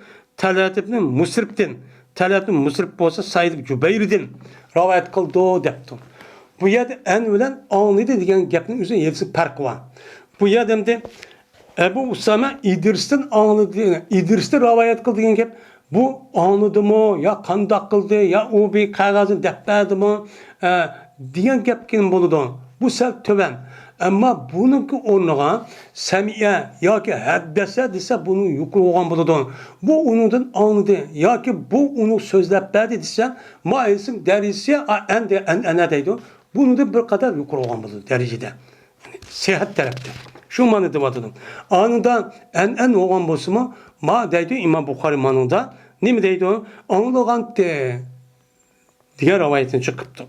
تەلھەت ئىبن مۇسرىپتىن، تەلھەت ئىبن مۇسرىپ بولسا سەئىد ئىبن جۇبەيردىن رىۋايەت قىلىدۇ دەپتۇ. بۇ يەردە ئەن بىلەن ئاڭلىدى دېگەن گەپنىڭ ئۆزى ھېلىسى پەرقى بار. بۇ يەردە ئەمدى ئەبۇ ئۇسامە ئىدرىستىن ئاڭلىدى، ئىدرىستىن رىۋايەت قىلدى دېگەن گەپ، بۇ ئاڭلىدىمۇ يا قانداق قىلدى، يا ئۇ بىر قەغەزنى دەپ بەردىمۇ، ئە، دېگەن گەپكىن بولىدۇ. بۇ سەل تۆۋەن. ئەمما بۇنىڭكى ئورنىغا سەمىئە ياكى ھەددەسە دېسە، بۇنىڭ يۇقىرى بولغان بولىدۇ. بۇ ئۇنىڭدىن ئاڭلىدى ياكى بۇ ئۇنىڭ سۆزلەپ بەردى دېسە، ما ئەنسىڭ دەرىجىسى، ئا، ئەن دە-، ئەن-، ئەنئەنە دەيدۇ. بۇنىڭدىن بىر قەدەر يۇقىرى بولغان بولىدۇ دەرىجىدە. سىھھەت تەرەپتە. شۇ مەنىدە دەۋاتىدۇ. ئانىدا ئەنئەن بولغان بولسىمۇ، ما دەيدۇ ئىمام بۇخارىي مانىڭدا. نېمە دەيدۇ؟ ئاڭلىغانتى دېگەن رىۋايەتنى چىقىپتۇ.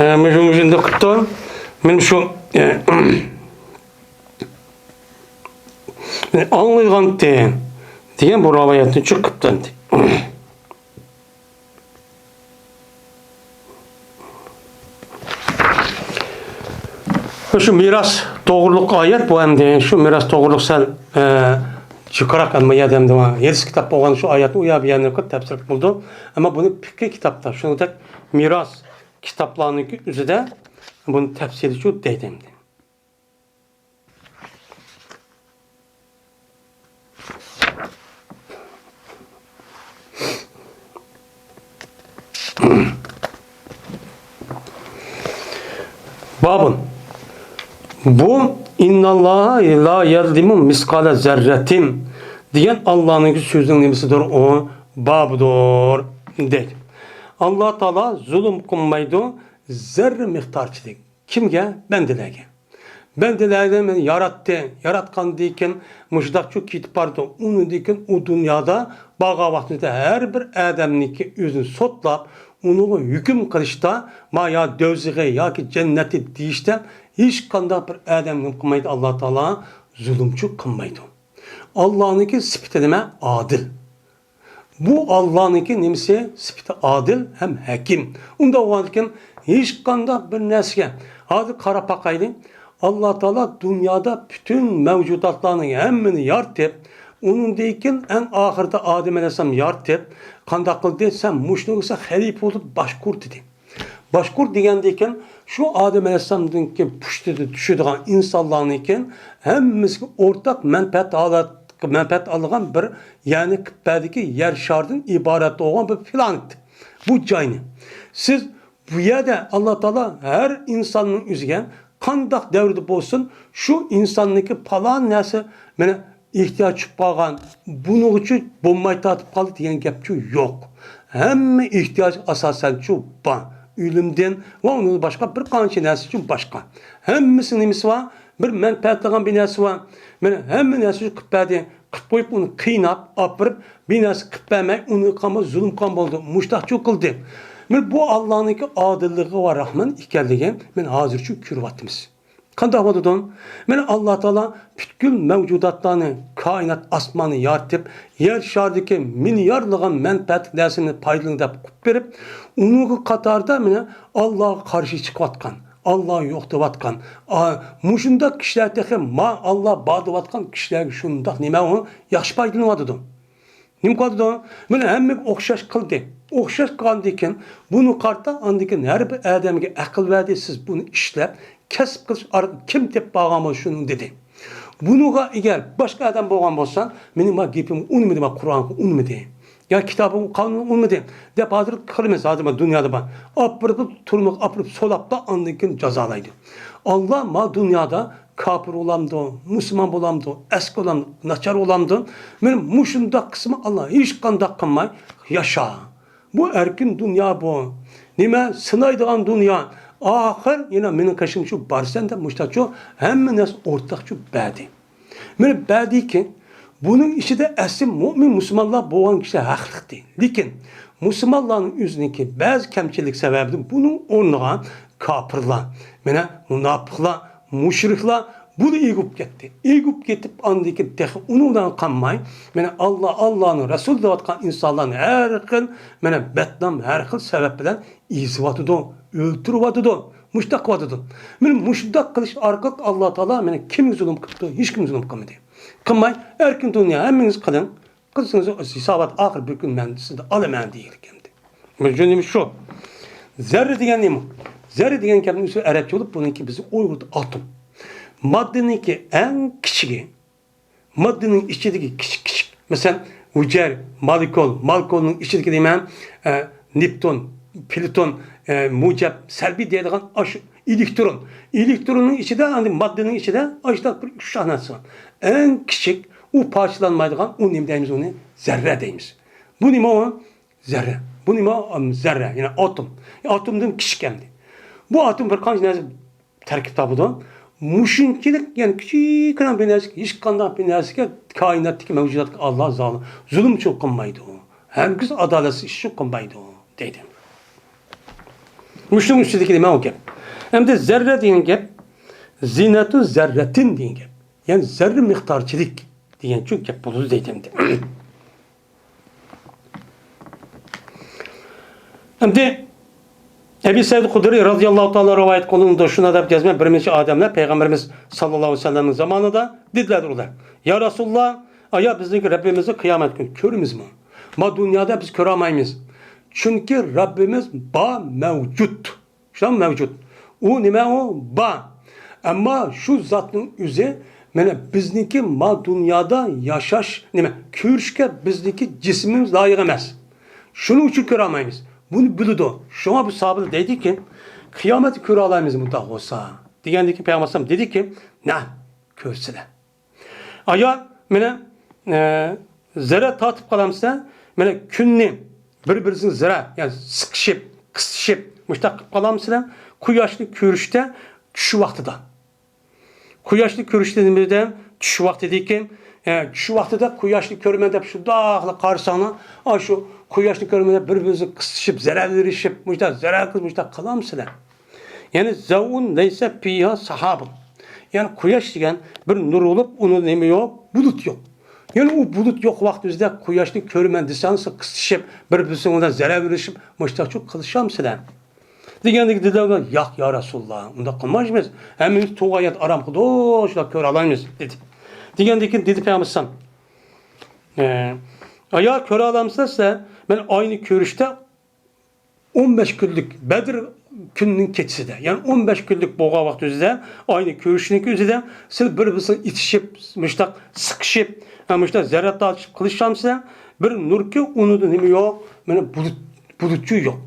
ئە، مۇشۇ، مۇشۇنداق قىپتۇ. مەن شۇ، ئە، ئاڭلىغانتى دېگەن بۇ رىۋايەتنى چىقىپتۇ ئەمدى. شۇ مىراس توغرۇلۇق ئايەت بۇ ئەمدى. شۇ مىراس توغرۇلۇق سەل، ئە، جىقراق ئەمما يەردە ئەمدى ھەدىس كىتاب بولغان شۇ ئايەتنى ئۇ يەر بۇ يەرنى تەپسىر قىلدى. ئەمما بۇنى پىقھىي كىتابتا، شۇنىڭدەك مىراس كىتابلارنىڭكى ئۆزىدە بۇنى تەپسىلىيچۇ دەيدۇ ئەمدى. بابۇن. بۇ «ئىنناللاھا لا يەزلىمۇ مىسقالە زەررەتىن» دېگەن ئاللانىڭكى سۆزىنىڭ نېمىسىدۇر؟ ئۇ بابىدۇر دەيدۇ. ئاللا تائالا زۇلۇم قىلمايدۇ زەررە مىقدارچىلىك. كىمگە؟ بەندىلەرگە. بەندىلەرنى مېنى ياراتتى. ياراتقاندىن كېيىن مۇشۇنداقچۇ كېتىپ بارىدۇ. ئۇنىڭدىن كېيىن ئۇ دۇنيادا بارغان ۋاقتىمىزدا ھەر بىر ئادەمنىڭكى ئۆزىنى سوتلاپ، ئۇنىڭغا ھۆكۈم قىلىشتا، ما يا دوزىخى ياكى جەننەتى دېيىشتە ھېچقانداق بىر ئادەم نېمە قىلمايدۇ، ئاللا تائالا زۇلۇمچۇ قىلمايدۇ. ئاللانىڭكى سۈپىتى نېمە؟ ئادىل. بۇ ئاللانىڭكى نېمىسى؟ سۈپىتى ئادىل ھەم ھەكىم. ئۇنداق بولغاندىكىن ھېچقانداق بىر نەرسىگە، ھازىر قاراپ باقايلى. ئاللا تائالا دۇنيادا پۈتۈن مەۋجۇداتلارنى ھەممىنى يارىتىپ، ئۇنىڭدىن كېيىن ئەڭ ئاخىرىدا ئادەم ئەلەيھىسسالام يارىتىپ، قانداق قىلدى؟ سەن مۇشۇنىڭغا سەن خەلىپە بولۇپ باشقۇر دېدى. باشقۇر دېگەندىكىن شۇ ئادەم ئەلەيھىسسالامدىن كېيىن پۇشتىدا چۈشىدىغان ئىنسانلارنىڭكىن ھەممىسىگە ئورتاق مەنپەئەت ھالەت، مەنپەئەت ئالىدىغان بىر، يەنى قىپپەدىكى يەر شارىدىن ئىبارەت بولغان بىر پلانېت. بۇ جاينى سىز بۇ يەردە ئاللا تائالا ھەر ئىنساننىڭ ئۆزىگە قانداق دەۋردە بولسۇن، شۇ ئىنساننىڭكى پالان نەرسە مانا ئېھتىياج چۈشۈپ قالغان، بۇنىڭغىچۇ بولماي تارتىپ قالدى دېگەن گەپچۇ يوق. ھەممە ئېھتىياج ئاساسەنچۇ بار. ئۆلۈمدىن ۋە ئۇنىڭدىن باشقا بىر قانچە نەرسىچۇ باشقا. ھەممىسىنىڭ نېمىسى بار؟ بىر مەنپەئەتلىگەن بىر نەرسە بار. مانا ھەممە نەرسىنى قىلىپ بەردى. قىلىپ قويۇپ ئۇنى قىيناپ ئاپىرىپ، بىر نەرسە قىلىپ بەرمەي، ئۇنى قىلغان بولسا زۇلۇم قىلغان بولدى. مۇشتاقچۇ قىلدى. مانا بۇ ئاللانىڭكى ئادىللىقى ۋە رەھمان ئىكەنلىكىنى مانا ھازىرچۇ كۆرۈۋاتىمىز. قانداق بولىدۇ؟ مانا ئاللا تائالا پۈتكۈل مەۋجۇداتلارنى، كائىنات ئاسماننى يارىتىپ، يەر شارىدىكى مىليارلىغان مەنپەئەتلىك نەرسىنى پايدىلىنىڭ دەپ قىلىپ بېرىپ، ئۇنىڭغا قاتاردا مانا ئاللاغا قارشى چىقىۋاتقان، ئاللا يوق دەۋاتقان، ئا، مۇشۇنداق كىشىلەر تېخى ما ئاللا بار دەۋاتقان كىشىلەرگە شۇنداق نېمە ئۇ ياخشى پايدىلىنىۋاتىدۇ. نېمە قىلىۋاتىدۇ؟ مانا ھەممىگە ئوخشاش قىلدى. ئوخشاش قىلغاندىن كېيىن بۇنى قارىتا، ئاندىن كېيىن ھەر بىر ئادەمگە ئەقىل بەردى، سىز بۇنى ئىشلەپ، كەسىپ قىلىش ئارقىلىق كىم تېپىپ بارغان بولسا شۇنى دېدى. بۇنىڭغا ئەگەر باشقا ئادەم بولغان بولسا، مېنىڭ ما گېپىمگە ئۇنىمىدى، ما قۇرئانغا ئۇنىمىدى. يا كىتابىمغا قانۇنغا ئۇنىمىدى دەپ ھازىر قىلىمىز، ھازىر ما دۇنيادا بار. ئاپىرىپ تۈرمىگە ئاپىرىپ سولاپلا ئاندىن كېيىن جازالايدۇ. ئاللا ما دۇنيادا كاپىر بولامدۇ، مۇسۇلمان بولامدۇ، ئەسكى بولامدۇ، ناچار بولامدۇ؟ مانا مۇشۇنداق قىسمى ئاللا ھېچقانداق قىلماي ياشا. بۇ ئەركىن دۇنيا بۇ. نېمە، سىنايدىغان دۇنيا. ئاخىر يەنە مېنىڭ قېشىمچۇ بارسەن دەپ مۇشتاچۇ ھەممە نەرسە ئورتاقچۇ بەردى. مانا بەردىكى، بۇنىڭ ئىچىدە ئەسلى مۆمىن مۇسۇلمانلار بولغان كىشىلەر ھەقلىقتى. لېكىن مۇسۇلمانلارنىڭ ئۆزىنىڭكى بەزى كەمچىلىك سەۋەبىدىن بۇنىڭ ئورنىغا كاپىرلار، مانا مۇناپىقلار، مۇشرىكلار بۇنى ئىگە بولۇپ كەتتى. ئىگە بولۇپ كېتىپ، ئاندىن كېيىن تېخى ئۇنىڭ بىلەن قالماي، مانا ئاللا، ئاللانىڭ رەسۇلى دەۋاتقان ئىنسانلارنى ھەر خىل مانا بەتنام، ھەر خىل سەۋەب بىلەن ئېزىۋاتىدۇ، ئۆلتۈرۈۋاتىدۇ، مۇشتاق قىلىۋاتىدۇ. مانا مۇشۇنداق قىلىش ئارقىلىق ئاللا تائالا مانا كىمگە زۇلۇم قىپتۇ؟ ھېچكىمگە زۇلۇم قىلمىدى. قىلماي، ئەركىن دۇنيا، ھەممىڭىز قىلىڭ. قىلسىڭىز ھېسابات ئاخىر بىر كۈن مەن سىزدىن ئالىمەن دېگەنىكەن. مۇشۇ نېمە شۇ؟ زەررە دېگەن نېمە؟ زەررە دېگەن گەپنىڭ ئۆزى ئەرەبچە بولۇپ، بۇنىڭكى بىز ئۇيغۇردا ئاتوم. ماددىنىڭكى ئەڭ كىچىكى، ماددىنىڭ ئىچىدىكى كىچىك، كىچىك. مەسىلەن، ھۈجەر، مولېكۇل، مولېكۇلنىڭ ئىچىدىكى نېمە؟ ئە، نېپتون، پلۇتون، ئە، مۇجەپ، سەلبىي دەيدىغان ئاشۇ ئېلېكترون. ئېلېكتروننىڭ ئىچىدە، ئەمدى ماددىنىڭ ئىچىدە ئاشۇنداق بىر ئۈچ خىل نەرسە بار. ئەڭ كىچىك، ئۇ پارچىلانمايدىغان، ئۇ نېمە دەيمىز ئۇنى؟ زەررە دەيمىز. بۇ نېمە ئۇ؟ زەررە. بۇ نېمە؟ ئەم، زەررە. يەنى ئاتوم. ئاتومدىن كىچىك ئەمدى. بۇ ئاتوم بىر قانچە نەرسە تەركىب تاپىدۇ. مۇشۇنچىلىك، يەنى كىچىككىنە بىر نەرسىگە، ھېچقانداق بىر نەرسىگە، كائىناتتىكى مەۋجۇداتقا ئاللا زالىم، زۇلۇمچۇ قىلمايدۇ. ھەرگىز ئادالەتسىز ئىشچۇ قىلمايدۇ، دەيدۇ. مۇشۇنىڭ ئۈستىدىكى نېمە ئۇ گەپ؟ ئەمدى زەررە دېگەن گەپ، زىنەتۇ زەررەتىن دېگەن گەپ. يەنى زەررە مىقدارچىلىك دېگەنچۇ گەپ بولىدۇ دەيدۇ ئەمدى. ئەمدى ئەبى سەئىد خۇدرىي رازىياللاھۇ تائالا رىۋايەت قىلىنىدۇ، شۇنداق دەپ جەزمەن بىر نەچچە ئادەملەر پەيغەمبىرىمىز ساللاللاھۇ ئەلەيھى ۋەسەللەمنىڭ زامانىدا دېدىلەر ئۇلار: يا رەسۇلاللا، ئايا بىزنىڭكى رەببىمىزنى قىيامەت كۈنى كۆرىمىزمۇ؟ ما دۇنيادا بىز كۆرەلمەيمىز. چۈنكى رەببىمىز بار، مەۋجۇت. شۇنداق مەۋجۇت. ئۇ نېمە ئۇ؟ بار. ئەمما شۇ زاتنىڭ ئۆزى، مانا بىزنىڭكى ما دۇنيادا ياشاش، نېمە، كۆرۈشكە بىزنىڭكى جىسمىمىز لايىق ئەمەس. شۇنىڭ ئۈچۈن كۆرەلمەيمىز. بۇنى بىلىدۇ. شۇڭا بۇ ساھابىلەر دەيدىكى، قىيامەتنى كۆرەلايمىز مۇنداق بولسا، دېگەندىكىن پەيغەمبەر ئەلەيھىسسالام دېدىكى، نە، كۆرسىلە. ئايا، مانا، ئە، زەرەر تارتىپ قالامسىلەر؟ مانا، كۈننى بىر-بىرىسىگە زەرەر، يەنى سىقىشىپ، قىسىشىپ، مۇشۇنداق قىلىپ قالامسىلەر؟ قۇياشنى كۆرۈشتە چۈش ۋاقتىدا. قۇياشنى كۆرۈشتە نېمىدە؟ چۈش ۋاقتىدىكى، ئە، چۈش ۋاقتىدا قۇياشنى كۆرىمەن دەپ شۇنداقلا قارىساڭلار، ئاشۇ قۇياشنى كۆرىمەن دەپ بىر-بىرىسىگە قىسىشىپ، زەرەر بېرىشىپ، مۇشۇنداق زەرەر قىلىپ، مۇشۇنداق قىلامسىلەر؟ يەنى زەۋئۇن لەيسە فىھا ساھابۇن. يەنى قۇياش دېگەن بىر نۇر بولۇپ، ئۇنىڭ نېمە يوق؟ بۇلۇت يوق. يەنى ئۇ بۇلۇت يوق ۋاقتىمىزدا قۇياشنى كۆرىمەن دېسەڭ، سىز قىسىشىپ، بىر-بىرسىنىڭ بىلەن زەرەر بېرىشىپ، مۇشۇنداقچۇ قىلىشامسىلەر؟ دېگەندىكى دېدى، ياق، يا رەسۇلاللا، ئۇنداق قىلمايمىز. ھەممىمىز تۇغۇلغان يەردە ئارام قىلدۇق، شۇنداق كۆرەلەيمىز، دېدى. دېگەندىكى دېدى پەيغەمبەر ئەلەيھىسسالام، ئە، ئايا، كۆرەلەمسىلەر سىلەر؟ مەن ئاينى كۆرۈشتە ئون بەش كۈنلۈك بەدر كۈننىڭ كېچىسىدە، يەنى ئون بەش كۈنلۈك بولغان ۋاقىت ئۆزىدە، ئاينى كۆرۈشنىڭ ئۆزىدە سىلەر بىر-بىرسىگە ئېتىشىپ، مۇشتاق سىقىشىپ، ھە، مۇشتاق زەرەر تارتىشىپ قىلىشامسىلەر؟ بىر نۇركى ئۇنىڭدا نېمە يوق؟ مانا بۇلۇت، بۇلۇتچۇ يوق.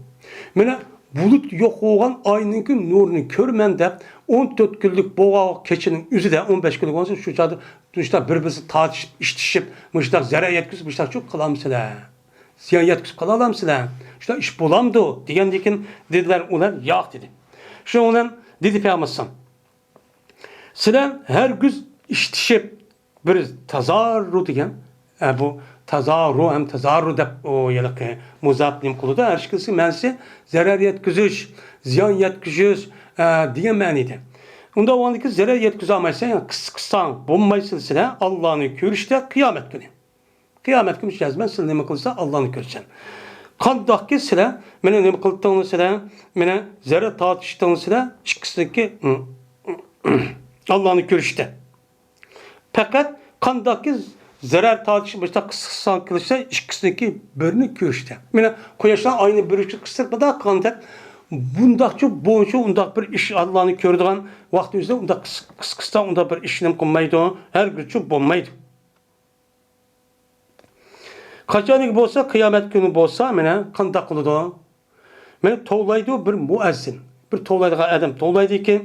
مانا بۇلۇت يوق بولغان ئاينىڭكى نۇرىنى كۆرىمەن دەپ، ئون تۆت كۈنلۈك بولغان كېچىنىڭ ئۆزىدە، ئون بەش كۈنلۈك بولسا، شۇ چاغدا مۇشتاق بىر-بىرسىگە تارتىشىپ، ئېتىشىپ، مۇشتاق زەرەر يەتكۈزۈپ، مۇشتاقچۇ قىلامسىلەر؟ زىيان يەتكۈزۈپ قالالامسىلەر؟ شۇنداق ئىش بولامدۇ؟ دېگەندىكىن دېدىلەر، ئۇلار ياق دېدى. شۇنىڭ بىلەن دېدى پەيغەمبەر ئەلەيھىسسالام، سىلەر ھەرگىز ئىشتىشىپ بىر تازارۇ دېگەن، ئە، بۇ تازارۇ ھەم تازارۇ دەپ ئۇ ھېلىقى مۇزاپ نېمە قىلىدۇ، ھەر ئىككىلىسى مەنىسى زەرەر يەتكۈزۈش، زىيان يەتكۈزۈش، ئە، دېگەن مەنىدە. ئۇنداق بولغاندىكىن زەرەر يەتكۈزەلمەيسەن، يەنى قىس-، قىسساڭ بولمايسىلەر سىلەر ئاللانى كۆرۈشتە قىيامەت كۈنى. قىيامەت كۈنى جەزمەن سىلەر نېمە قىلسا، ئاللانى كۆرسەن. قانداقكى سىلەر مېنى نېمە قىلدىڭلار سىلەر؟ مېنى زەرەر تارتىشتىڭلار سىلەر؟ ئىككىسىنىڭكى، ئاللانى كۆرۈشتە. پەقەت قانداقكى زەرەر تارتىش، مۇشۇنداق قىسقىسان قىلىشتا، ئىككىسىنىڭكى بىرىنى كۆرۈشتە. مانا قۇياشنىڭ ئاينى بىر ئىككى قىسىپ، مۇنداق قىلغان دەپ، بۇنداقچۇ، بۇنچۇ، ئۇنداق بىر ئىش، ئاللانى كۆرىدىغان ۋاقتىمىزدا ئۇنداق قىس-، قىسقىسان ئۇنداق بىر ئىشنى قىلمايدۇ، ھەرگىزچۇ بولمايدۇ. قاچانكى بولسا، قىيامەت كۈنى بولسا، مانا قانداق قىلىدۇ؟ مانا توۋلايدۇ بىر مۇئەززىن، بىر توۋلايدىغان ئادەم توۋلايدىكەن،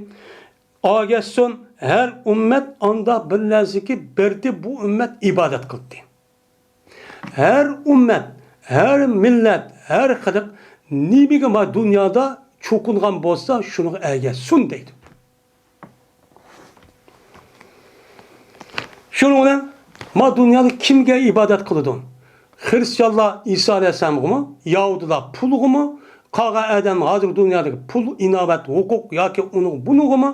ئاگەتسۇن، ھەر ئۈممەت ئاندا بىر نەرسىگە بەردى، بۇ ئۈممەت ئىبادەت قىلدى. ھەر ئۈممەت، ھەر مىللەت، ھەر خەلق نېمىگە ما دۇنيادا چوقۇنغان بولسا، شۇنىڭغا ئەگەشسۇن دەيدۇ. شۇنىڭ بىلەن ما دۇنيادا كىمگە ئىبادەت قىلىدۇ؟ خرىستىيانلار ئىسا ئەلەيھىسسالامغىمۇ، يەھۇدىيلار پۇلغىمۇ، قالغان ئادەم ھازىر دۇنيادىكى پۇل، ئىناۋەت، ھوقۇق ياكى ئۇنىڭ بۇنىڭغىمۇ،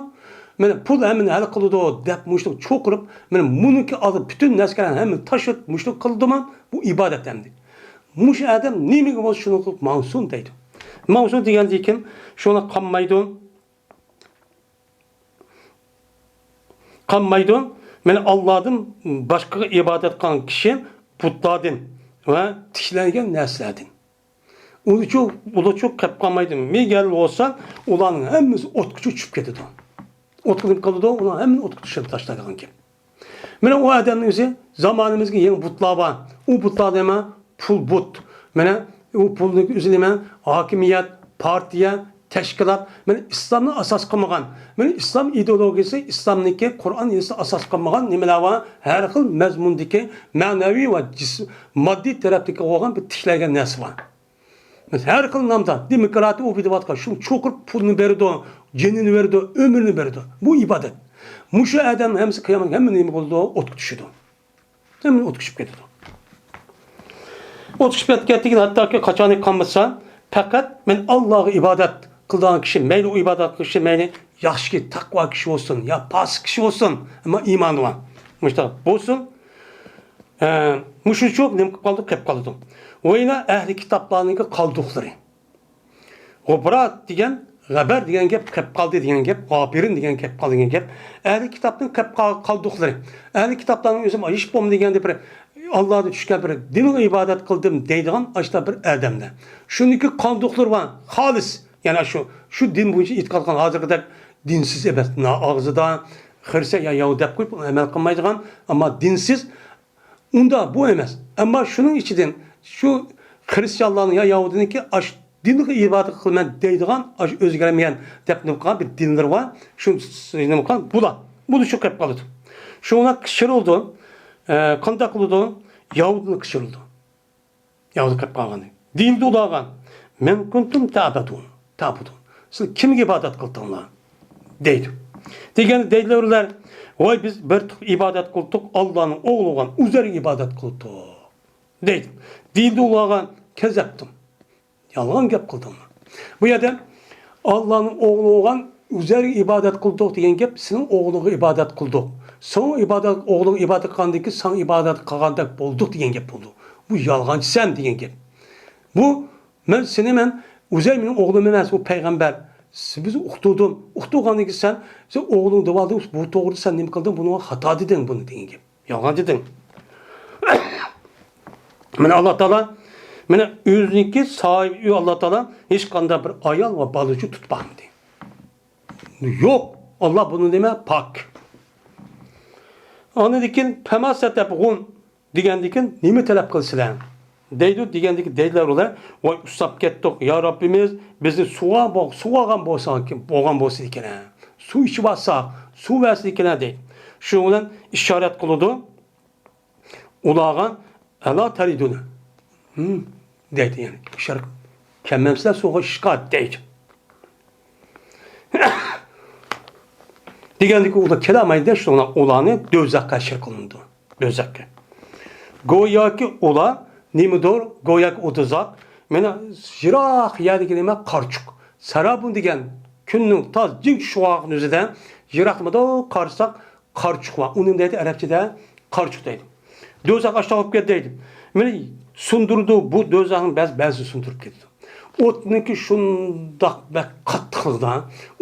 مانا پۇل ھەممىنى ھەل قىلىدۇ دەپ مۇشۇنى چوقۇرۇپ، مانا مۇنىڭكى ئالدى پۈتۈن نەرسىلەرنى ھەممىنى تاشلاپ مۇشۇنى قىلدىمۇ، بۇ ئىبادەت ئەمدى. مۇشۇ ئادەم نېمىگە بولسا شۇنى قىلىپ ماڭسۇن دەيدۇ. ماڭسۇن دېگەندىن كېيىن شۇنى قالمايدۇ. قالمايدۇ. مانا ئاللادىن باشقىغا ئىبادەت قىلغان كىشى بۇتلاردىن ۋە تىكلەنگەن نەرسىلەردىن. ئۇلىچۇ، ئۇلىچۇ قېلىپ قالمايدۇ. مىگەل بولسا ئۇلارنىڭ ھەممىسى ئوتقىچۇ چۈشۈپ كېتىدۇ. ئوتقا نېمە قىلىدۇ؟ ئۇلار ھەممىنى ئوتقا چۈشۈرۈپ تاشلايدىغان گەپ. مانا ئۇ ئادەمنىڭ ئۆزى زامانىمىزدىكى يېڭى بۇتلار بار. ئۇ بۇتلار نېمە؟ پۇل بۇت. مانا ئۇ پۇلنىڭ ئۆزى نېمە؟ ھاكىمىيەت، پارتىيە، تەشكىلات. مانا ئىسلامنى ئاساس قىلمىغان، مانا ئىسلام ئىدېئولوگىيىسى، ئىسلامنىڭكى قۇرئان ھەدىستە ئاساس قىلمىغان نېمىلەر بار؟ ھەر خىل مەزمۇندىكى مەنىۋى ۋە جىس-، ماددىي تەرەپتىكى بولغان بىر تىكلەنگەن نەرسە بار. ھەر خىل نامدا دېموكراتىيە ئۇ دەۋاتقان، شۇ چوقۇر پۇلنى بېرىدۇ، جېنىنى بېرىدۇ، ئۆمرىنى بېرىدۇ. بۇ ئىبادەت. مۇشۇ ئادەم ھەممىسى قىيامەت ھەممە نېمە بولىدۇ؟ ئوتقا چۈشىدۇ. ھەممە ئوتقا چۈشۈپ كېتىدۇ. ئوتقا چۈشۈپ كەتكەندىن كېيىن ھەتتاكى قاچانكى قالمىسا، پەقەت مەن ئاللاغا ئىبادەت قىلىدىغان كىشى، مەيلى ئۇ ئىبادەت قىلغان كىشى، مەيلى ياخشى كىشى، تەقۋا كىشى بولسۇن يا پاسىق كىشى بولسۇن، ئەمما ئىمانى بار. مۇشۇنداق بولسۇن. ئە، مۇشۇنچۇ نېمە قىلىپ قالدى؟ قېلىپ قالىدۇ. ۋە يەنە ئەھلى كىتابلارنىڭكى قالدۇقلىرى. غۇبرا دېگەن، غەبەر دېگەن گەپ، قېلىپ قالدى دېگەن گەپ، غابىرىن دېگەن گەپ، قالدى دېگەن گەپ. ئەھلى كىتابنىڭ قېلىپ قال-، قالدۇقلىرى. ئەھلى كىتابلارنىڭ ئۆزى ھېچ بولمىدى دېگەندە بىر ئاللادىن چۈشكەن بىر دىنغا ئىبادەت قىلدىم دەيدىغان ئاشۇنداق بىر ئادەملەر. شۇنىڭكى قالدۇقلىرى بار، خالىس. يەنى شۇ، شۇ دىن بويىچە ئېتىقاد قىلغان ھازىرقىدەك دىنسىز ئەمەس، نا-، ئاغزىدا خىرسە يا ياۋ دەپ قويۇپ ئەمەل قىلمايدىغان، ئەمما دىنسىز، ئۇنداق بۇ ئەمەس. ئەمما شۇنىڭ ئىچىدىن شۇ خىرىستىيانلارنىڭ يا يەھۇدىينىڭكى ئاش-، دىنغا ئىبادەت قىلىمەن دەيدىغان، ئاشۇ ئۆزگەرمىگەن دەپ نېمە قىلغان بىر دىنلىرى بار. شۇ نېمە قىلغان؟ بۇلار. بۇلار شۇ قېلىپ قالىدۇ. شۇڭا كىشىرىلىدۇ. ئە، قانداق قىلىدۇ؟ يەھۇدىينى كىشىرىلىدۇ. يەھۇدىي قېلىپ قالغان. دېيىلدى ئۇلارغا، مەن كۇنتۇم تەبۇدۇن، تەبۇدۇن. سىز كىمگە ئىبادەت قىلدىڭلار؟ دەيدۇ. دېگەندە دەيدىلەر ئۇلار، ۋاي، بىز بىر تۇق ئىبادەت قىلدۇق، ئاللانىڭ ئوغلى بولغان ئۇزەيرگە ئىبادەت قىلدۇق. دەيدۇ. دېيىلدى ئۇلارغا، كەزەپتۇم. يالغان گەپ قىلدىڭلار. بۇ يەردە ئاللانىڭ ئوغلى بولغان ئۇزەيرگە ئىبادەت قىلدۇق دېگەن گەپ، سېنىڭ ئوغلۇڭغا ئىبادەت قىلدۇق. ساڭا ئىبادەت، ئوغلۇڭغا ئىبادەت قىلغاندىن كېيىن ساڭا ئىبادەت قىلغاندەك بولدۇق دېگەن گەپ بولىدۇ. بۇ يالغانچىسەن دېگەن گەپ. بۇ مەن سېنى، مەن ئۇزەير مېنىڭ ئوغلۇم ئەمەس، ئۇ پەيغەمبەر. سىز، بىز ئۇقتۇردۇم. ئۇقتۇرغاندىن كېيىن سەن، سەن ئوغلۇڭ دەۋالدىڭ، بۇ توغرىدا سەن نېمە قىلدىڭ، بۇنىڭغا خاتا دېدىڭ بۇنى دېگەن گەپ. يالغان دېدىڭ. مانا ئاللا تائالا، مانا ئۆزىنىڭكى ساھىبى ئاللا تائالا ھېچقانداق بىر ئايال ۋە بالا ئۈچۈن تۇتۇپ باقمىدى. يوق، ئاللا بۇنى نېمە؟ پاك. ئاندىن كېيىن، پەما ستەبغۇن دېگەندىن كېيىن، نېمە تەلەپ قىلىسىلەر؟ دەيدۇ. دېگەندىن كېيىن دەيدىلەر ئۇلار، ۋاي ئۇسساپ كەتتۇق، يا رەببىمىز، بىزنى سۇغا بوغ-، سۇغارغان بولسا، بولغان بولسىدىكەن، سۇ ئىچىۋالساق، سۇ بەرسىدىكەن دەيدۇ. شۇنىڭ بىلەن ئىشارەت قىلىدۇ ئۇلارغا، ئەلا تەرىدۇنە. ھىم، دەيدۇ، يەنى ئىشارەت، كەلمەمسىلەر سۇغا ئىشقا دەيدۇ. دېگەندىكى ئۇلار كېلەلمەيدۇ، شۇڭا ئۇلارنى دوزاخقا ھەشر قىلىنىدۇ. دوزاخقا. گوياكى ئۇلار نېمىدۇر؟ گوياكى ئۇ دوزاخ مانا يىراق يەردىكى نېمە؟ قارچۇق. سەرابۇن دېگەن كۈننىڭ تاز جىڭ چۈشۈۋالغان ئۆزىدە يىراقلىمىدا قارىساق، قارچۇق بار. ئۇنى دەيدۇ ئەرەبچىدە قارچۇق دەيدۇ. دوزاخ ئاشتاق بولۇپ كەتتى دەيدۇ. مانا سۇندۇرىدۇ، بۇ دوزاخنىڭ بەزى، بەزىسى سۇندۇرۇپ كېتىدۇ. ئوتنىڭكى شۇنداق بەك قاتتىقلىقىدا،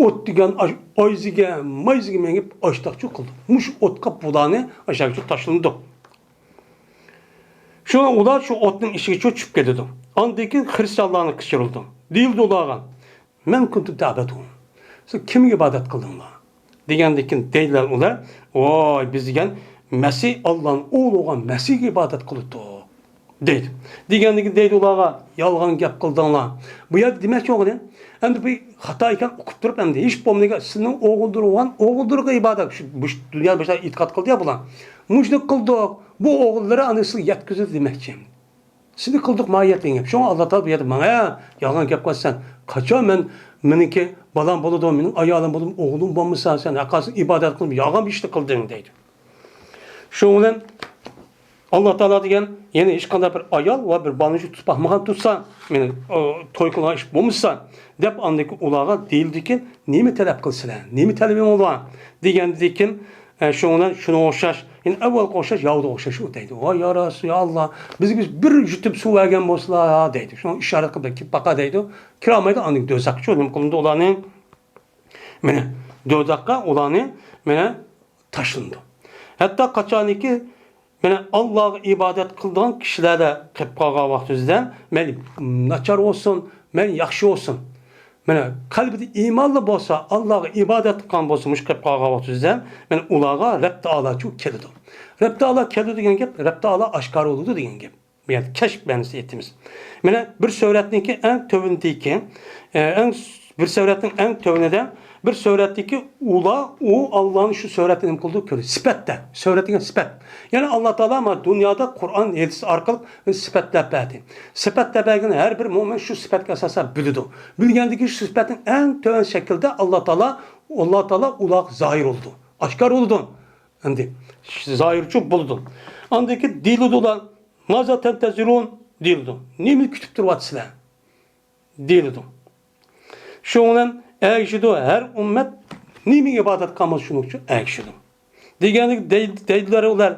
ئوت دېگەن ئاش-، ئايزىگە، مايزىگە مېڭىپ ئاشتاقچۇ قىلىدۇ. مۇشۇ ئوتقا بۇلارنى ئاشاقچۇ تاشلىنىدۇ. شۇڭا ئۇلار شۇ ئوتنىڭ ئىچىگە چۈشۈپ كېتىدۇ. ئاندىن كېيىن خرىستىيانلارنى قىچۇرۇلىدۇ. دېيىلدى ئۇلارغا، مەن كۇنتۇم تەبۇدۇن. سىز كىمگە ئىبادەت قىلدىڭلار؟ دېگەندىن كېيىن دەيدىلەر ئۇلار، ۋاي، بىز دېگەن مەسىھ، ئاللانىڭ ئوغلى بولغان مەسىھكە ئىبادەت قىلىدۇق، دەيدۇ. دېگەندىن كېيىن دەيدۇ ئۇلارغا، يالغان گەپ قىلدىڭلار. بۇ يەردە دېمەكچى بولغىنى، ئەمدى بۇ خاتا ئىكەن ئۇقۇپ تۇرۇپ، ئەمدى ھېچ بولمىغان سىزنىڭ ئوغۇلدۇر بولغان ئوغۇلدۇرغا ئىبادەت، شۇ، بۇ دۇنيا باشلار ئېتىقاد قىلدى يا بۇلار. مۇشۇنى قىلدۇق. بۇ ئوغۇللىرى ئانا سىزگە يەتكۈزدى دېمەكچى. سىلى قىلدۇق ماھىيەت دېگەن گەپ. شۇڭا ئاللا تائالا بۇ يەردە ماڭا، ھە، يالغان گەپ قىلىسەن. قاچان مەن، مېنىڭكى بالام بولىدۇ، مېنىڭ ئايالىم بولىدۇ، ئوغلۇم بولمىسا، سەن ھەققاسىنى ئىبادەت قىلىپ، يالغان بىر ئىشنى قىلدىڭ دەيدۇ. شۇنىڭ بىلەن ئاللا تائالا دېگەن، يەنە ھېچقانداق بىر ئايال ۋە بىر بالىنى شۇ تۇتۇپ باقمىغان تۇرسا، مېنى، ئو، توي قىلغان ئىش بولمىسا، دەپ ئاندىن كېيىن ئۇلارغا دېيىلدىكى، نېمە تەلەپ قىلىسىلەر؟ نېمە تەلىپىڭ بار؟ دېگەندىكىن، ئە، شۇنىڭ بىلەن شۇنىڭغا ئوخشاش، يەنە ئەۋۋەلگە ئوخشاش، يەھۇدىيغا ئوخشاش ئۇ دەيدۇ. ۋاي يا رەسۇل، يا ئاللا، بىزگە بىر يۇتۇم سۇ بەرگەن بولسىلا دەيدۇ. شۇنىڭ ئىشارەت قىلىپ كېلىپ باقا دەيدۇ. كىرەلمەيدۇ، ئاندىن دوزاخقا چۆلۈم قىلىنىدۇ ئۇلارنى. مانا، دوزاخقا ئۇلارنى، مانا، تاشلىنىدۇ. ھەتتا قاچانكى، مانا، ئاللاغا ئىبادەت قىلىدىغان كىشىلەردە قېلىپ قالغان ۋاقتىمىزدا، مەيلى ناچار بولسۇن، مەيلى ياخشى بولسۇن. مانا، قەلبىدە ئىمانلا بولسا، ئاللاغا ئىبادەت قىلغان بولسا، مۇشۇ قېلىپ قالغان ۋاقتىمىزدا، مانا، ئۇلارغا رەب تائالاچۇ كېلىدۇ. رەب تائالا كېلىدۇ دېگەن گەپ، رەب تائالا ئاشكارا بولىدۇ دېگەن گەپ. بۇ يەردە كەشف مەنىسى ئېيتىمىز. مانا بىر سۈرەتنىڭكى ئەڭ تۆۋىنىدىكى، ئە، ئەڭ س-، بىر سۈرەتنىڭ ئەڭ تۆۋىنىدە، بىر سۈرەتتىكى ئۇلار، ئۇ ئاللانى شۇ سۈرەتتە نېمە قىلىدۇ؟ كۆرىدۇ. سۈپەتتە. سۈرەت دېگەن سۈپەت. يەنى ئاللا تائالا مانا دۇنيادا قۇرئان ھەدىس ئارقىلىق سۈپەتلەپ بەردى. سۈپەتلەپ بەرگەن ھەر بىر مۆمىن شۇ سۈپەتكە ئاساسەن بىلىدۇ. بىلگەندىكى شۇ سۈپەتنىڭ ئەڭ تۆۋەن شەكىلدە ئاللا تائالا، ئاللا تائالا ئۇلارغا زاھىر بولىدۇ. ئاشكارا بولىدۇ. ئەمدى زاھىرچۇ بولىدۇ. ئاندىن كېيىن دېيىلىدۇ ئۇلار، مازا تەنتەزىرۇن؟ دېيىلىدۇ. نېمىنى كۈتۈپ تۇرۇۋاتىسىلەر؟ دېيىلىدۇ. شۇنىڭ بىلەن ئەگىشىدۇ، ھەر ئۈممەت نېمىگە ئىبادەت قىلغان بولسا، شۇنىڭ ئۈچۈن ئەگىشىدۇ. دېگەندىكىن دەي-، دەيدۇلەر ئۇلار.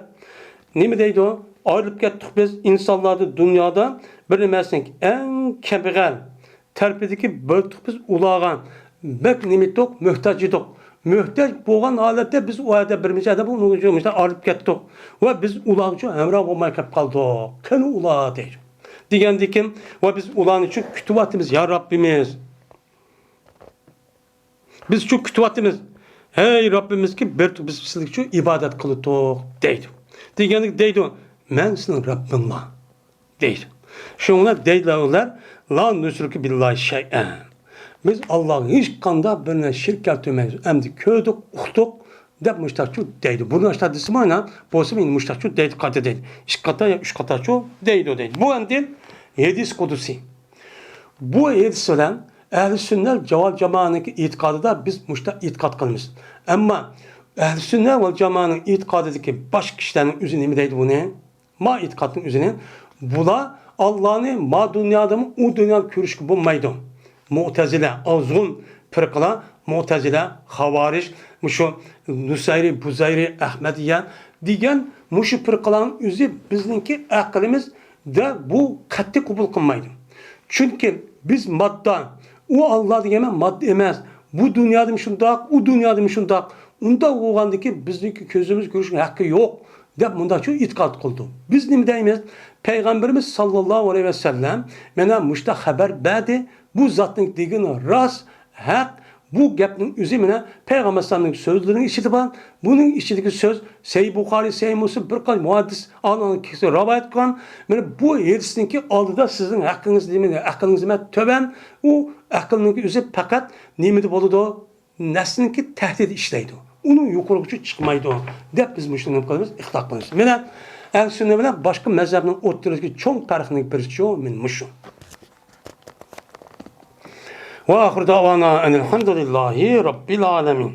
نېمە دەيدۇ؟ ئايرىلىپ كەتتۇق بىز ئىنسانلاردىن دۇنيادا بىر نېمىسىنىڭ ئەڭ كەمبەغەل، تەرىپىدىكى بىر تۇق بىز ئۇلارغا بەك نېمە ئىدۇق؟ مۆھتاج ئىدۇق. مۆھتاج بولغان ھالەتتە بىز ئۇ يەردە بىر مىجەدە بۇ ئۇنىڭ ئۈچۈن ئارىلىپ كەتتۇق. ۋە بىز ئۇلار ئۈچۈن ھەمراھ بولماي قېلىپ قالدۇق. قېنى ئۇلار دەيدۇ. دېگەندىكىن، ۋە بىز ئۇلارنى ئۈچۈن كۈتۈۋاتىمىز، يا رەببىمىز. بىز شۇ كۈتۈۋاتىمىز. ھەي رەببىمىزكى، بىر بىز سىلىگە شۇ ئىبادەت قىلدۇق دەيدۇ. دېگەندە دەيدۇ، مەن سېنىڭ رەببىڭلا دەيدۇ. شۇڭا دەيدىلەر ئۇلار، لا نشرك بالله شيئا. بىز ئاللاغا ھېچقانداق بىر نەرسە شېرىك كەلتۈرمەيمىز. ئەمدى كۆردۇق، ئۇقتۇق، دەپ مۇشتاقچۇ دەيدۇ. بۇرۇن ئاشتا دېسىمۇ ئەنە، بولسىمۇ ئەنە مۇشتاقچۇ دەيدۇ، قايتا دەيدۇ. ئىككى قاتا يا ئۈچ قاتاچۇ دەيدۇ دەيدۇ. بۇ ئەمدى ھەدىس قۇدسىي. بۇ ھەدىس بىلەن ئەھلى سۈننە ۋەل جامائەنىڭكى ئېتىقادىدا بىز مۇشتا ئېتىقاد قىلىمىز. ئەمما ئەھلى سۈننە ۋەل جامائەنىڭ ئېتىقادىدىكى باشقا كىشىلەرنىڭ ئۆزى نېمە دەيدۇ بۇنى؟ ما ئېتىقادنىڭ ئۆزىنى، بۇلار ئاللانى ما دۇنيادىمۇ ئۇ دۇنيادا كۆرۈشكە بولمايدۇ. مۇئتەزىلە، ئازغۇن پىرقىلار، مۇئتەزىلە، خاۋارىج، مۇشۇ نۇسەيرى، بۇزەيرى، ئەھمەدىيە دېگەن مۇشۇ پىرقىلارنىڭ ئۆزى بىزنىڭكى ئەقلىمىزدە بۇ قەتئىي قوبۇل قىلمايدۇ. چۈنكى بىز ماددا، ئۇ ئاللا دېگەن ماددا ئەمەس، بۇ دۇنيادىمۇ شۇنداق، ئۇ دۇنيادىمۇ شۇنداق. ئۇنداق بولغاندىكى بىزنىڭكى كۆزىمىز كۆرۈشنىڭ ھەققى يوق، دەپ مۇنداقچۇ ئېتىقاد قىلىدۇ. بىز نېمە دەيمىز؟ پەيغەمبىرىمىز ساللاللاھۇ ئەلەيھى ۋەسەللەم مانا مۇشۇنداق خەۋەر بەردى. بۇ زاتنىڭ دېگىنى راست، ھەق. بۇ گەپنىڭ ئۆزى مانا پەيغەمبەر ئەلەيھىسسالامنىڭ سۆزلىرىنىڭ ئىچىدە بار. بۇنىڭ ئىچىدىكى سۆز سەھىھ بۇخارىي، سەھىھ مۇسلىم، بىر قانچە مۇھەددىس ئالىملارنىڭ كىشىسى رىۋايەت قىلغان. مانا بۇ ھەدىسنىڭكى ئالدىدا سىزنىڭ ھەققىڭىز نېمە؟ ئەقلىڭىز نېمە؟ تۆۋەن. ئۇ ئەقىلنىڭكى ئۆزى پەقەت نېمىدە بولىدۇ؟ نەسلىنىڭكى تەھدىتى ئىشلەيدۇ. ئۇنىڭ يۇقىرىغىچە چىقمايدۇ، دەپ بىز مۇشۇنى نېمە قىلىمىز؟ ئىختىلاپ قىلىمىز. مانا ئەھلى سۈننە بىلەن باشقا مەزھەپنىڭ ئوتتۇرىسىدىكى چوڭ پەرقنىڭ بىرسى شۇ، مانا مۇشۇ. وآخر دعوانا أن الحمد لله رب العالمين.